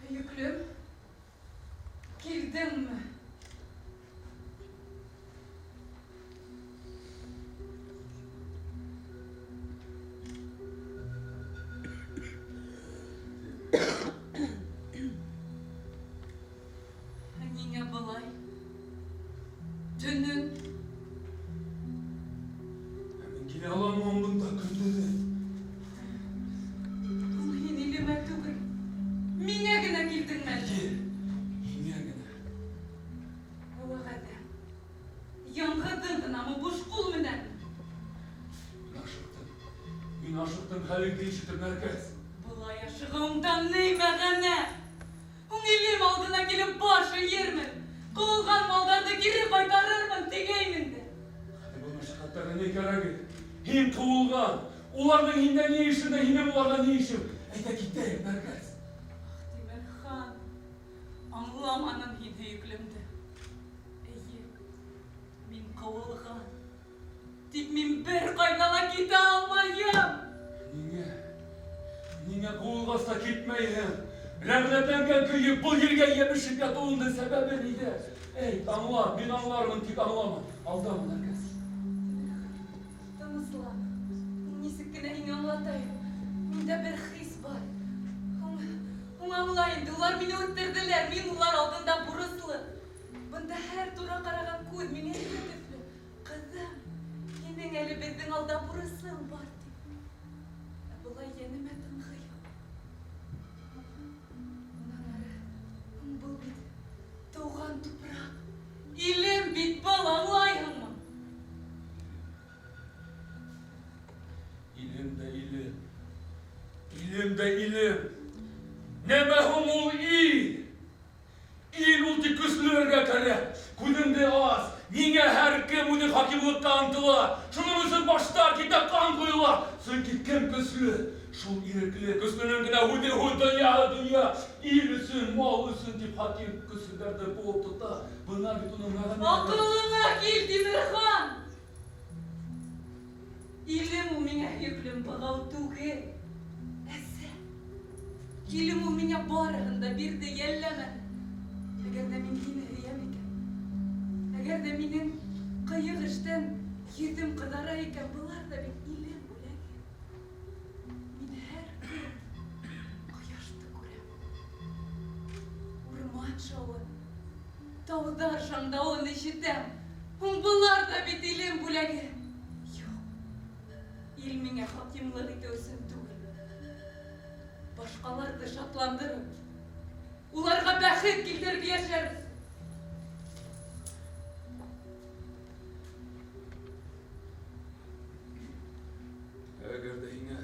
Һөйөклөм, килдеңме? Ниңә былай? Төнөн? Мин килә аламмы бында көндөҙөн? Һуң һин илемә түгел, миңә генә килдеңме әллә? Һиңә генә. Вәғәҙә. Яңғыҙың ғынамы буш ҡул менән? Мин ашыҡтым. Мин ашыҡтым хәлеңде ишетеп, Нәркәс. Былай ашығыуыңдан ни мәғәнә? Һуң илем алдына килеп баш эйермен, ҡыуылған малдарҙы кире ҡайтарырмын тигәйнең дә. Хәҙер был мәшәҡәттәрҙең ни кәрәге? Һин ҡыуылған. Уларҙың һиндә ни эше дә, һинең уларҙа ни эшең? Әйҙә китәйек, Нәркәс. Тимерхан, аңламаның һин һөйөклөмдө. Эйе, мин ҡыуылған. Тик мин бер ҡайҙа ла китә алмайым. Ниңә? Ниңә ҡыуылғас та китмәйһең? Ләғнәтләнгән көйө был ергә йәбешеп ятыуыңдың сәбәбе ниҙә? Эй, аңла, мин аңлармын, тик аңлама. Алдама, Нәркәс. Тыныслан. Нисек кенә һиңә аңлатайым? Миндә бер хис бар. Һуң аңла инде, улар мине үтерҙеләр, мин улар алдында бурыслы. Бында һәр тура ҡараған күҙ миңә һине төҫлө. Әйттең әле беҙҙең алда бурысың бар тип. Ә былай йәнемә тынғы юҡ. Унан ары, был бит тыуған тупраҡ. Илем бит был, аңлайһыңмы? Илем дә илем. Илем дә илем. Нәмә һуң ул ил? Ил ул тик көслөләргә кәрәк. Күҙеңде ас. Ниңә һәр кем үҙе хакимлыҡҡа ынтыла? Шуның өсөн баштар китә, ҡан ҡойола. Сөнки кем көслө, шул ирекле. Көслөнөң генә үҙе һүҙ, донъяһы донъя. Ил өсөн, мал өсөн тип хаким көсһөҙҙәрҙе быуып тота. Бына бит уның мәғәнәһе. Аҡылыңа кил, Тимерхан! Илем ул миңә һөйөклөм бығау түгел. Әсә. Илем ул миңә барыһын да бирҙе, йәлләмәне. Әгәр ҙә мин һине һөйәм икән, әгәр ҙә минең ҡыйыҡ эштән йөҙөм ҡыҙара икән, былар ҙа бит илем бүләге. Мин һәр көн ҡояшты күрәм. Урман шауын, тауҙар шаңдауын ишетәм. Һуң былар ҙа бит илем бүләге. Юҡ, ил миңә хакимлыҡ итеү өсөн түгел. Башҡаларҙы шатландырып, уларға бәхет килтереп йәшәр өсөн. Әгәр ҙә һиңә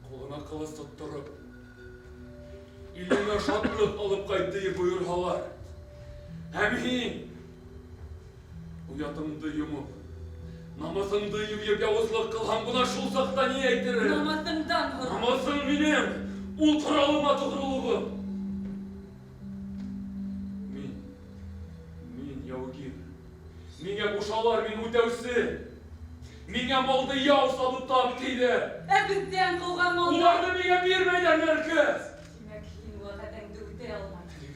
ҡулыңа ҡылыс тоттороп, илеңә шатлыҡ алып ҡайт тиеп бойорһалар, һәм һин оятыңды йомоп, намыҫыңды юйып яуызлыҡ ҡылһаң, бына шул саҡта ни әйтерһең? Намыҫыңдан һора. Намыҫың минең, ул ҡоралыма тоғролоғом. Мин, мин яугир. Миңә ҡушалар, мин үтәүсе. Миңә малды яу салып тап тиҙәр. Ә беҙҙән ҡыуған малды Уларҙы миңә бирмәйҙәр, Нәркәс. Тимәк, һин вәғәҙәңде үтәй алмайһың.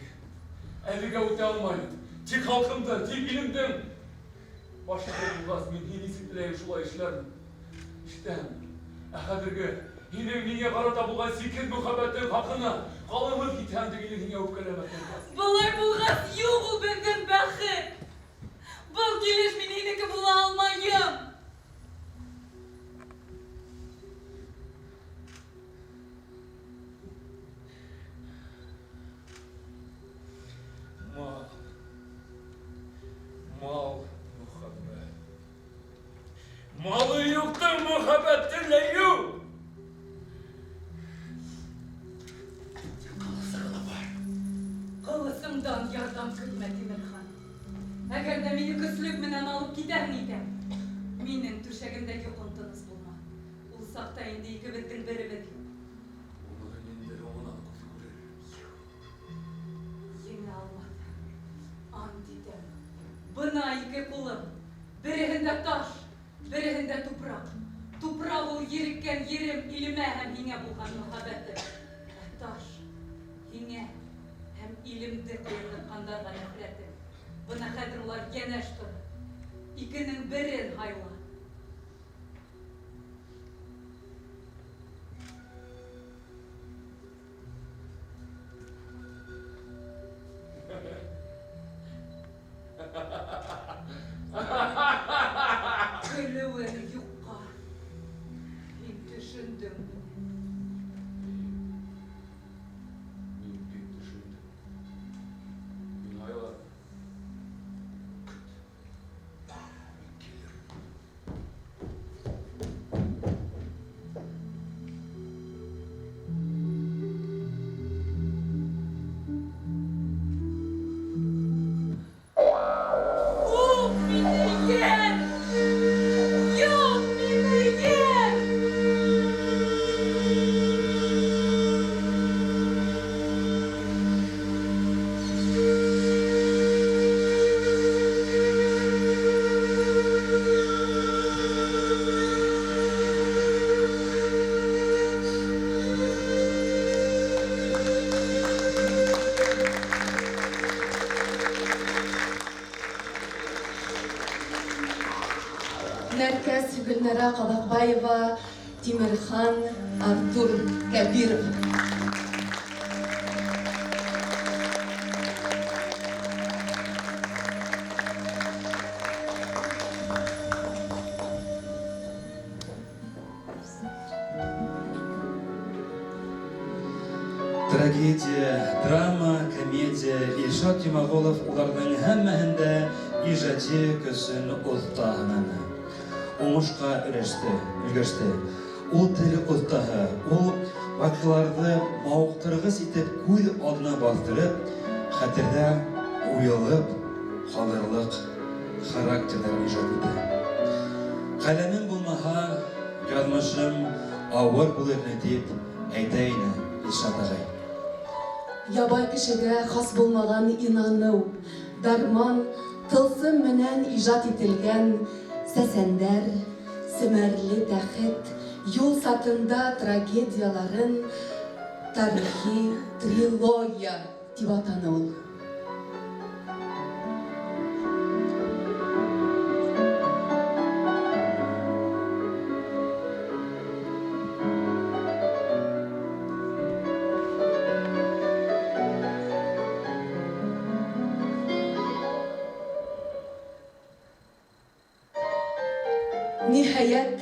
Әлегә үтә алмайым. Тик халҡымды, тик илемдең башлығы булғас, мин һин нисек теләйем шулай эшләрмен. Ишетәм. Ә хәҙерге һинең миңә ҡарата булған сикһеҙ мөхәббәтең хаҡына ҡалымыҙ китһәм тип илең һиңә үпкәләмәҫ, Нәркәс. Былай булғас, юҡ ул беҙҙең бәхет. Был килеш мин һинеке була алмайым. Мал. Мал мөхәббәт. Малы юҡтың мөхәббәте лә юҡ. Ҡылысыңдан ярҙам көтмә, Тимерхан. Әгәр ҙә мине көслөк менән алып китәһең икән, минең түшәгемдә йоҡом тыныс булмаҫ. Ул саҡта инде икебеҙҙең беребеҙ юҡ. Уны инде һуңынан күҙ күрер. Юҡ. Еңә алмаҫ. Ант итәм. Бына ике ҡулым. Береһендә таш, береһендә тупраҡ. Тупраҡ ул ереккән ерем, илемә һәм һиңә булған мөхәббәтем. Ә таш һиңә һәм илемде ҡыйырһытҡандарға нәфрәтем. Бына хәҙер улар йәнәш тора. Икенең берен һайла. Көлөүең юҡҡа. Һин төшөндөң мине. Мин бик төшөндөм. Мин һайланым. Көт. Мин килермен. Ух, мине йән! Юҡ, мине йән! Нәркәс Гөлнара Ҡаҙаҡбаева, Тимерхан Артур Кәбиров. Трагедия, драма, комедия, Илшат Йомағолов уларҙың һәммәһендә ижади көсөн оҫта һынаны. Уңышҡа өләште, өлгәште. Ул тел оҫтаһы, ул ваҡиғаларҙы мауыҡтырғыс итеп күҙ алдына баҫтырып, хәтерҙә уйылып ҡалырлыҡ характерҙар ижад итә. Ҡәләмем булмаһа, яҙмышым ауыр булыр ине, тип әйтә ине Илшат ағай. Ябай кешегә хас булмаған инаныу, дарман, тылсым менән ижад ителгән Сәсәндәр, Семәрле тәхет, Юл сатында трагедияларын тарихи трилогия дип атаны ул. Ниһайәт,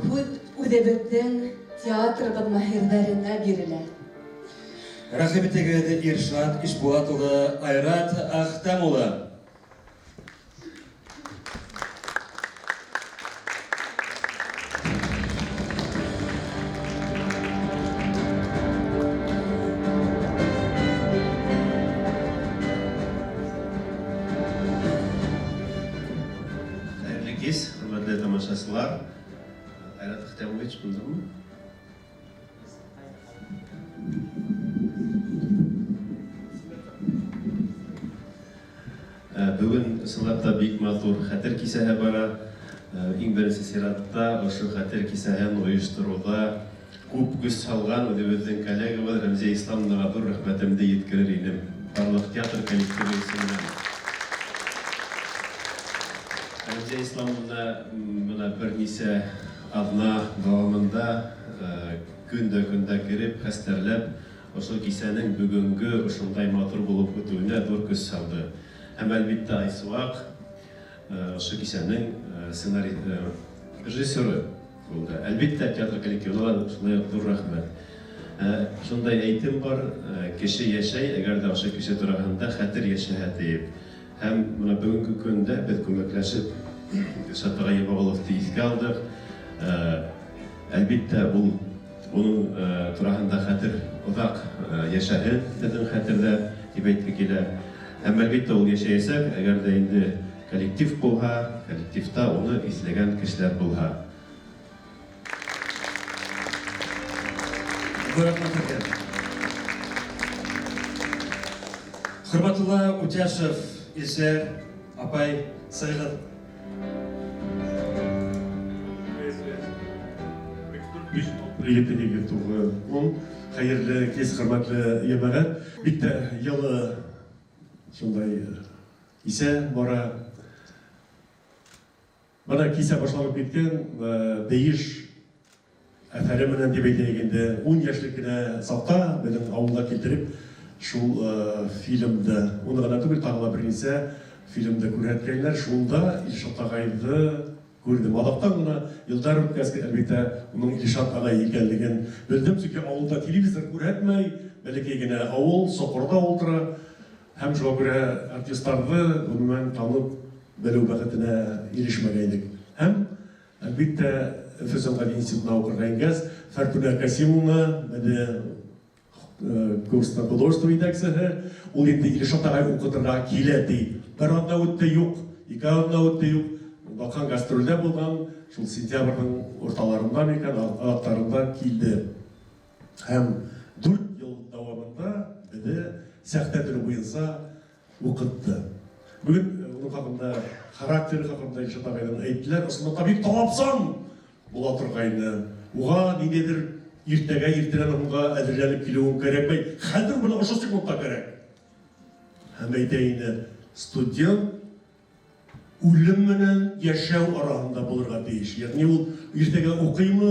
һүҙ үҙебеҙҙең театрыбыҙ маһирҙәренә бирелә. Рәхим итегеҙ, Иршат Ишбулат улы, Айрат Әхтәм улы. Хәйерле кис, хөрмәтле тамашасылар. Айрат Әхтәмович бындамы? Бөгөн ысынлап та бик матур хәтер кисәһе бара. Иң беренсе сиратта ошо хәтер кисәһен ойоштороуҙа күп көс һалған үҙебеҙҙең коллегабыҙ Рәмзиә Исламовнаға ҙур рәхмәтемде еткерер инем. Барлыҡ театр коллективы исеменән. Рәмзиә Исламовна бына бер нисә аҙна дауамында көн дә көндә кереп, хәстәрләп, ошо кисәнең бөгөнгө ошондай матур булып үтеүенә ҙур көс һалды. Һәм әлбиттә Айсыуаҡ ошо кисәнең сценарий режиссеры булды. Әлбиттә театр коллективына ла шулай уҡ ҙур рәхмәт. Шундай әйтем бар, кеше йәшәй, әгәр ҙә ошо кеше тураһында хәтер йәшәһә тиеп. Һәм бына бөгөнгө көндә беҙ күмәкләшеп Илшат ағай Йомағоловты иҫкә алдыҡ. Әлбиттә, ул уның тураһында хәтер оҙаҡ йәшәһен беҙҙең хәтерҙә тип әйтке килә. Һәм әлбиттә ул йәшәйәсәк, әгәр ҙә инде коллектив булһа, коллективта уны иҫләгән кешеләр булһа. Хөрмәтле Утяшев, Илсәр, апай, сығығыҙ. Ете егет туғы ун. Хәйерле кис, хөрмәтле йәмәғәт. Бик тә йылы шундай исә бара. Бына кисә башланып киткән бейеш әҫәре менән тип әйтәйек инде, 10 йәшлек кенә саҡта беҙҙең ауылға килтереп шул фильмды, уны ғына түгел, тағы ла бер нисә фильмды күрһәткәйнеләр. Шунда Илшат ағайҙы күрҙем. Аҙаҡтан ғына йылдар үткәс, әлбиттә, уның Илшат ағай икәнлеген белдем, сөнки ауылда телевизор күрһәтмәй, бәләкәй генә ауыл, соҡорҙа ултыра. Һәм шуға күрә артистларҙы ғөмүмән танып белеү бәхетенә ирешмәгәйнек. Һәм, әлбиттә, Өфө сәнғәт институтына уҡырға ингәс, Фәртүнә Касимовна, беҙҙе курста художество етәксеһе, ул инде Илшат ағай уҡытырға килә, ти. Бер аҙна үтте, юҡ, ике аҙна үтте, юҡ. Баҡһаң, гастролдә булған, шул сентябрҙең урталарында микән, аҙаҡтарында килде. Һәм 4 йыл дауамында беҙҙе сәхнә теле буйынса уҡытты. Бөгөн уның хаҡында, характеры хаҡында Илшат ағайҙың әйттеләр. Ысынлап та бик талапсан була торғайны. Уға ниндәйҙер иртәгә, иртәнән һуңға әҙерләнеп килеүең кәрәкмәй. Хәҙер бына ошо секундта кәрәк. Һәм әйтә инде, студент үлем менән йәшәү араһында булырға тейеш. Ягъни ул иртәгә уҡыймы,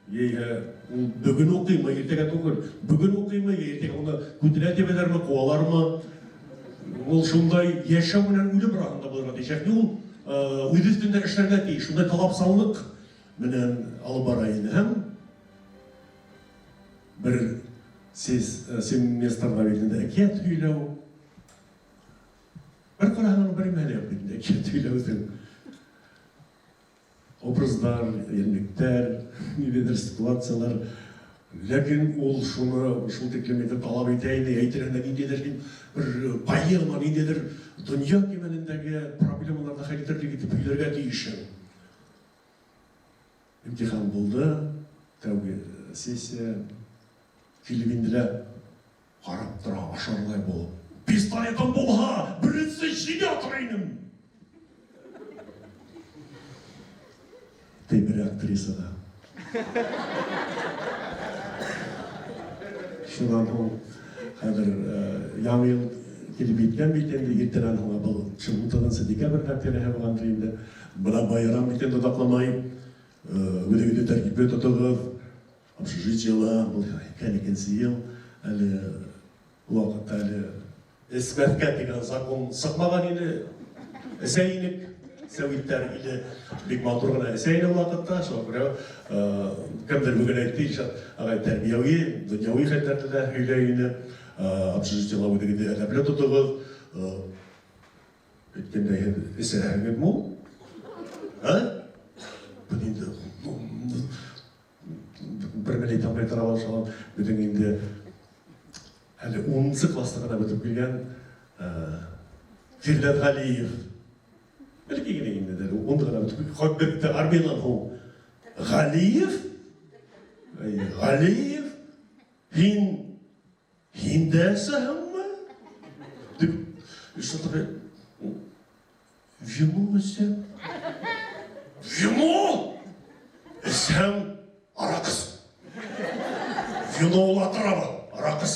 йә ул бөгөн уҡыймы, иртәгә түгел, бөгөн уҡыймы, йә иртәгә уны күтенә тибәләрме, ҡыуалармы? Ул шундай йәшәү менән үлем араһында булырға тейеш. Ягъни ул үҙ өҫтөндә эшләргә тейеш. Шундай талапсанлыҡ менән алып бара инде. Һәм бер Семестрҙа бит инде әкиәт һөйләү. Бер ҡараһаң, уның бер нимәһе лә юҡ бит инде әкиәт һөйләүҙең. Образдар, йәнлектәр, ниндәйҙер ситуациялар. Ләкин ул шуны шул тиклем итеп талап итә ине, әйтерһең дә ниндәйҙер һин бер поэма, ниндәйҙер донъя кимәлендәге проблемаларны хәл итерлек итеп һөйләргә тиешһең. Имтихан булды, тәүге сессия. Килеп инде лә, карап тора, ашарлай булып. Пистолетым булһа, беренче җиде атыр инем! Ди бер актрисага. Шуннан һуң хәзер Яңа ел килеп җиткән бит инде, иртәдән һуң был шул утызынчы декабрьдә тирәһе булгандыр инде. Менә байрам бит инде озакламай. Үзегезне тәртипле тотыгыз. Общежитиела, был икән икенче ел, әле ул вакытта әле эсмәскә дигән закон сыкмаган иде. Эсә инек, сәвитләр иле бик матур гына эсә иде ул вакытта. Шуңа күрә кемдер бүген әйтте, Илшат агай тәрбияви, дөньяви хәлләрне дә һөйләй иде. Общежитиела үзегезне әдәпле тотыгыз. Әйткәндәй, һеҙ эсәһегеҙме ул? Ә? Беҙ инде бер генә әйтә алмай тора башлаган. Беҙҙең инде әле унынсы класста гына бөтөп килгән Фирдәт Галиев. Бәләкәй генә инде әле, унда гына бөтөп бетте армиянан һуң. Галиев? Галиев? Һин Һин дә эсәһеңме? Дип, Илшат агай, вино эчәм. Вино! Эчсәң, аракы эч. Вино ул отрава, аракы эч.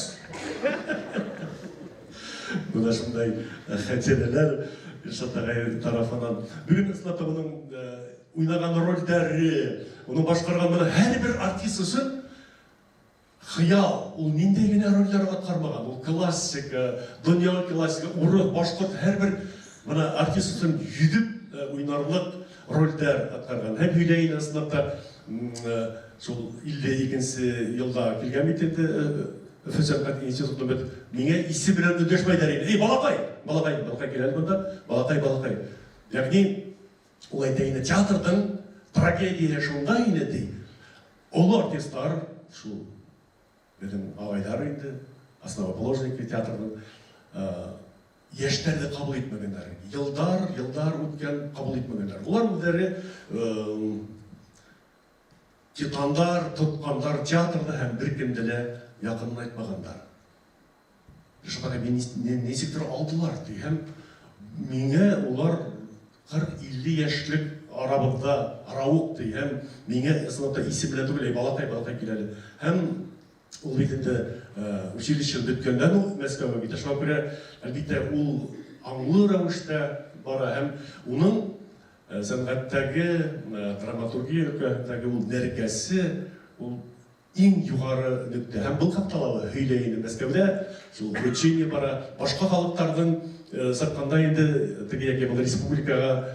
Менә шундай хатирәләр Илшат агай тарафыннан. Бүген ысынлап та моның уйнаган рольдәре, уның башкарган менә һәрбер артист өчен Хыял, ул ниндәй генә рольләр аткармаган, ул классика, дөньяви классика, урыс, башкорт, һәрбер менә артист өчен йөзеп уйнарлык рольләр аткарган. Һәм Һөйләй ысынлап та шул 52 нче елда килгән бит инде Өфе сәнгать институтына бит. Миңа исе белән эндәшмәйләр инде. Эй, балакай! Балакай, балакай кил әле монда. Балакай, балакай. Ягъни ул әйтә инде, театрның трагедиясе шунда инде ди. Олы артистлар, шул безнең агайлар инде, основоположники театрның, яшьләрне кабул итмәгәннәр. Елдар, елдар үткән, кабул итмәгәннәр. Улар үзләре титандар, тоткандар театрны һәм беркемне дә якынайтмаганнар. Шуңа да мине ничектер алдылар, ди. Һәм миңа улар 40-50 яшьлек арабызда, аравык, ди. Һәм миңа ысынлап та исем белән түгел, әй, балакай, балакай кил әле. Һәм ул бит инде училище беткәннән үк Мәскәүгә китә. Шуңа күрә, әлбиттә, ул аңлы рәвештә бара һәм уның сәнгатьтәге, драматургия өлкәсендәге ул нәркәсе, ул Иң югары нөктә. Һәм был хакта ла һөйләй инде Мәскәүдә шул вручение бара. Башка халыктарның сатканда инде теге яки был республикага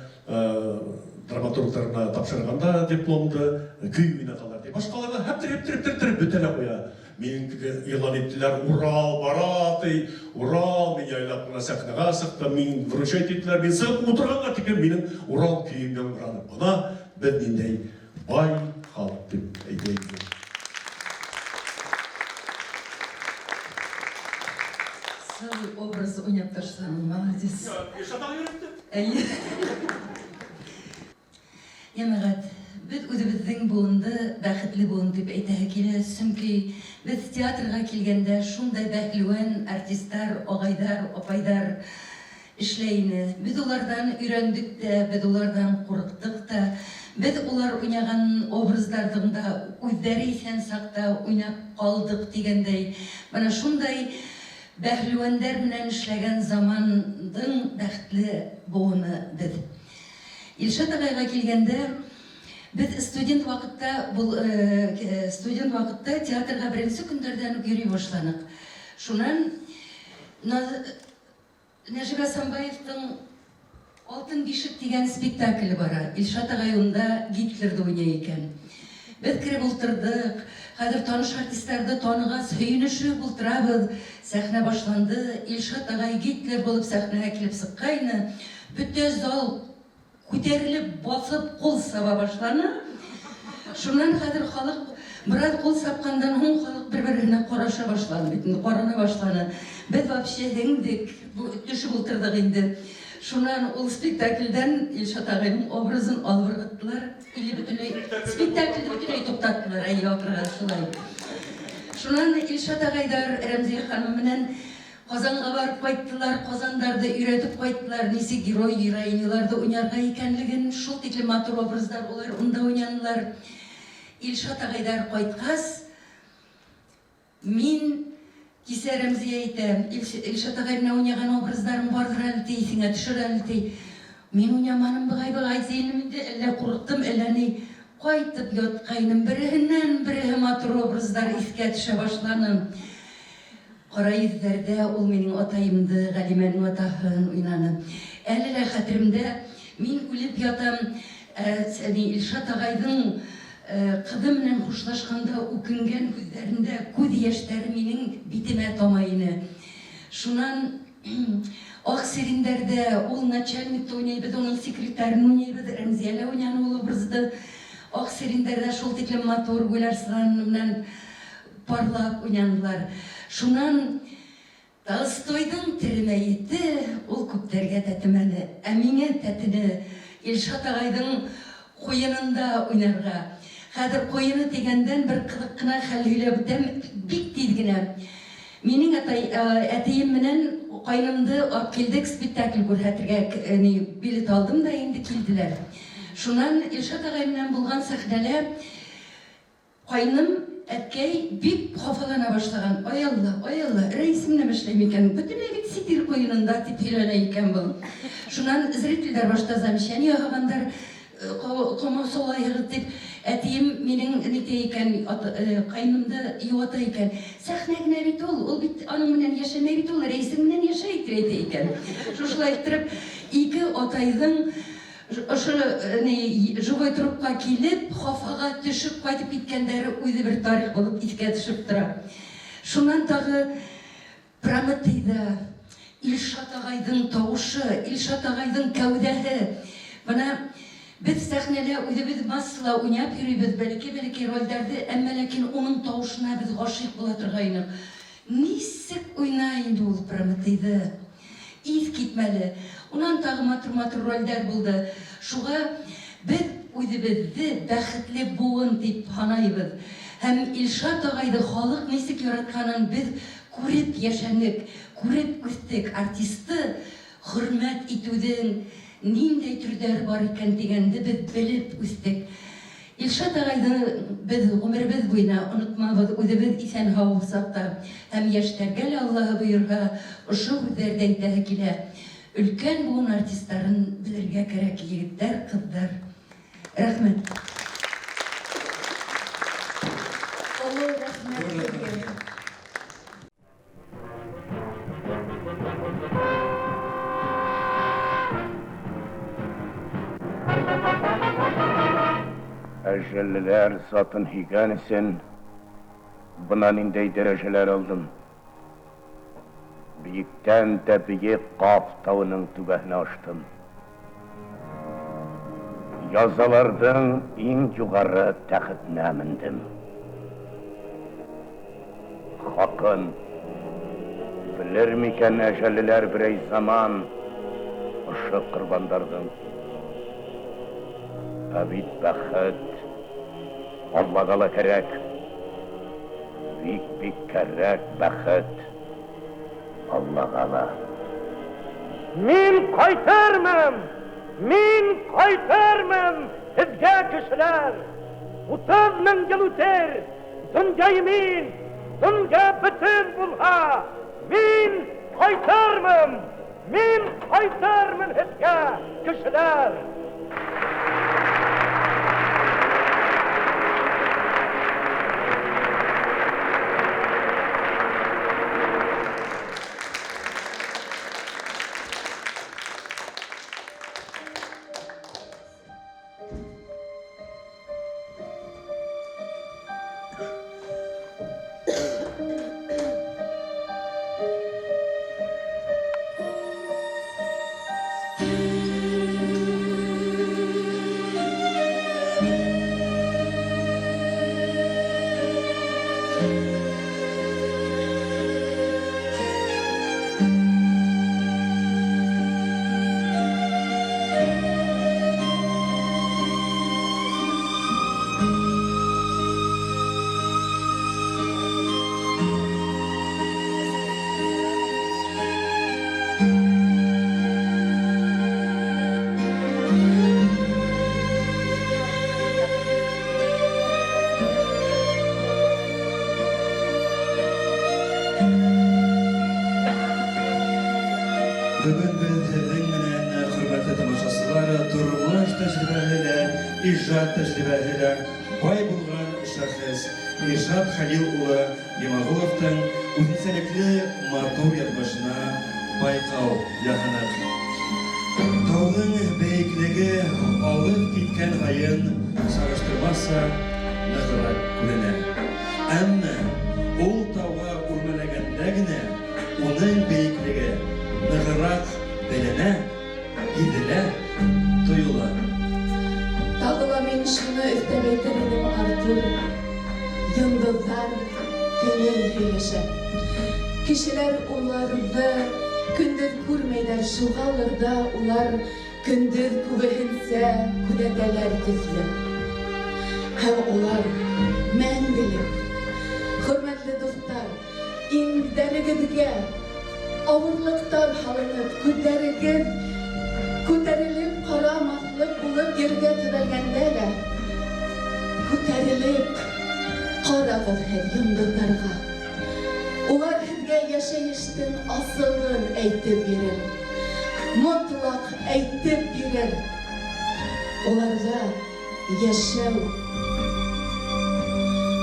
драматургтарына тапшырганда дипломды көй уйнаталар ди. Башкаларда һәптер һәптер һәптер һәптер бөтә лә куя. Минеке игълан иттеләр, Урал бара ди, Урал, мин яйлап кына сәхнәгә чыктым, мин вручать иттеләр, мин чыгып утырганга тиклем минем Урал көем яңгырады. Бына без ниндәй Бай халык дип әйтә инде. Целый образ уйнап ташладың, молодец. Илшат өйрәтте. Әйе. Җәмәгать, без үзебезнең буынды бәхетле буын дип әйтәһе килә, чөнки без театрга килгәндә шундай бәһлүән артистлар, агайдар, апайдар, Эшләй ине. Без улардан өйрәндек тә, без улардан курыктык та. Без улар уйнаган образларның да үзләре исән сакта уйнап калдык дигәндәй. Менә шундай бәһлүәннәр белән эшләгән замандың бәхетле буыны без. Илшат агайга килгәндә, без студент вакытта бул студент вакытта театрга беренче көннәрдән үк йөри башланык. Шуннан Нәҗип Асанбаевтың Алтын бишек дигән спектакле бара. Илшат агай унда Гитлерды уйный икән. Без кереп утырдык. Хәҙер таныш артистарҙы танығас, һөйөнөшөп ултырабыҙ. Сәхнә башланды. Илшат ағай Гитлер булып сәхнәгә килеп сыҡҡайны. Бөтә зал күтәрелеп баҫып ҡул саба башланы. Шунан хәҙер халыҡ бераз ҡул сапҡандан һуң халыҡ бер-береһенә ҡараша башланы бит инде, ҡарана башланы. Беҙ вообще һеңдек, төшөп ултырҙыҡ инде. Шунан ул спектаклдән Илшат ағайҙың образын алып ырғыттылар. Или бөтөнләй спектаклде бөтөнләй туҡтаттылар, әйе, ахырға шулай. Шунан Илшат ағайҙар Рәмзиә ханым менән Ҡазанға барып ҡайттылар, ҡазандарҙы өйрәтеп ҡайттылар, нисек герой, героиняларҙы уйнарға икәнлеген, шул тиклем матур образдар улар унда уйнанылар. Илшат ағайҙар ҡайтҡас, мин кисә Рәмзиә әйтә, Илшат ағай менән уйнаған образдарым барҙыр әле, ти, иҫеңә төшөр әле, ти. Мин уйнаманым бығай, бығай, тинем инде, әллә ҡурҡтым, әллә ни. Ҡайтып ятҡайным, береһенән береһе матур образдар иҫкә төшә башланы. Ҡара йөҙҙәрҙә ул минең атайымды, Ғәлимәнең атаһын уйнаны. Әле лә хәтеремдә, мин үлеп ятам, Илшат ағайҙың ҡыҙы менән хушлашҡанда үкенгән күҙҙәрендә күҙ йәштәре минең битемә тама ине. Шунан Аҡ сирендәрҙә ул начальникты уйнай, беҙ уның секретарын уйнайбыҙ, Рәмзиә лә уйнаны ул образды. Аҡ сирендәрҙә шул тиклем матур Гөләрслан менән парлап уйнанылар. Шунан Толстойҙың тере мәйете ул күптәргә тәтемәне, ә миңә тәтене Илшат ағайҙың ҡуйынында уйнарға. Хәҙер ҡуйыны тигәндән бер ҡыҙыҡ ҡына хәл һөйләп үтәм, бик тиҙ генә. Минең атай, әтейем менән ҡайнымды алып килдек спектакль күрһәтергә, ни, билет алдым да инде килделәр. Шунан Илшат ағай менән булған сәхнәлә ҡайным әткәй бик хафалана башлаған. Ай Алла, ай Алла, рәисем нәмә эшләй микән? Бөтөнләй бит сит ир ҡуйынында тип һөйләнә икән был. Шунан зрительдәр башта замечание яһағандар, ҡамасаулайһығыҙ тип. Әтейем минең нитә икән, ҡайнымды йыуата икән. Сәхнә генә бит ул, ул бит аның менән йәшәмәй бит ул, рәйсең менән йәшәй тип әйтә икән. Шушылай иттереп, ике атайҙың ошо ни живой трупка килеп, хафаға төшөп ҡайтып киткәндәре үҙе бер тарих булып иҫкә төшөп тора. Шунан тағы Прометейҙа Илшат ағайҙың тауышы, Илшат ағайҙың кәүҙәһе. Бына беҙ сәхнәлә үҙебеҙ массала уйнап йөрөйбөҙ, бәләкәй-бәләкәй ролдәрҙе, әммә ләкин уның тауышына беҙ ғашиҡ була торғайныҡ. Нисек уйнай инде ул Прометейҙы? Иҫ китмәле. Унан тағы матур-матур ролдәр булды. Шуға беҙ үҙебеҙҙе бәхетле быуын тип һанайбыҙ. Һәм Илшат ағайҙы халыҡ нисек яратҡанын беҙ күреп йәшәнек, күреп үҫтек. Артисты хөрмәт итеүҙең ниндәй төрҙәре бар икән тигәнде беҙ белеп үҫтек. Илшат ағайҙы беҙ ғүмеребеҙ буйына онотмабыҙ, үҙебеҙ иҫән-һау булһаҡ та. Һәм йәштәргә лә Аллаһы бойорһа, ошо һүҙҙәрҙе әйтәһе килә. Өлкән быуын артистарын белергә кәрәк, егеттәр, ҡыҙҙар. Рәхмәт. Оло рәхмәт һеҙгә. Әжәллеләр затын һөйгән өсөн бына ниндәй дәрәжәләр алдым. Бейектән дә бейек Ҡаф тауының түбәһенә аштым. Язаларҙың иң юғары тәхетенә мендем. Хаҡын белер микән әжәллеләр берәй заман ошо ҡорбандарҙың? Ә бит бәхет Аллаға ла кәрәк. Бик-бик кәрәк бәхет Аллаға ла. Мин ҡайтырмын! Мин ҡайтырмын һеҙгә, кешеләр! 30 мең йыл үтер, донъя имин, донъя бөтөн булһа, мин ҡайтырмын! Мин ҡайтырмын һеҙгә, кешеләр! Бөгөн беҙ һеҙҙең менән, хөрмәтле тамашасылар, тормош тәжрибәһе лә, ижад тәжрибәһе лә бай булған шәхес Илшат Хәлил улы Йомағоловтың үҙенсәлекле матур яҙмышына байҡау яһаныҡ. Тауҙың бейеклеге алыҫ киткән һайын сағыштырмаса нығыраҡ күренә. Әммә ул тауға үрмәләгәндә генә уның бейеклеге нығыраҡ беленә, һиҙелә, тойола. Тағы ла мин шуны өҫтәп әйтер инем, Артур. Йондоҙҙар төнөн һөйләшә. Кешеләр уларҙы көндөҙ күрмәйҙәр, шуғалыр ҙа улар көндөҙ күбеһенсә күҙәтәләр төҫлө. Һәм улар мәңгелек. Хөрмәтле дуҫтар, иңдәрегеҙгә ауырлыҡтар һалынып, күҙҙәрегеҙ күтәрелеп ҡарамаҫлыҡ булып ергә төбәлгәндә лә, күтәрелеп ҡарағыҙ һеҙ йондоҙҙарға. Улар һеҙгә йәшәйештең асылын әйтеп бирер. Мотлаҡ әйтеп бирер. Уларҙа йәшәү,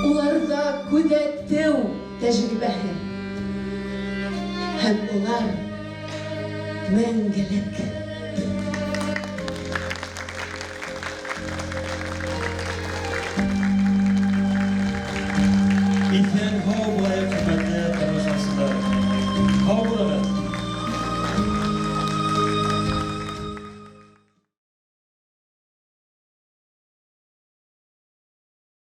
уларҙа күҙәтеү тәжрибәһе. Һәм улар мәңгелек.